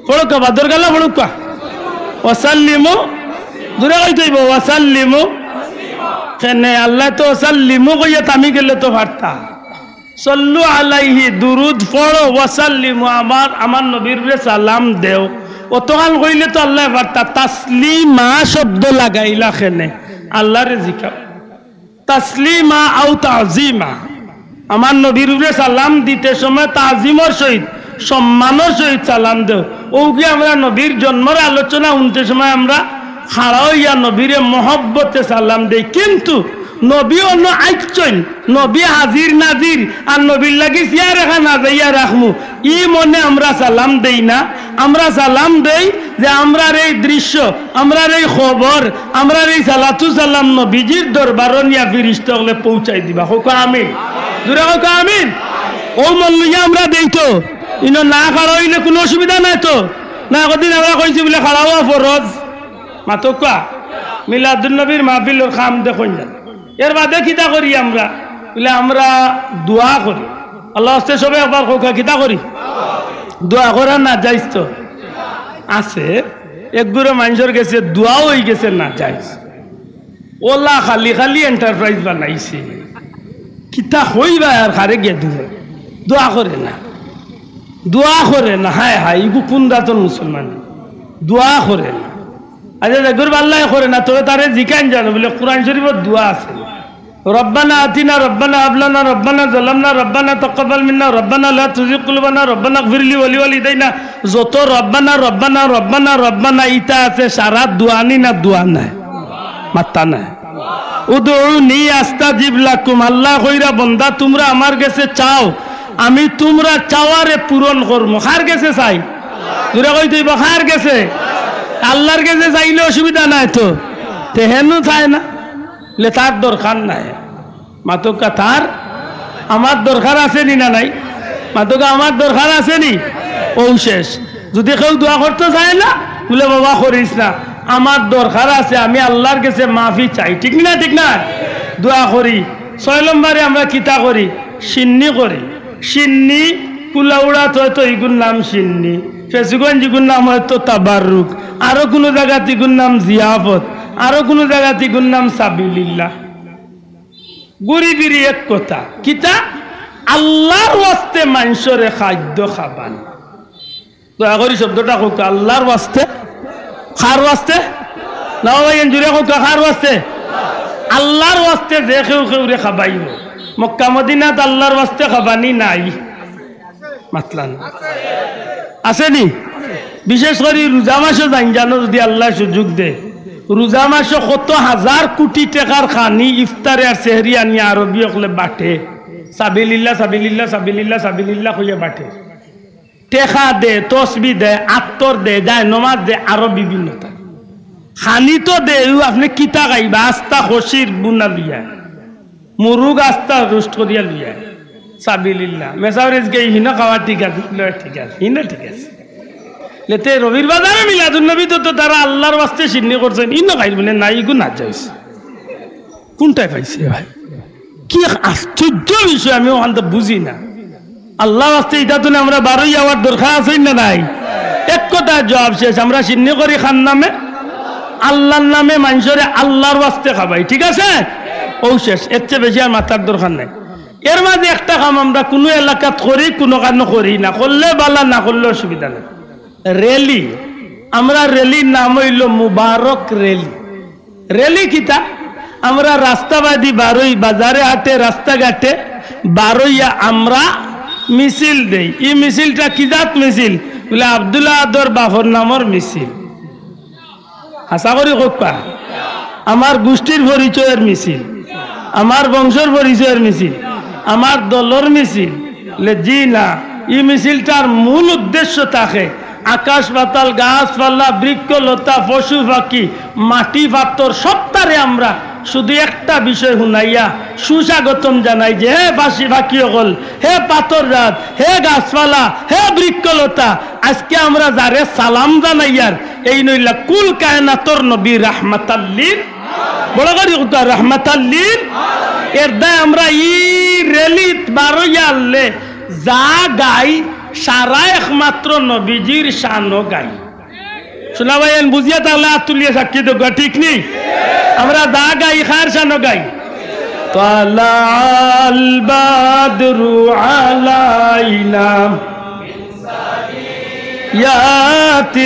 পড়উক্কা, বাদর গালা পড়উক্কা। "ওয়াসাল্লিমু।" জুরে কইতে অইবো, "ওয়াসাল্লিমু।" কেনে আল্লায় তো "ওয়াসাল্লিমু" কইয়া থামি গেলে তো পারতা। "সাল্লু আলাইহি", দুরুদ পড়ো, "ওয়াসাল্লিমু", আমার, আমার নবীর উপরে সালাম দেও। অতখান কইলে তো আল্লায় পারতা, "তাসলিমা" শব্দ লাগাইলা কেনে? আল্লারে জিকাও। "তাসলিমা আও তাজিমা।" আমার নবীর উপরে সালাম দিতে সময় তাজিমর সহিত, সম্মানর সহিত সালাম দেও। অউগি আমরা নবীর জন্মর আলোচনা হুনতে সময় আমরা খাড়া অইয়া নবীরে মহব্বতে সালাম দেই, কিন্তু নবী অনো আইচ্ছইন, নবী হাজির নাজির, আর নবীর লাগি চেয়ার এখান হাজাইয়া রাখমু, ই মনে আমরা সালাম দেই না। আমরা সালাম দেই যে আমরার এই দৃশ্য, আমরার এই খবর, আমরার এই সালাতু সালাম নবীজির দরবারো নিয়া ফিরিস্তা অকলে পৌঁছাই দিবা। কউক্কা আমিন। জুরে কউক্কা আমিন। অউ মন লইয়া আমরা দেই তো। ইনো না খাড়া অইলে কুনু অসুবিধা নাই তো? না, একদিন আমরা কইছি বুলে খাড়া অওয়া ফরজ। মাতউক্কা, মিলাদুন নবীর মাহফিলর কাম দেখইন যান। এর বাদে কিতা করি আমরা? বুলে আমরা দোয়া করি। আল্লার ওয়াস্তে সবে একবার কউক্কা, কিতা করি? দোয়া করা নাজাইজ তো আছে। এক গুরু মানষর গেছে দোয়া অইগেছে নাজাইজ। অলা খালি খালি enterprise বানাইছে। কিতা কইবা আর কারে গিয়া দিবা? দোয়া করে না, দোয়া করে না। হায় হায়, ইগু কুন জাতর মুসলমান? দোয়া করে না। আচ্ছা, যেগুর বাল্লায় করে না, তবে তারে জিকাইন জানো বুলে কোরআন শরীফর দোয়া আছে। "রব্বানা আতিনা, রব্বানা হাব লানা, রব্বানা যালামনা, রব্বানা তাকাব্বাল মিন্না, রব্বানা লা তুযিগ কুলুবানা, রব্বানা ইগফিরলি ওয়ালিওয়ালিদাইনা।" যত রব্বানা, রব্বানা, রব্বানা, রব্বানা ইতা আছে, সারা দোয়া নি না দোয়া নায়? মাত্তা নায়। "উদউনি আস্তাজিব লাকুম।" আল্লায় কইরা, "বন্দা, তুমরা আমার গেছে চাও, আমি তুমরার চাওয়ারে পূরণ করমু।" কার গেছে চাই? জুরে কইতে অইবো, কার গেছে? আল্লার গেছে চাইলে অসুবিধা নাই তো। তে হেনও চায় না, লে তার দরকার নাই। মাতউক্কা, তার আমার দরকার আছে নি না নাই? মাতউক্কা, আমার দরকার আছে নি? অউ শেষ। যুদি কেউ দোয়া করতো চায় না, বুলে, "বাবা, করিস না, আমার দরকার আছে, আমি আল্লার গেছে মাফি চাই।" ঠিক না? ঠিক না? দোয়া করি। ছয় নম্বরে আমরা কিতা করি? শিন্নি করি। শিন্নি কুলাউড়াত অয়তো ইগুর নাম শিন্নি, ফেঞ্চুগঞ্জ ইগুর নাম অয়তো তাবাররুক, আরো কুনু জাগাত ইগুর নাম জিয়াফত, আরো কুনু জাগাত ইগুর নাম সাবিলিল্লাহ। ঘুরি ফিরি এক কথা, কিতা? আল্লার ওয়াস্তে মানষরে খাদ্য খাবান। দয়া করি শব্দটা কউক্কা, আল্লার ওয়াস্তে। কার ওয়াস্তে? না ভাই, এন জুরে কউক্কা, কার ওয়াস্তে? আল্লার ওয়াস্তে যে কেউ কেউরে খাবাইবো। মক্কা মদিনাত আল্লার ওয়াস্তে খাবানি নাই। মাতলা না। আছে নি? বিশেষ করি রোজা মাসো জাইন জানো, যুদি আল্লায় সুযোগ দে, রোজা মাসো কত হাজার কুটি টেকার খানি, ইফতারে আর সেহরি আনিয়া আরবি অকলে বাটে। সাবিলিল্লাহ, সাবিলিল্লাহ, সাবিলিল্লাহ, সাবিলিল্লাহ কইয়া বাটে। টেকা দে, তসবি দে, আতর দে, যায় নমাজ দে, আরো বিভিন্নতা। খানি তো দে, ইউ আপনে কিতা খাইবা? আস্তা খসির বুনা লইয়া, মুরুগ আস্তা রোস্ট করিয়া লইয়া। সাবিলিল্লাহ। মেসাব রেজকে হিনো খাওয়া ঠিক আছে, লয় ঠিক আছে, হিনো ঠিক আছে। লেতে রবির বাজারে মিলাদুন নবী তো, তো তারা আল্লার ওয়াস্তে শিন্নি করছইন, ইনো খাইর বুলে না, ইগু না যাইস। কুনটায় পাইছে ভাই? কি এক আশ্চর্য বিষয়, আমি অখানতা বুঝি না। আল্লার ওয়াস্তে ইতা তো আমরা বারই আওয়ার দরকার আছে না নাই? এক কথায় জবাব শেষ, আমরা শিন্নি করি কার নামে? আল্লার নামে। মানষরে আল্লার ওয়াস্তে খাবাই, ঠিক আছে? অউ শেষ, এর চেয়ে বেশি আর মাতার দরকার নাই। এর মাঝে একটা কাম আমরা কুনু এলাকাত করি, কুনু কানো করি না, করলে বালা, না করলে অসুবিধা নাই। র‍্যালি, আমরা র‍্যালির নাম অইলো মুবারক র‍্যালি। র‍্যালি কিতা? আমরা রাস্তাবাদি বারই, বাজারে হাটে, রাস্তাঘাটে বারইয়া আমরা মিছিল দেই। ই মিছিলটা কি জাত মিছিল? বুলে আব্দুল আহাদর বাফর নামর মিছিল। হাছা করি কউক্কা। আমার গুষ্টির পরিচয়র মিছিল, আমার বংশর পরিচয়র মিছিল, আমার দলর মিছিল। লে জি না, ই মিছিলটার মূল উদ্দেশ্য থাকে আকাশ পাতাল, গাছপালা, বৃক্ষ লতা, পশু পাখি, মাটি পাথর সবতারে আমরা শুধু একটা বিষয় হুনাইয়া সুস্বাগতম জানাই যে, হে পাখি, পাখি অকল, হে পাথর জাত, হে গাছপালা, হে বৃক্ষ লতা, আজকে আমরা যারে সালাম জানাইয়ার, এইন অইলা কুল কায়নাতর নবী রাহমাতাল্লিল, বড় করি কউক্কা রাহমাতাল্লিল। এর দায় আমরা ই র‍্যালিত বারইয়া আরলে যা গাই, সারা একমাত্র নবীজির শানো গাই। শুনা ভাই, এন বুঝিয়া থাকলে আত তুলিয়া সাক্ষী দেউক্কা, ঠিক নি? আমরা যা গাই, কার শানো গাই? طلع البدر علينا يا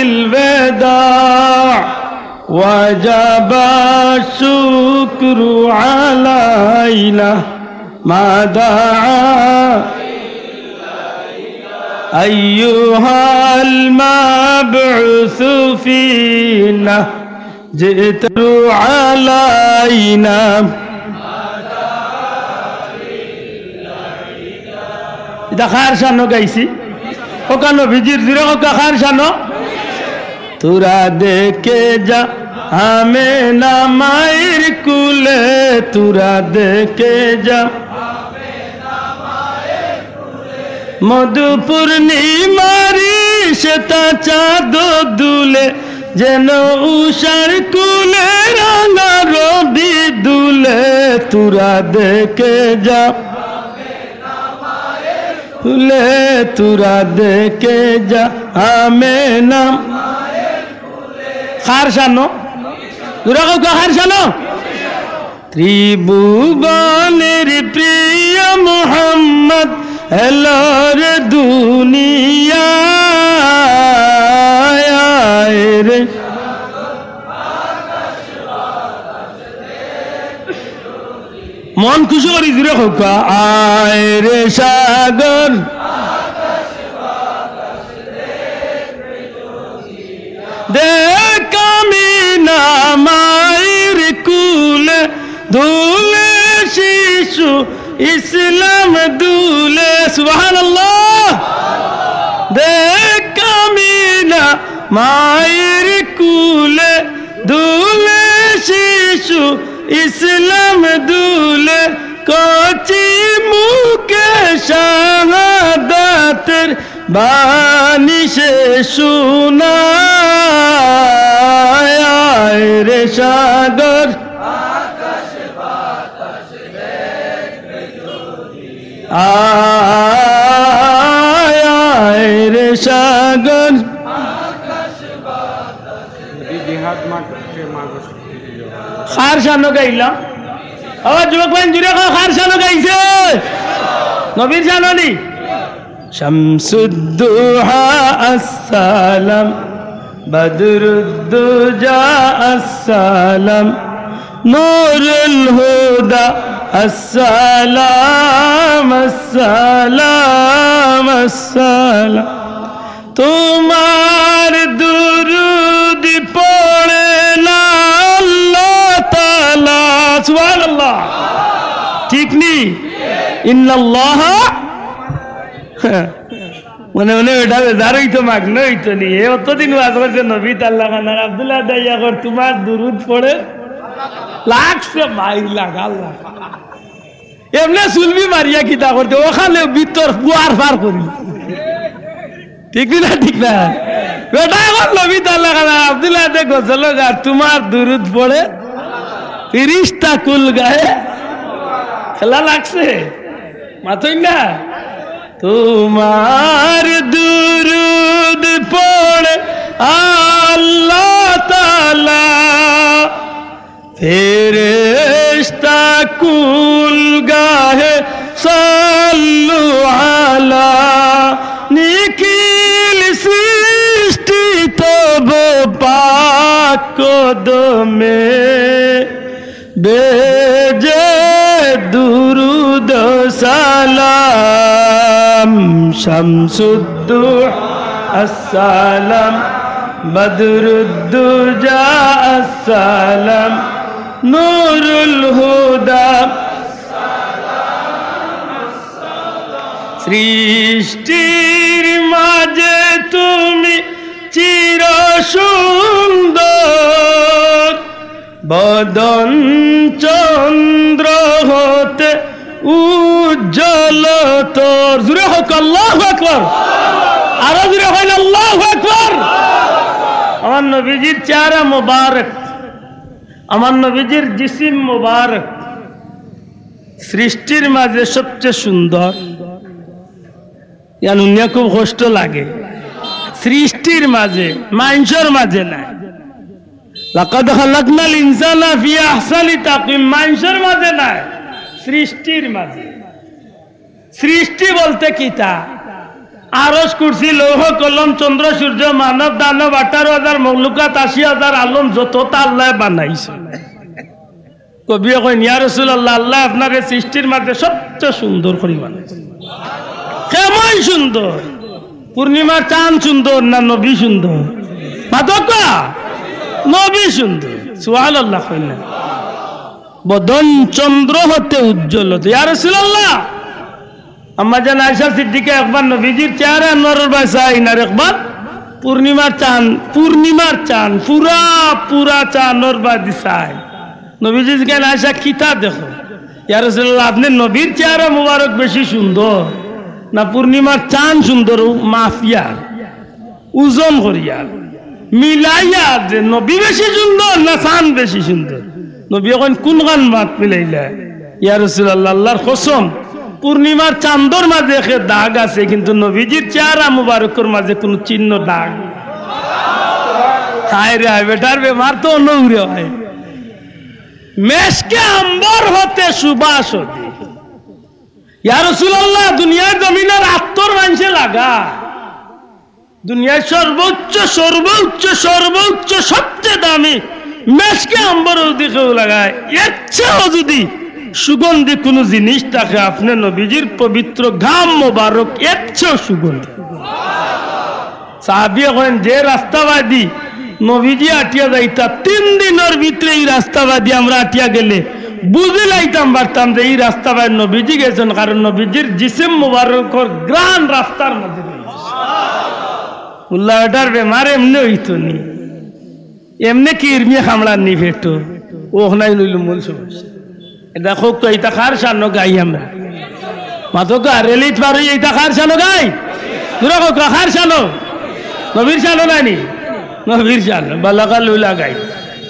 الوداع وجب الشكر علينا ما دعا أيها المبعوث فينا جئت علينا। ইটা কার শানো গাইছি? কউক্কা নবীজির, জুরে কউক্কা কার শানো? তোরা দেখে যা আমেনা মায়ের কুলে, তোরা দেখে যা মধু পূর্ণিমারি সেতা চাঁদ দুলে, যেন উষার কুলে রাঙা রবি দুলে, তোরা দেখে যা। তুলে তোরা দেখে যা আমেনা। কার শানো? জুরে কউক্কা কার শানো? ত্রিভুবনের প্রিয় মোহাম্মদ এলো রে দুনিয়ায় রে। মন খুশি করি জুরে কউক্কা, আয় রে সাগর। দেখ আমেনা মায়ের কুলে দুলে শিশু ইসলাম দুলে। সুবহানাল্লাহ। দেখ আমেনা মায়ের কুলে দুলে শিশু ইসলাম দুলে, কচি মুখে শাহাদাতের বাণী সে শোনায়। আয় রে সাগর, আয়, আয় রে সাগর। কার শানো গাইলাম? আবার যুবক ভাই, জুরে কও, কার শানো গাইছে? নবীর শানো নি? শামসুদ্দুহা আসসালাম, বদরুদ্দুজা আসসালাম, নুরুল হুদা আসসালাম, আসসালাম, আসসালাম। তোমার দুরুদ পড়ে না আল্লাহ তাআলা। সুবহানাল্লাহ। ঠিক নি? ইন্নাল্লাহা, মনে মনে ওটা বেজার অইতো, মাগনা অইতো নি। এ অতদিন ওয়াজ করছে, নবী তাল্লা খানার আব্দুল্লাহ দাইয়া কর, তোমার দুরুদ পড়ে লাগছে ভাই, লাগা লাগা। এমনে সুলবি মারিয়া কিতা করতে, ওখানে ভিতর পুয়ার ফার করি। ঠিক নি না? ঠিক না? বেটা, এখন নবী তাল্লা খানার আব্দুল্লাহ দে গজল গার, তোমার দুরুদ পড়ে ফিরিস্তা কুল গাহে। খেলা লাগছে, মাতই না? তোমার দুরুদ পড়ে আল্লাহ তাআলা, ফেরেশতা কুল গাহে সাল্লু আলা, নিখিল সৃষ্টি তব পাক কদমে বেজে দুরুদ সালাম। শামসুদ্দুহা আসসালাম, বদরুদ্দুজা আসসালাম, নুরুল হুদা। সৃষ্টির মাঝে তুমি চির সুন্দর, বদন চন্দ্র হতে উজ্জ্বল তোর। জুরে কউক্কা, আল্লাহু আকবার। আরো জুরে কইন, আল্লাহু আকবার। আমার নবীজির চেহারা মোবারক, আমার নবীজির জিসিম মোবারক, সৃষ্টির মাঝে সবচেয়ে সুন্দর। ইয়ান হুনিয়া খুব কষ্ট লাগে। সৃষ্টির মাঝে, মানষর মাঝে নায়। লাকাদ খালাকনাল ইনসানা ফি আহসানি তাকওয়িম, মানষর মাঝে নায়, সৃষ্টির মাঝে। সৃষ্টি বলতে কিতা? আরশ, কুরসি, লৌহ, কলম, চন্দ্র, সূর্য, মানব, দানব, আঠারো হাজার মখলুকাত, আশি হাজার আলম, যততা আল্লায় বানাইছে। কবিয়ে কইন, "ইয়া রাসূলুল্লাহ, আল্লায় আপনারে সৃষ্টির মাঝে সবচেয়ে সুন্দর করি বানাইছে।" কেমন সুন্দর? পূর্ণিমার চান সুন্দর না নবী সুন্দর? মাতউক্কা, নবী সুন্দর। সুবহানাল্লাহ কইন না। বদন চন্দ্র হতে উজ্জ্বল হতে। ইয়া রাসূলুল্লাহ, আম্মাজান আয়েশা সিদ্দিকা একবার নবীজির চেহারা আনোয়ারর বায় চাইন, আর একবার পূর্ণিমার চান, পূর্ণিমার চান, পুরা, পুরা চানর বায় দি চাইন। নবীজি জিকাইন, "আয়েশা, কিতা দেখো?" "ইয়া রাসূলুল্লাহ, আপনে নবীর চেহারা মুবারক বেশি সুন্দর, না পূর্ণিমার চান সুন্দর?" ও মাপিয়া, ওজন করিয়া, মিলাইয়া যে নবী বেশি সুন্দর না চান বেশি সুন্দর? নবীয়ে কইন, "কুনখান মাত মিলাইলা?" "ইয়া রাসূলুল্লাহ, আল্লাহর কসম, পূর্ণিমার চান্দর মাঝে একে দাগ আছে, কিন্তু নবীজির চেহারা মুবারকর মাঝে কুনু চিহ্ন দাগ।" হায় রে হায়, বেটার বেমার তো অন্য উরে হয়। মেশকে আম্বর হতে সুবাস অধিক। ইয়া রাসূলুল্লাহ, দুনিয়ার জমিনর আতর মানষে লাগা, দুনিয়ার সর্বোচ্চ, সর্বোচ্চ, সর্বোচ্চ, সবচেয়ে দামি মেশকে আম্বর অধিকেও লাগায়। এর চেয়েও যদি সুগন্ধি কুনু জিনিস থাকে, আপনে নবীজির পবিত্র ঘাম মোবারক এর চেয়েও সুগন্ধি। সাহাবিয়ে কইন, যে রাস্তা বায়দি নবীজি আটিয়া যাইতা, তিন দিনর ভিতরে ই রাস্তা বায়দি আমরা আটিয়া গেলে বুঝি লাইতাম পারতাম যে ই রাস্তা বায় নবীজি গেছইন, কারণ নবীজির জিসিম মুবারকর ঘ্রাণ রাস্তার মাঝে রইছে। উল্লা বেটার বেমার এমনে অইতো নি, এমনে কিরমিয়ে কামড়ার নি পেটো, অখনাই লইল মূল সমস্যা। ইটা কউক্কা, ইটা কার শানো গাই আমরা? মাতউক্কা, রেলিত পার অই ইটা কার শানো গাই? জুরে কউক্কা, কার শানো? নবীর শানো নায় নি? নবীর শানো। বালাগাল উলা গাই।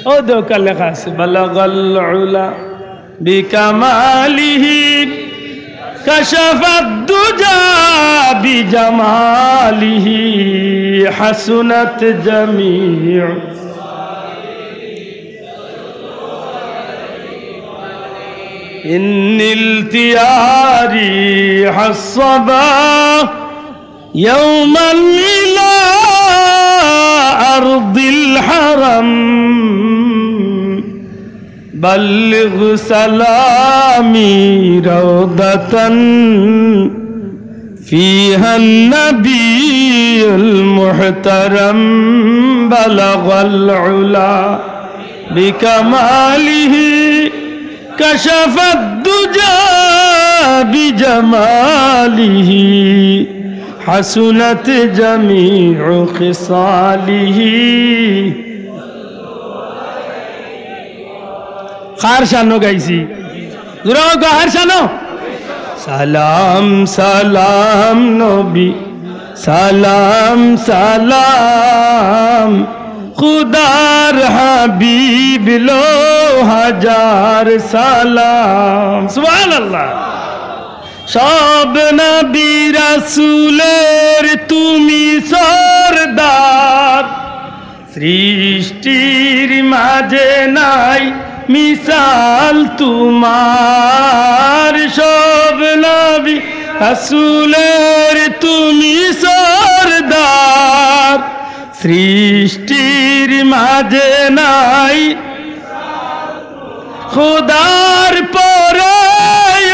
ও দেউক্কা লেখা আছে, বালাগাল উলা বিকামালিহি, কাশাফাদ দুজা বিজামালিহি, হাসুনাত জামিউ। إن التياري حصبا يوما إلى أرض الحرم، بلغ سلامي روضة فيها النبي المحترم، بلغ العلا بكماله، كشف الدجى بجماله، حسنت جميع خصاله. কার শানো গাইছি? জোরে কও, কার শানো? সালাম সালাম নবী, সালাম সালাম, খুদার হাবিব লো হাজার সালাম। সুবহানাল্লাহ। সব নবী রাসূলের তুমি সর্দার, সৃষ্টির মাঝে নাই মিসাল তোমার। সব নবী রাসূলের তুমি সর্দার, সৃষ্টির মাঝে নাই খুদার পরে,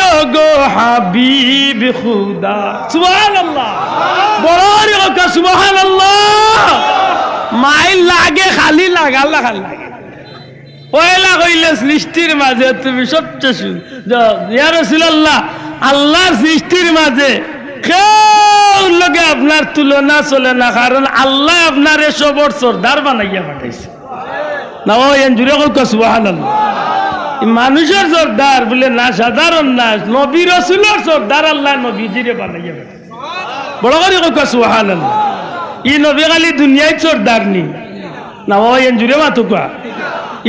ও গো হাবিব খুদা। সুবহানাল্লাহ। বড় করি কও সুবহানাল্লাহ। মাইল লাগে, খালি লাগে, আল্লাহ খালি লাগে। পয়লা কইলে সৃষ্টির মাঝে তুমি সবচেয়ে সু-, দ-, ইয়া রাসূলুল্লাহ, আল্লাহর সৃষ্টির মাঝে কেউর লগে আপনার তুলনা চলে না, কারণ আল্লায় আপনারে সবর সর্দার বানাইয়া পাঠাইছে। না, ও এন জুরে কউক্কা সুবহানাল্লাহ। ই মানুষর সর্দার বুলে না, সাধারণ না, নবী রসুলর সর্দার আল্লায় নবীজিরে বানাইয়া পাঠাইছে। বড় করি কউক্কা সুবহানাল্লাহ। ই নবী খালি দুনিয়াইত সর্দার নি? না, ও এন জুরে মাতউক্কা।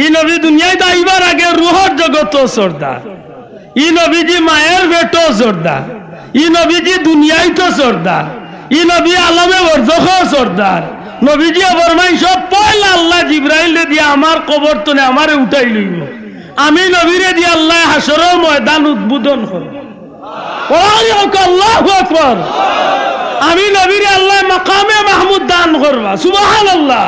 ই নবী দুনিয়াইত আইবার আগে রুহর জগতো সর্দার। ই নবীজি মায়ের পেটো সর্দার, ই নবীজি দুনিয়াইতো সর্দার, ই নবী আলমে বরজখো সর্দার। নবীজিয়ে ফরমাইন, সব পয়লা আল্লায় জিব্রাইলরে দিয়া আমার কবর তনে আমারে উঠাই লইবো। আমি নবীরে দিয়া আল্লায় হাশরর ময়দান উদ্বোধন করবো। ওই হোক, আল্লাহু আকবার। আমি নবীরে আল্লায় মাকামে মাহমুদ দান করবা, সুবহানাল্লাহ।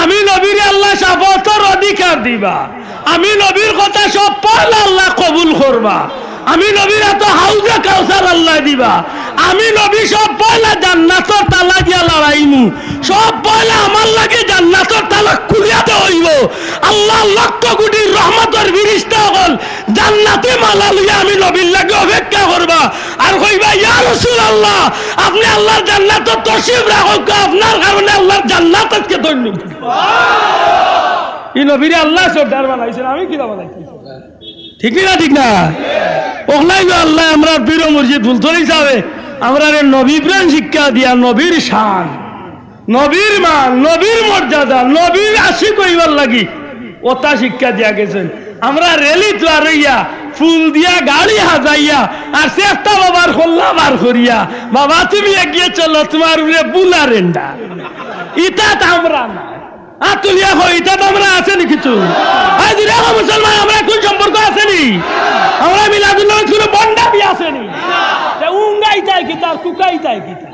আমি নবীরে আল্লায় শাফাআতর অধিকার দিবা। আমি নবীর কথা সব পয়লা আল্লায় কবুল করবা। আমি নবীর আতো হাউজে কাউসার আল্লায় দিবা। আমি নবী সব পয়লা জান্নাতর তালা দিয়া লাড়াইমু। সব পয়লা আমার লাগি জান্নাতর তালা খুলিয়া দেওয়া অইবো। আল্লাহর লক্ষ কোটি রহমতর ফিরিস্তা অকল জান্নাতি মালা লইয়া আমি নবীর লাগি অপেক্ষা করবা। আর কইবা, ইয়া রাসূলুল্লাহ, আপনে আল্লাহর জান্নাতো তশরিফ রাখউক্কা, আপনার কারণে আল্লাহর জান্নাত আজকে ধন্য। ই নবীরে আল্লায় সর্দার বানাইছইন, আমি কিলা বানাইছি? ঠিক নি না, ঠিক না? অখলাইগু আল্লায় আমরার পীর মুর্শিদ ফুলতলি ছাবে আমরারে নবী প্রেম শিক্ষা দিয়া, নবীর শান, নবীর মান, নবীর মর্যাদা, নবীর আশিক অইবার লাগি অতা শিক্ষা দিয়া গেছইন। আমরা র‍্যালিত বার অইয়া, ফুল দিয়া গাড়ি হাজাইয়া, আর চেষ্টা বাবার খোল্লা বার করিয়া, বাবা তুমি এগিয়ে চলো, তোমার উপরে বুলা রেন্ডা। ইতাত আমরা না। আত তুলিয়া কও, ইতাত আমরা আছে নি কিছু? আই দিরা মুসলমান, আমরা কুন সম্পর্ক আছে নি? আমরা মিলাদুন নবীত কুনু ভন্ডামি আছে নি? তে উঙ্গাইতায় কিতা, কুকাইতায় কিতা?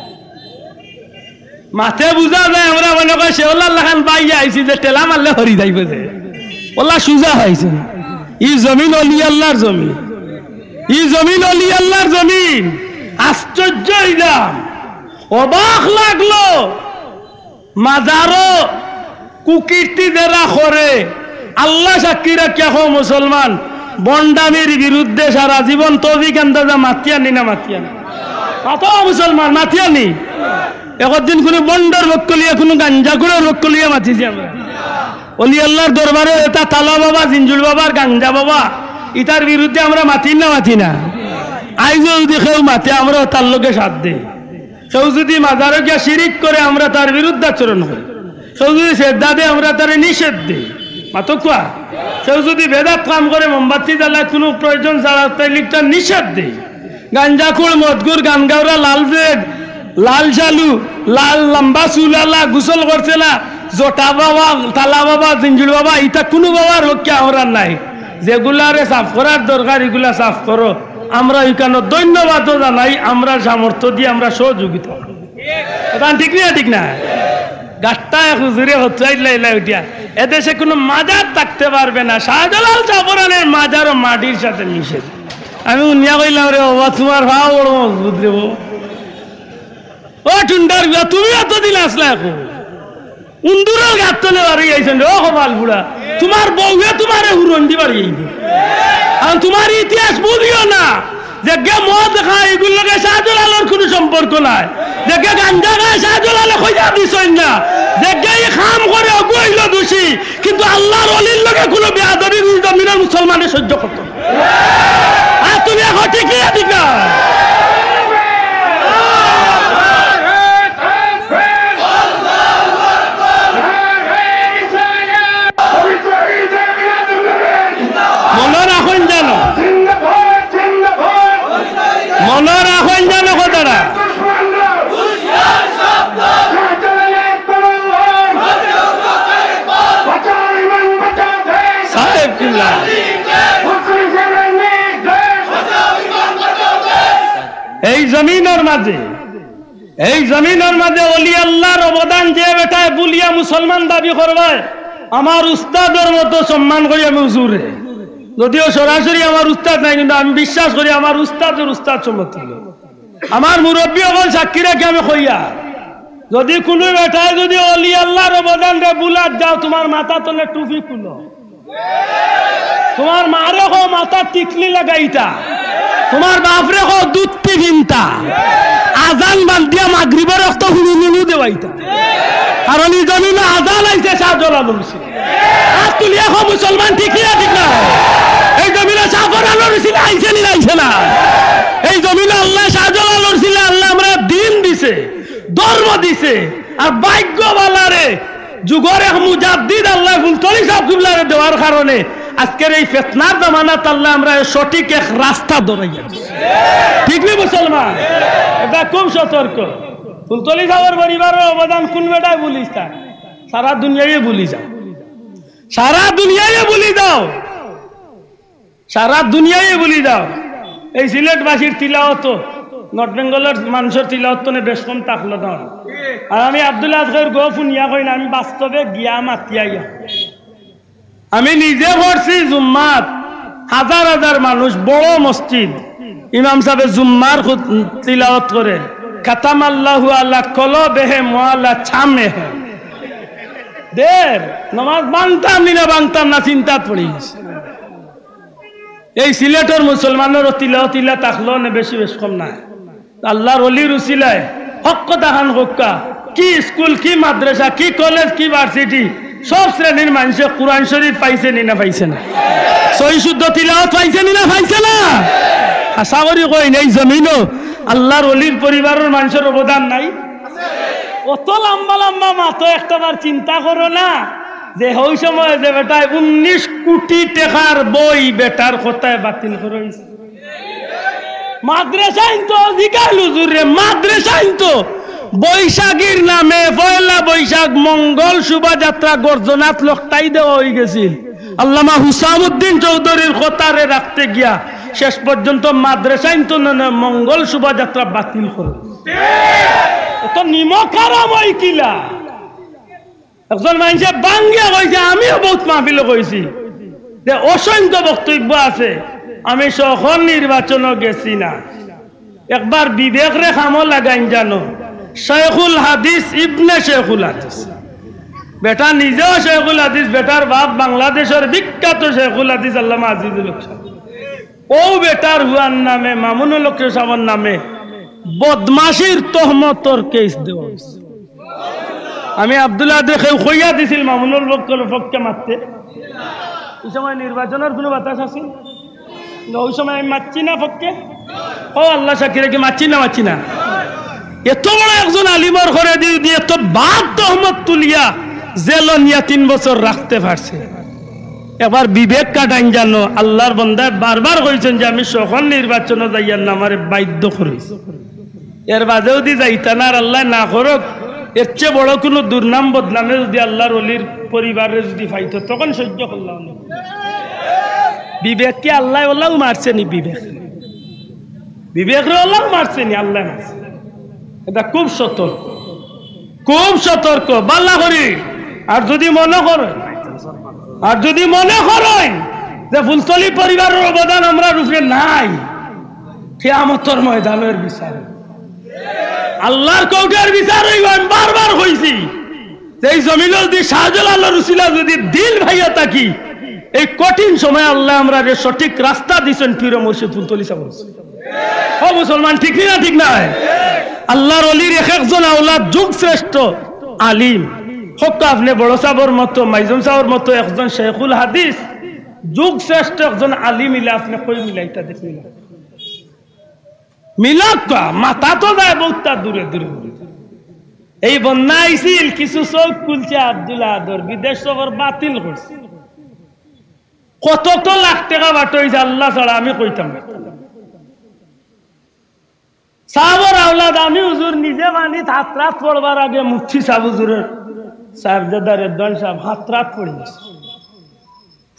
মাতে বুঝা যায়, আমরা মনে করি শেওলার লাখান বাইয়া আইছি যে ঠেলা মারলে হরি যাইবো যে। অলা সুজা অইছে না। ই জমিন অলি আল্লাহর জমিন। ই জমিন অলি আল্লাহর জমিন। আশ্চর্য অইলাম। অবাক লাগলো। মাজারো কুকীর্তি যেরা করে, আল্লাহ সাক্ষী রাখিয়া কও মুসলমান, ভন্ডামির বিরুদ্ধে সারা জীবন তৌফিক আন্দাজা মাতিয়ার নি না মাতিয়ার না? মাতো মুসলমান, মাতিয়ার নি? একদিন কুনু ভন্ডর পক্ষ লইয়া, কুনু গাঞ্জাখুরর পক্ষ লইয়া মাতিছি আমরা? অলি আল্লাহর দরবারো ইতা তালা বাবা, জিঞ্জুল বাবার গাঞ্জা বাবা, ইতার বিরুদ্ধে আমরা মাতি না, মাতি না? আইজও যুদি কেউ মাতে, আমরা তার লগে সাথ দেই। কেউ যুদি মাজারো গিয়া শিরিক করে, আমরা তার বিরুদ্ধাচরণ করি। কেউ যুদি সেজদা দেয়, আমরা তারে নিষেধ দেই। মাতউক্কা। কেউ যুদি বেদাত কাম করে, মোমবাতি জ্বালায় কুনু প্রয়োজন ছাড়া, তাইলে ইটা নিষেধ দেই। গাঞ্জাখুর, মদখুর, গান গাওরা, লাল বেগ, লাল শালু, লাল লম্বা চুল আলা, গোসল করছে না, জটা বাবা, তালা বাবা, জিঞ্জুল বাবা, ইতা কুনু বাবার পক্ষে আমরার নাই। যেগুলারে সাফ করার দরকার, ইগুলা সাফ করো। আমরা ইখানো ধন্যবাদও জানাই, আমরার সামর্থ্য দিয়া আমরা সহযোগিতা করি। কথা ঠিক না? ঠিক না? গাট্টা এক হুজুরে হতরাইল লাইলা উঠিয়া, এদেশে কুনু মাজার থাকতে পারবে না, শাহজালাল জাফরানের মাজারও মাটির সাথে মিশে। আমি হুনিয়া কইলাম, "রে বাবা, তুমার পাও বড় মজবুত রে বাবা।" ও টুন্ডার গুয়া, তুমি অতদিন আছলায় কই? উন্দুরর গাত তলে বাড়ি আইছইন রে, ও কপাল পুড়া। তুমার বউয়ে তুমারে হুরন্দি বাড়ি আইবে। আর তুমার ইতিহাস বুঝিও না। যেগে মদ খায়, ইগুর লগে শাহজালালর কুনু সম্পর্ক নাই। যেগে গাঞ্জা খায়, শাহজালালে কইয়া দিছইন না। যেগে ই কাম করে, অগু অইলো দোষী। কিন্তু আল্লার অলির লগে কুনু বেয়াদবি ই জমিনর মুসলমানে সহ্য করতো না। আর তুমি এখন ঠিক না, ঠিক না? মনো রাখইন জানো, মনো রাখইন জানো কথাটা। সাহেব কিবলা। এই জমিনর মাঝে, এই জমিনর মাঝে অলি আল্লার অবদান যে বেটায় বুলিয়া মুসলমান দাবি করবায়, আমার উস্তাদর মতো সম্মান করি আমি হুজুররে। যদিও সরাসরি আমার উস্তাদ নাই, কিন্তু আমি বিশ্বাস করি আমার উস্তাদর উস্তাদ সম্মতি। আমার মুরব্বি অকল সাক্ষী রাখি আমি কইয়ার, যদি কুনু বেটায় যদি অলি আল্লার অবদানরে বুলাত যাও, তুমার মাথা তলে টুপি খুলো। তুমার মারে কও মাথাত টিকলি লাগাইতা, তুমার বাপরে কও ধুতি পিনতা, আজান বান্দিয়া মাগরিবর অক্ত হুরুলুলু দেওয়াইতা। কারণ ই জমিনো আজান আইছে শাহজালাল অইছে। আত তুলিয়া কও মুসলমান, ঠিক না ঠিক না? এই জমিনো শাহজালাল অইছিল, আইছে নি না আইছে না? এই জমিনো আল্লায় শাহজালাল অইছিল, আল্লায় আমরারে দিন দিছে, ধর্ম দিছে, আর ভাগ্য ভালারে যুগর এক মুজাদ্দিদ আল্লায় ফুলতলি সাব কিবলারে দেওয়ার কারণে আজকের এই ফিতনার জামানাত আল্লায় আমরারে সঠিক এক রাস্তা ধরাইয়া দিছে। ঠিক নি মুসলমান? এটা খুব সতর্ক। ফুলতলি সাবর পরিবারর অবদান কুন বেটায় ভুলিছ তা? সারা দুনিয়ায় ভুলি যাও, সারা দুনিয়ায় ভুলি যাও, সারা দুনিয়ায় ভুলি যাও। এই সিলেটবাসীর তিলাওয়াত, নর্থ বেঙ্গলর মানষর তিলাওয়াত তনে বেশ কম থাকলো না। আর আমি আব্দুল আজগর গফ হুনিয়া কই না, আমি বাস্তবে গিয়া মাতিয়া আইয়া। আমি নিজে পড়ছি জুম্মাত, হাজার হাজার মানুষ, বড় মসজিদ, ইমাম সাবে জুম্মার খুত-, তিলাওয়াত করে, "খাতামাল্লাহু আলা কলবেহিম ওয়া আলা সামইহিম।" দের নমাজ ভাঙতাম নি না ভাঙতাম না, চিন্তাত পড়ি গেছি। এই সিলেটর মুসলমানর তিলাওয়াত ইলা থাকলো না, বেশি বেশ কম নায়। আল্লার অলির উসিলায় হক কথাখান কউক্কা। কি স্কুল, কি মাদ্রাসা, কি কলেজ, কি ভার্সিটি, সব শ্রেণীর মানষে কুরআন শরীফ পাইছে নি না পাইছে না? সহি শুদ্ধ তিলাওয়াত পাইছে নি না পাইছে না? আশা করি কইন, এই জমিনো আল্লার অলির পরিবারর মানষর অবদান নাই? অত লাম্বা লাম্বা মাতো, একটাবার চিন্তা করো না যে হউ সময় যে বেটায় উনিশ কুটি টেকার বই বেটার কথায় বাতিল করা অইছে। মাদ্রাসাইন তো জিগাইল হুজুররে, মাদ্রাসাইন তো বৈশাখীর নামে, পয়লা বৈশাখ মঙ্গল শোভাযাত্রা গর্জনাত লকটাই দেওয়া অইগেছিল। আল্লামা হুসামউদ্দিন চৌধুরীর কথারে রাখতে গিয়া শেষ পর্যন্ত মাদ্রাসাইন তো না, না, মঙ্গল শোভাযাত্রা বাতিল করো। অত নিমক হারাম অয় কিলা? একজন মানষে ভাঙ্গিয়া কইছে, আমিও বউত মাহফিলো কইছি যে অসংখ্য বক্তব্য আছে, আমি সংসদ নির্বাচনো গেছি না। একবার বিবেকরে কামো লাগাইন জানো, শেখুল হাদিস ইবনে শেখুল হাদিস। বেটা নিজেও শেখুল হাদিস, বেটার বাপ বাংলাদেশর বিখ্যাত শেখুল হাদিস আল্লামা আজিজুল হক সাব। অউ বেটার পুয়ার নামে, মামুনুল হক সাবর নামে বদমাশির তহমতর কেস দেওয়া অইছে। আমি আব্দুল্লাহ দে কেউ কইয়া দিছিল মামুনুল হকর পক্ষে মাততে। ই সময় নির্বাচনর কুনু বাতাস আছিল? না, অউ সময় আমি মাতছি না পক্ষে। ও আল্লাহ সাক্ষী রাখি মাতছি না, মাতছি না। এত বড় একজন আলিমর ঘরে দি, দি এত বাদ তহমত তুলিয়া জেলো নিয়া তিন বছর রাখতে পারছে। একবার বিবেক খাটাইন জানো, আল্লার বন্দায় বারবার কইছইন যে আমি সংসদ নির্বাচনো যাইয়ার না, আমারে বাধ্য করইছে। এর বাদে যুদি যাইতা না আর আল্লায় না করউক, এর চেয়ে বড় কুনু দুর্নাম বদনামে যুদি আল্লার অলির পরিবাররে যুদি পাইতো, তখন সহ্য করলাম না। বিবেক কি আল্লায় ওলাও মারছে নি? বিবেক, বিবেক রে ওলাও মারছে নি? আল্লায় মারছে। এটা খুব সতর্ক, খুব সতর্ক, বালা করি। আর যদি মনে করইন, আর যদি মনে করইন যে ফুলতলি পরিবারের অবদান আমরার উপরে নাই, কিয়ামতর ময়দানর বিচার, আল্লাহর কোর্টর বিচার অইবো। আমি বারবার কইছি, এই জমিনো যদি শাহজালালর উছিলা যদি দিল ভাইয়া থাকি, এই কঠিন সময়ে আল্লায় আমরারে সঠিক রাস্তা দিছইন, পীর মুর্শিদ ফুলতলি ছাব। ও মুসলমান, ঠিক নি না? ঠিক নায়? আল্লাহর অলির এক একজন আওলাদ যুগ শ্রেষ্ঠ আলিম। হক্কা আপনে বড় ছাবর মতো, মাইজুম ছাবর মতো একজন শেখুল হাদিস, যুগ শ্রেষ্ঠ একজন আলিম ইলা আপনে কই মিলাইতা দেখি না? মিলাত তো, মাথা তো যায় বহুত দূরে দূরে। এই বন্যা আইছিল, কিছু চউখ খুলছে আব্দুল আহাদর, বিদেশ সফর বাতিল করছে। কত তো লাখ টেকা বাটইছে আল্লাহ ছাড়া আমি কইতাম না। ছাবর আওলাদ আমি হুজুর নিজে পানিত হাতরাত পড়বার আগে মুফতি ছাব হুজুরর সাহেবজাদা রেদওয়ান সাহেব হাতরাত পড়ি গেছে।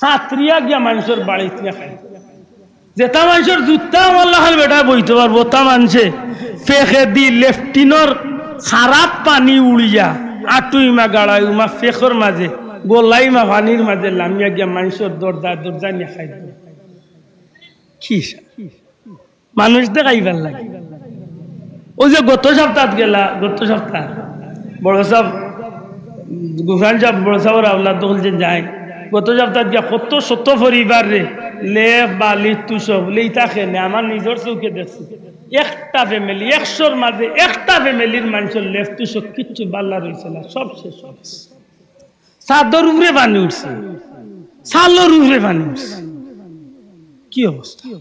হাতরিয়া গিয়া মানষর বাড়িত নিয়া খাই। যেতা মানষর জুতা আমার লাখান বেটায় বইতো পারবো, অতা মানষে ফেকেদি লেফটিনর খারাপ পানি উড়িয়া আটুইমা গাড়াইমা ফেকর মাঝে, গলাইমা পানির মাঝে লামিয়া গিয়া মানষর দরজায় দরজায় নিয়া খাই। কি সা-, মানুষ দেখাইবার লাগি। ওই যে গত সপ্তাহ গেলা, গত সপ্তাহ বড় ছাব, গুফরান ছাব, বড় ছাবর আওলাদ দখল যে যায়, গত সপ্তাহ গিয়া কত শত পরিবার রে, লেপ, বালিশ, তুষক, লেইতা খেনে, আমার নিজর চউখে দেখছি। একটা ফ্যামিলি, একশোর মাঝে একটা ফ্যামিলির মানষর লেপ, তুষক কিচ্ছু বালা রইছে না, সব শেষ অইছে। ছাদর উপরে পানি উঠছে, চালর উপরে পানি উঠছে। কি অবস্থা?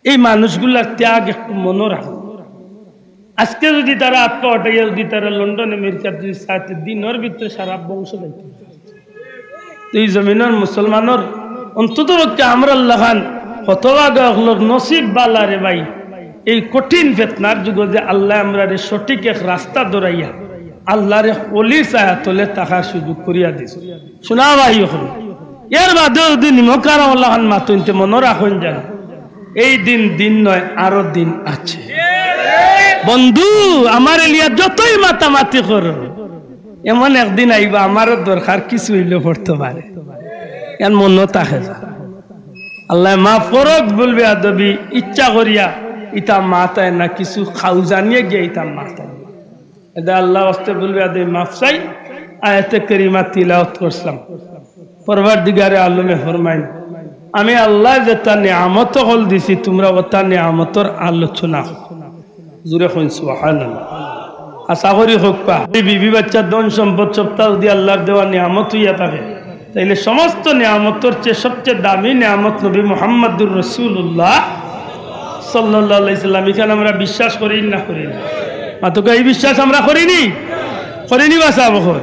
এই মানুষগুলার ত্যাগ একটু মনো রাখো। আজকে যদি তারা আত-পা উঠাইয়া যদি তারা লন্ডন আমেরিকাত যদি চায়, দিনর ভিতরে সারা বংশ যাইতো। তো এই জমিনর মুসলমানর অন্তত পক্ষে আমরার লাখান হতভাগা অকলর নসিব বালা রে ভাই। এই কঠিন ফিতনার যুগো যে আল্লায় আমরারে সঠিক এক রাস্তা ধরাইয়া আল্লাহর এক অলির ছায়া তলে থাকার সুযোগ করিয়া দিছে। শুনা ভাই অখন। এর বাদে যদি নিমক আরাম লাখান মাতইন তে মনো রাখইন যেন, এই দিন দিন নয়, আরো দিন আছে। বন্ধু, আমার এলিয়া যতই মাতামাতি করো, এমন একদিন আইবা, আমারও দরকার কিছু অইলে পড়তো পারে। এর মনো থাকে যা। আল্লায় মাফ করউক, ভুল বেয়াদবি, ইচ্ছা করিয়া ইতা মাতায় না, কিছু খাউ জানিয়ে গিয়া ইতা মাতায়। এটা আল্লাহ ওয়াস্তে ভুল বেয়াদবি মাফ চাই। আয়াতে কারিমা তিলাওয়াত করছিলাম। পরওয়ারদিগারে আলমে ফরমাইন, "আমি আল্লায় যেতা নিয়ামত অকল দিছি, তুমরা অতা নিয়ামতর আলোচনা করো।" জুরে কইন সুবহানাল্লাহ। আশা করি কউক্কা। এই বিবি বাচ্চা ধন সম্পদ সবতা যদি আল্লাহর দেওয়া নিয়ামত অইয়া থাকে, তাইলে সমস্ত নিয়ামতর চেয়ে সবচেয়ে দামি নিয়ামত নবী মুহাম্মাদুর রাসূলুল্লাহ সাল্লাল্লাহু আলাইহি সাল্লাম। ইখান আমরা বিশ্বাস করি না করি না? মাতউক্কা, এই বিশ্বাস আমরা করি নি? করি নি বা ছাব অকল?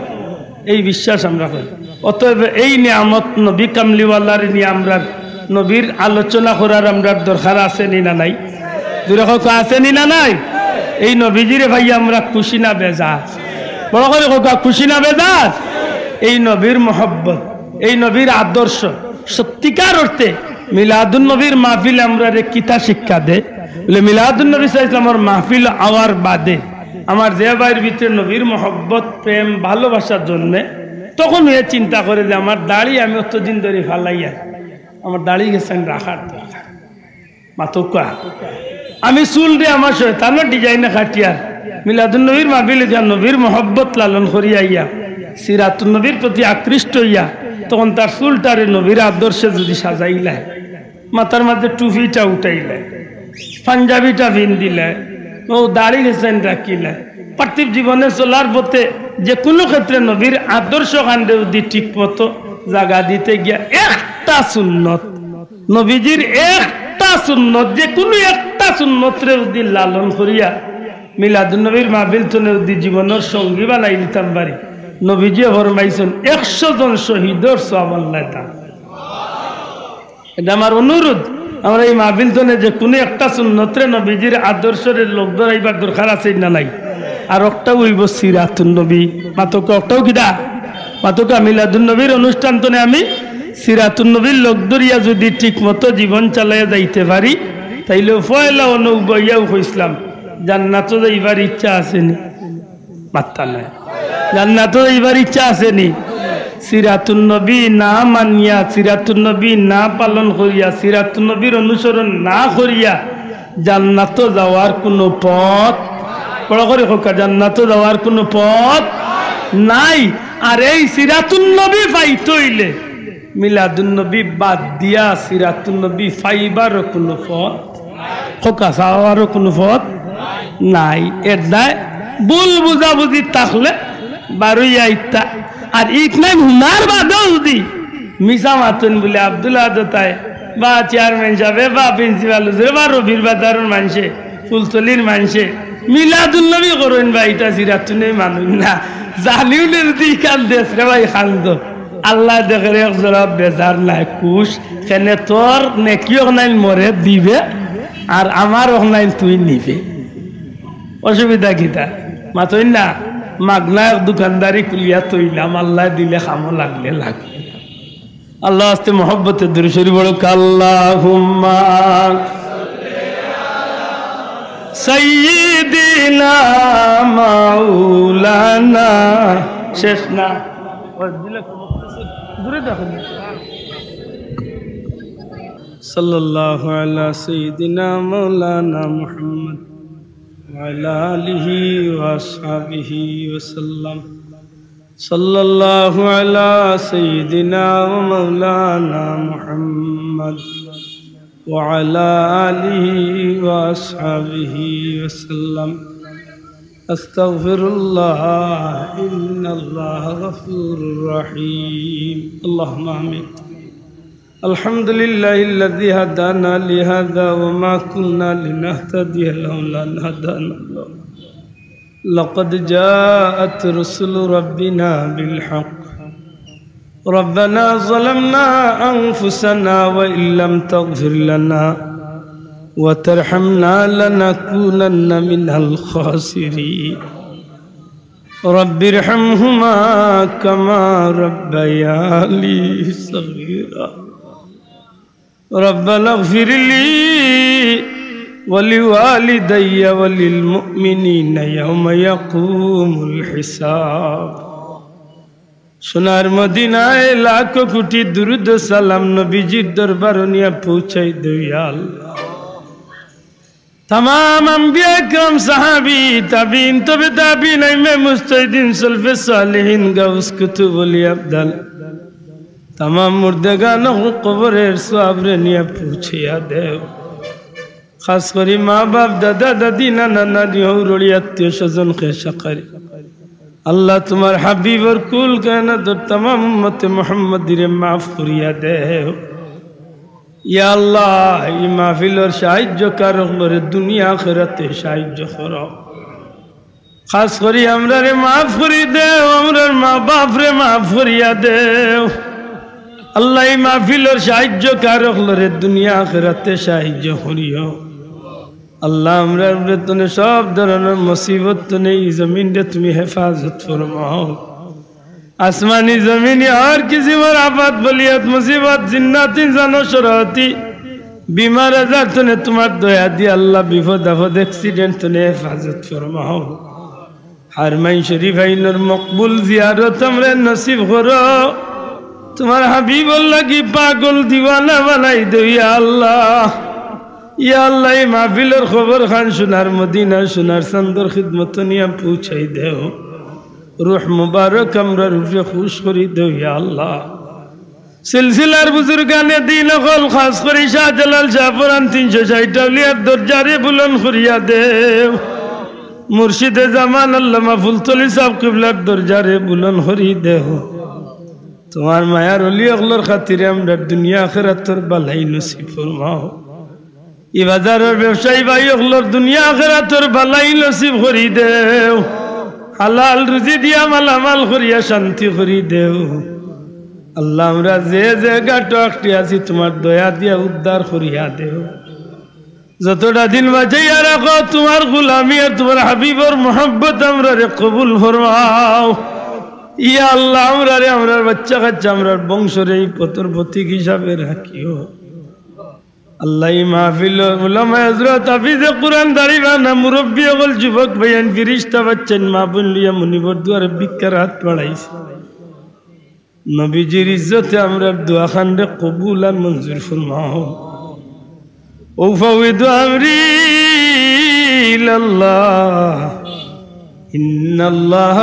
এই বিশ্বাস আমরা করি। অতএব এই নিয়ামত নবী কামলিওয়ালার নি আমরার নবীর আলোচনা করার আমরার দরকার আছে নি না নাই? জুরে কউক্কা, আছে নি না নাই? এই নবীজিরে পাইয়া আমরা খুশি না বেজার? বড় করি কউক্কা, খুশি না বেজার? এই নবীর মহব্বত, এই নবীর আদর্শ, সত্যিকার অর্থে মিলাদুন নবীর মাহফিলে আমরারে কিতা শিক্ষা দেয়? বলে, মিলাদুন নবী সাল্লাল্লাহু আলাইহি ওয়াসাল্লামর মাহফিল আওয়ার বাদে আমার যে ভাইর ভিতরে নবীর মহব্বত, প্রেম, ভালোবাসা জন্মে, তখন হে চিন্তা করে যে আমার দাড়ি আমি অতদিন ধরি ফালাইয়ার, আমার দাড়ি গেছেন রাখার দরকার। মাতউক্কা। আমি চুলরে আমার শয়তানর ডিজাইনে কাটিয়ার, মিলাদুন নবীর মাহফিলে গিয়া নবীর মহব্বত লালন করিয়া আইয়া, সিরাতুন নবীর প্রতি আকৃষ্ট অইয়া, তখন তার চুলটারে নবীর আদর্শে যদি সাজাইলায়, মাথার মাঝে টুপিটা উঠাইলায়, পাঞ্জাবিটা পিন্দিলায়, ও দাড়ি গেছেন রাখিলায়, পার্থিব জীবনে চলার পথে যে কোনো ক্ষেত্রে নবীর আদর্শ কাণ্ডে যদি ঠিক মতো জাগা দিতে গিয়া একটা সুন্নত, নবীজির একটা সুন্নত, যে কোনো একটা সুন্নতরে যদি লালন করিয়া মিলাদুন নবীর মাহফিল তনে যদি জীবনর সঙ্গী বানাই দিতাম পারি, নবীজিয়ে ফরমাইছইন, একশো জন শহীদর সওয়াব আল্লায় দান। এটা আমার অনুরোধ, আমরা এই মাহফিল তনে যে কোনো একটা সুন্নতরে নবীজির আদর্শরে লগ ধরাইবার দরকার আছে না নাই? আর অকটাউ অইবো সিরাতুন নবী। মাতউক্কা, অকটাউ কিতা? মাতউক্কা, মিলাদুন নবীর অনুষ্ঠান তনে আমি সিরাতুন নবীর লগ ধরিয়া যুদি ঠিক মতো জীবন চালাইয়া যাইতে পারি, তাইলে পয়লা অনো উবাইয়াউ কইছলাম, জান্নাতো যাইবার ইচ্ছা আছে নি? মাত্তা নাই। জান্নাতো যাইবার ইচ্ছা আছে নি? সিরাতুন নবী না মানিয়া, সিরাতুন নবী না পালন করিয়া, সিরাতুন নবীর অনুসরণ না করিয়া জান্নাতো যাওয়ার কুনু পথ, বড় করি কউক্কা, জান্নাতো যাওয়ার কুনু পথ নাই। আর এই সিরাতুন নবী পাইতে অইলে মিলাদুন নবী বাদ দিয়া সিরাতুন নবী পাইবারও কুনু পথ, কউক্কা, পাওয়ারও কুনু পথ নাই। এর দায় ভুল বুঝাবুঝি থাকলে বারইয়া আইতা। আর ইখান হুনার বাদেও যুদি মিছা মাতইন বুলে আব্দুল আহাদ তাই বা চেয়ারম্যান সাবে বা প্রিন্সিপাল হুজুরে বা রবির বাজারর মানষে, ফুলতলির মানষে মিলাদুন নবী করইন বা ইতা সিরাতুনে মানইন না। জানিও নে যুদি ইখান দেশরে ভাই খান্দ, আল্লায় দেখরে এক জরা বেজার নায়, খুশ। কেনে তোর নেকি অখনাইন মরে দিবে, আর আমার অখনাইন তুই নিবে। অসুবিধা কিতা? মাতইন না, মাগনা এক দোকানদারি খুলিয়া থইলাম, আল্লায় দিলে কামো লাগলে লাগবে। আল্লার ওয়াস্তে মহব্বতে দুরুদ শরিফ পড়ো, আল্লাহুম্মা সাইয়্যিদিনা মাওলানা। শেষ না? দূরে দেখো। সাল্লাল্লাহু আলা সাইয়্যিদিনা মাওলানা মুহাম্মদ ওয়া আলা আলিহি ওয়া আসহাবিহি ওয়া সাল্লাম। صلى الله على سيدنا ومولانا محمد وعلى آله وأصحابه وسلم. أستغفر الله، إن الله غفور رحيم. اللهم آمين. الحمد لله الذي هدانا لهذا وما كنا لنهتدي لولا أن هدانا الله. لقد جاءت رسل ربنا بالحق. ربنا ظلمنا أنفسنا وإن لم تغفر لنا وترحمنا لنكونن من الخاسرين. رب ارحمهما كما ربياني صغيرا. ربنا اغفر لي ولوالدي وللمؤمنين يوم يقوم الحساب. সোনার মদিনায় লাখো কোটি দুরুদ ও সালাম নবীজির দরবারো নিয়া পৌঁছাই দেও ইয়া আল্লাহ। তামাম আম্বিয়া একরাম, সাহাবী, তাবিন, তবে তাবিন, আইম্মায়ে মুজতাহিদিন, সলফে সালিহিন, গাউস, কুতুব, ওলি, আবদাল, তামাম মুর্দেগান অকলর কবরর সওয়াবরে নিয়া পৌঁছাইয়া দেও। খাস করি মা বাপ, দাদা দাদি, নানা নানি, হউর হড়ি, আত্মীয় স্বজন, খেশ আকারিব, আল্লাহ তুমার হাবিবর কুল কায়নাতর তামাম উম্মতে মুহাম্মদীরে মাফ করিয়া দেও। ইয়া আল্লাহ, ই মাহফিলর সাহায্যকারী অকলরে দুনিয়া আখিরাতে সাহায্য করো। খাস করি আমরারে মাফ করি দেও, আমরার মা বাপরে মাফ করিয়া দেও। আল্লাহ, ই মাহফিলর সাহায্যকারী অকলরে দুনিয়া আখিরাতে সাহায্য করিও। আল্লাহ, আমরার উপরে তনে সব ধরনর মুসিবত তনে ই জমিনরে তুমি হেফাজত ফরমাও। আসমানি জমিনি হর কিসিমর আফাত, বলিয়াত, মুসিবত, জিন্নাতি, জানো শরাতি, বিমার আজার তনে তুমার দয়া দি আল্লাহ, বিপদ আপদ, accident তনে হেফাজত ফরমাও। হারমাইন শরীফ আইনর মকবুল জিয়ারত আমরারে নসিব করো। তুমার হাবিবর লাগি পাগল দিওয়ানা বানাই দেও ইয়া আল্লাহ। ইয়া আল্লাহ, ই মাহফিলর খবর খান সোনার মদিনা, সোনার চান্দর খিদমতো নিয়া পৌঁছাই দেও। রুহ মুবারক আমরার উপরে খুশ করি দেও ইয়া আল্লাহ। সিলসিলার বুজুর্গানে দিন অকল, খাস করি শাহজালাল শাহপরান তিনশো ষাইট আউলিয়ার দরজারে বুলন্দ করিয়া দেও। মুর্শিদে জামান আল্লামা ফুলতলি সাব কিবলার দরজারে বুলন্দ করি দেও। তুমার মায়ার অলি অকলর খাতিরে আমরার দুনিয়া আখিরাতর ভালাই নসিব ফরমাও। ই বাজারর ব্যবসায়ী ভাই অকলর দুনিয়া আখিরাতর ভালাই নসিব করি দেও। হালাল রুজি দিয়া মালামাল করিয়া শান্তি করি দেও। আল্লাহ, আমরা যে যে ঘাটো আটকি আছি, তুমার দয়া দিয়া উদ্ধার করিয়া দেও। যতটা দিন বাঁচাইয়া রাখো, তুমার গুলামি আর তুমার হাবিবর মহব্বত আমরারে কবুল ফরমাও। ইয়া আল্লাহ, আমরারে, আমরার বাচ্চা কাচ্চা, আমরার বংশরে এই পথর পথিক হিসাবে রাখিও। আল্লাহ, এই মাহফিল উলামায়ে হযরত হাফিজে কোরআন দাড়িবানা মুরব্বি অকল যুবক ভাইয়াইন ফিরিস্তা বাচ্চাইন মা বইন লইয়া মুনিবর দুয়ারে ভিক্ষার হাত বাড়াইছে। নবীজির ইজ্জতে আমরার দোয়া খানরে কবুল আর মঞ্জুর ফরমাও। উফাউইদু আমরি ইলাল্লাহ। ইন্নাল্লাহ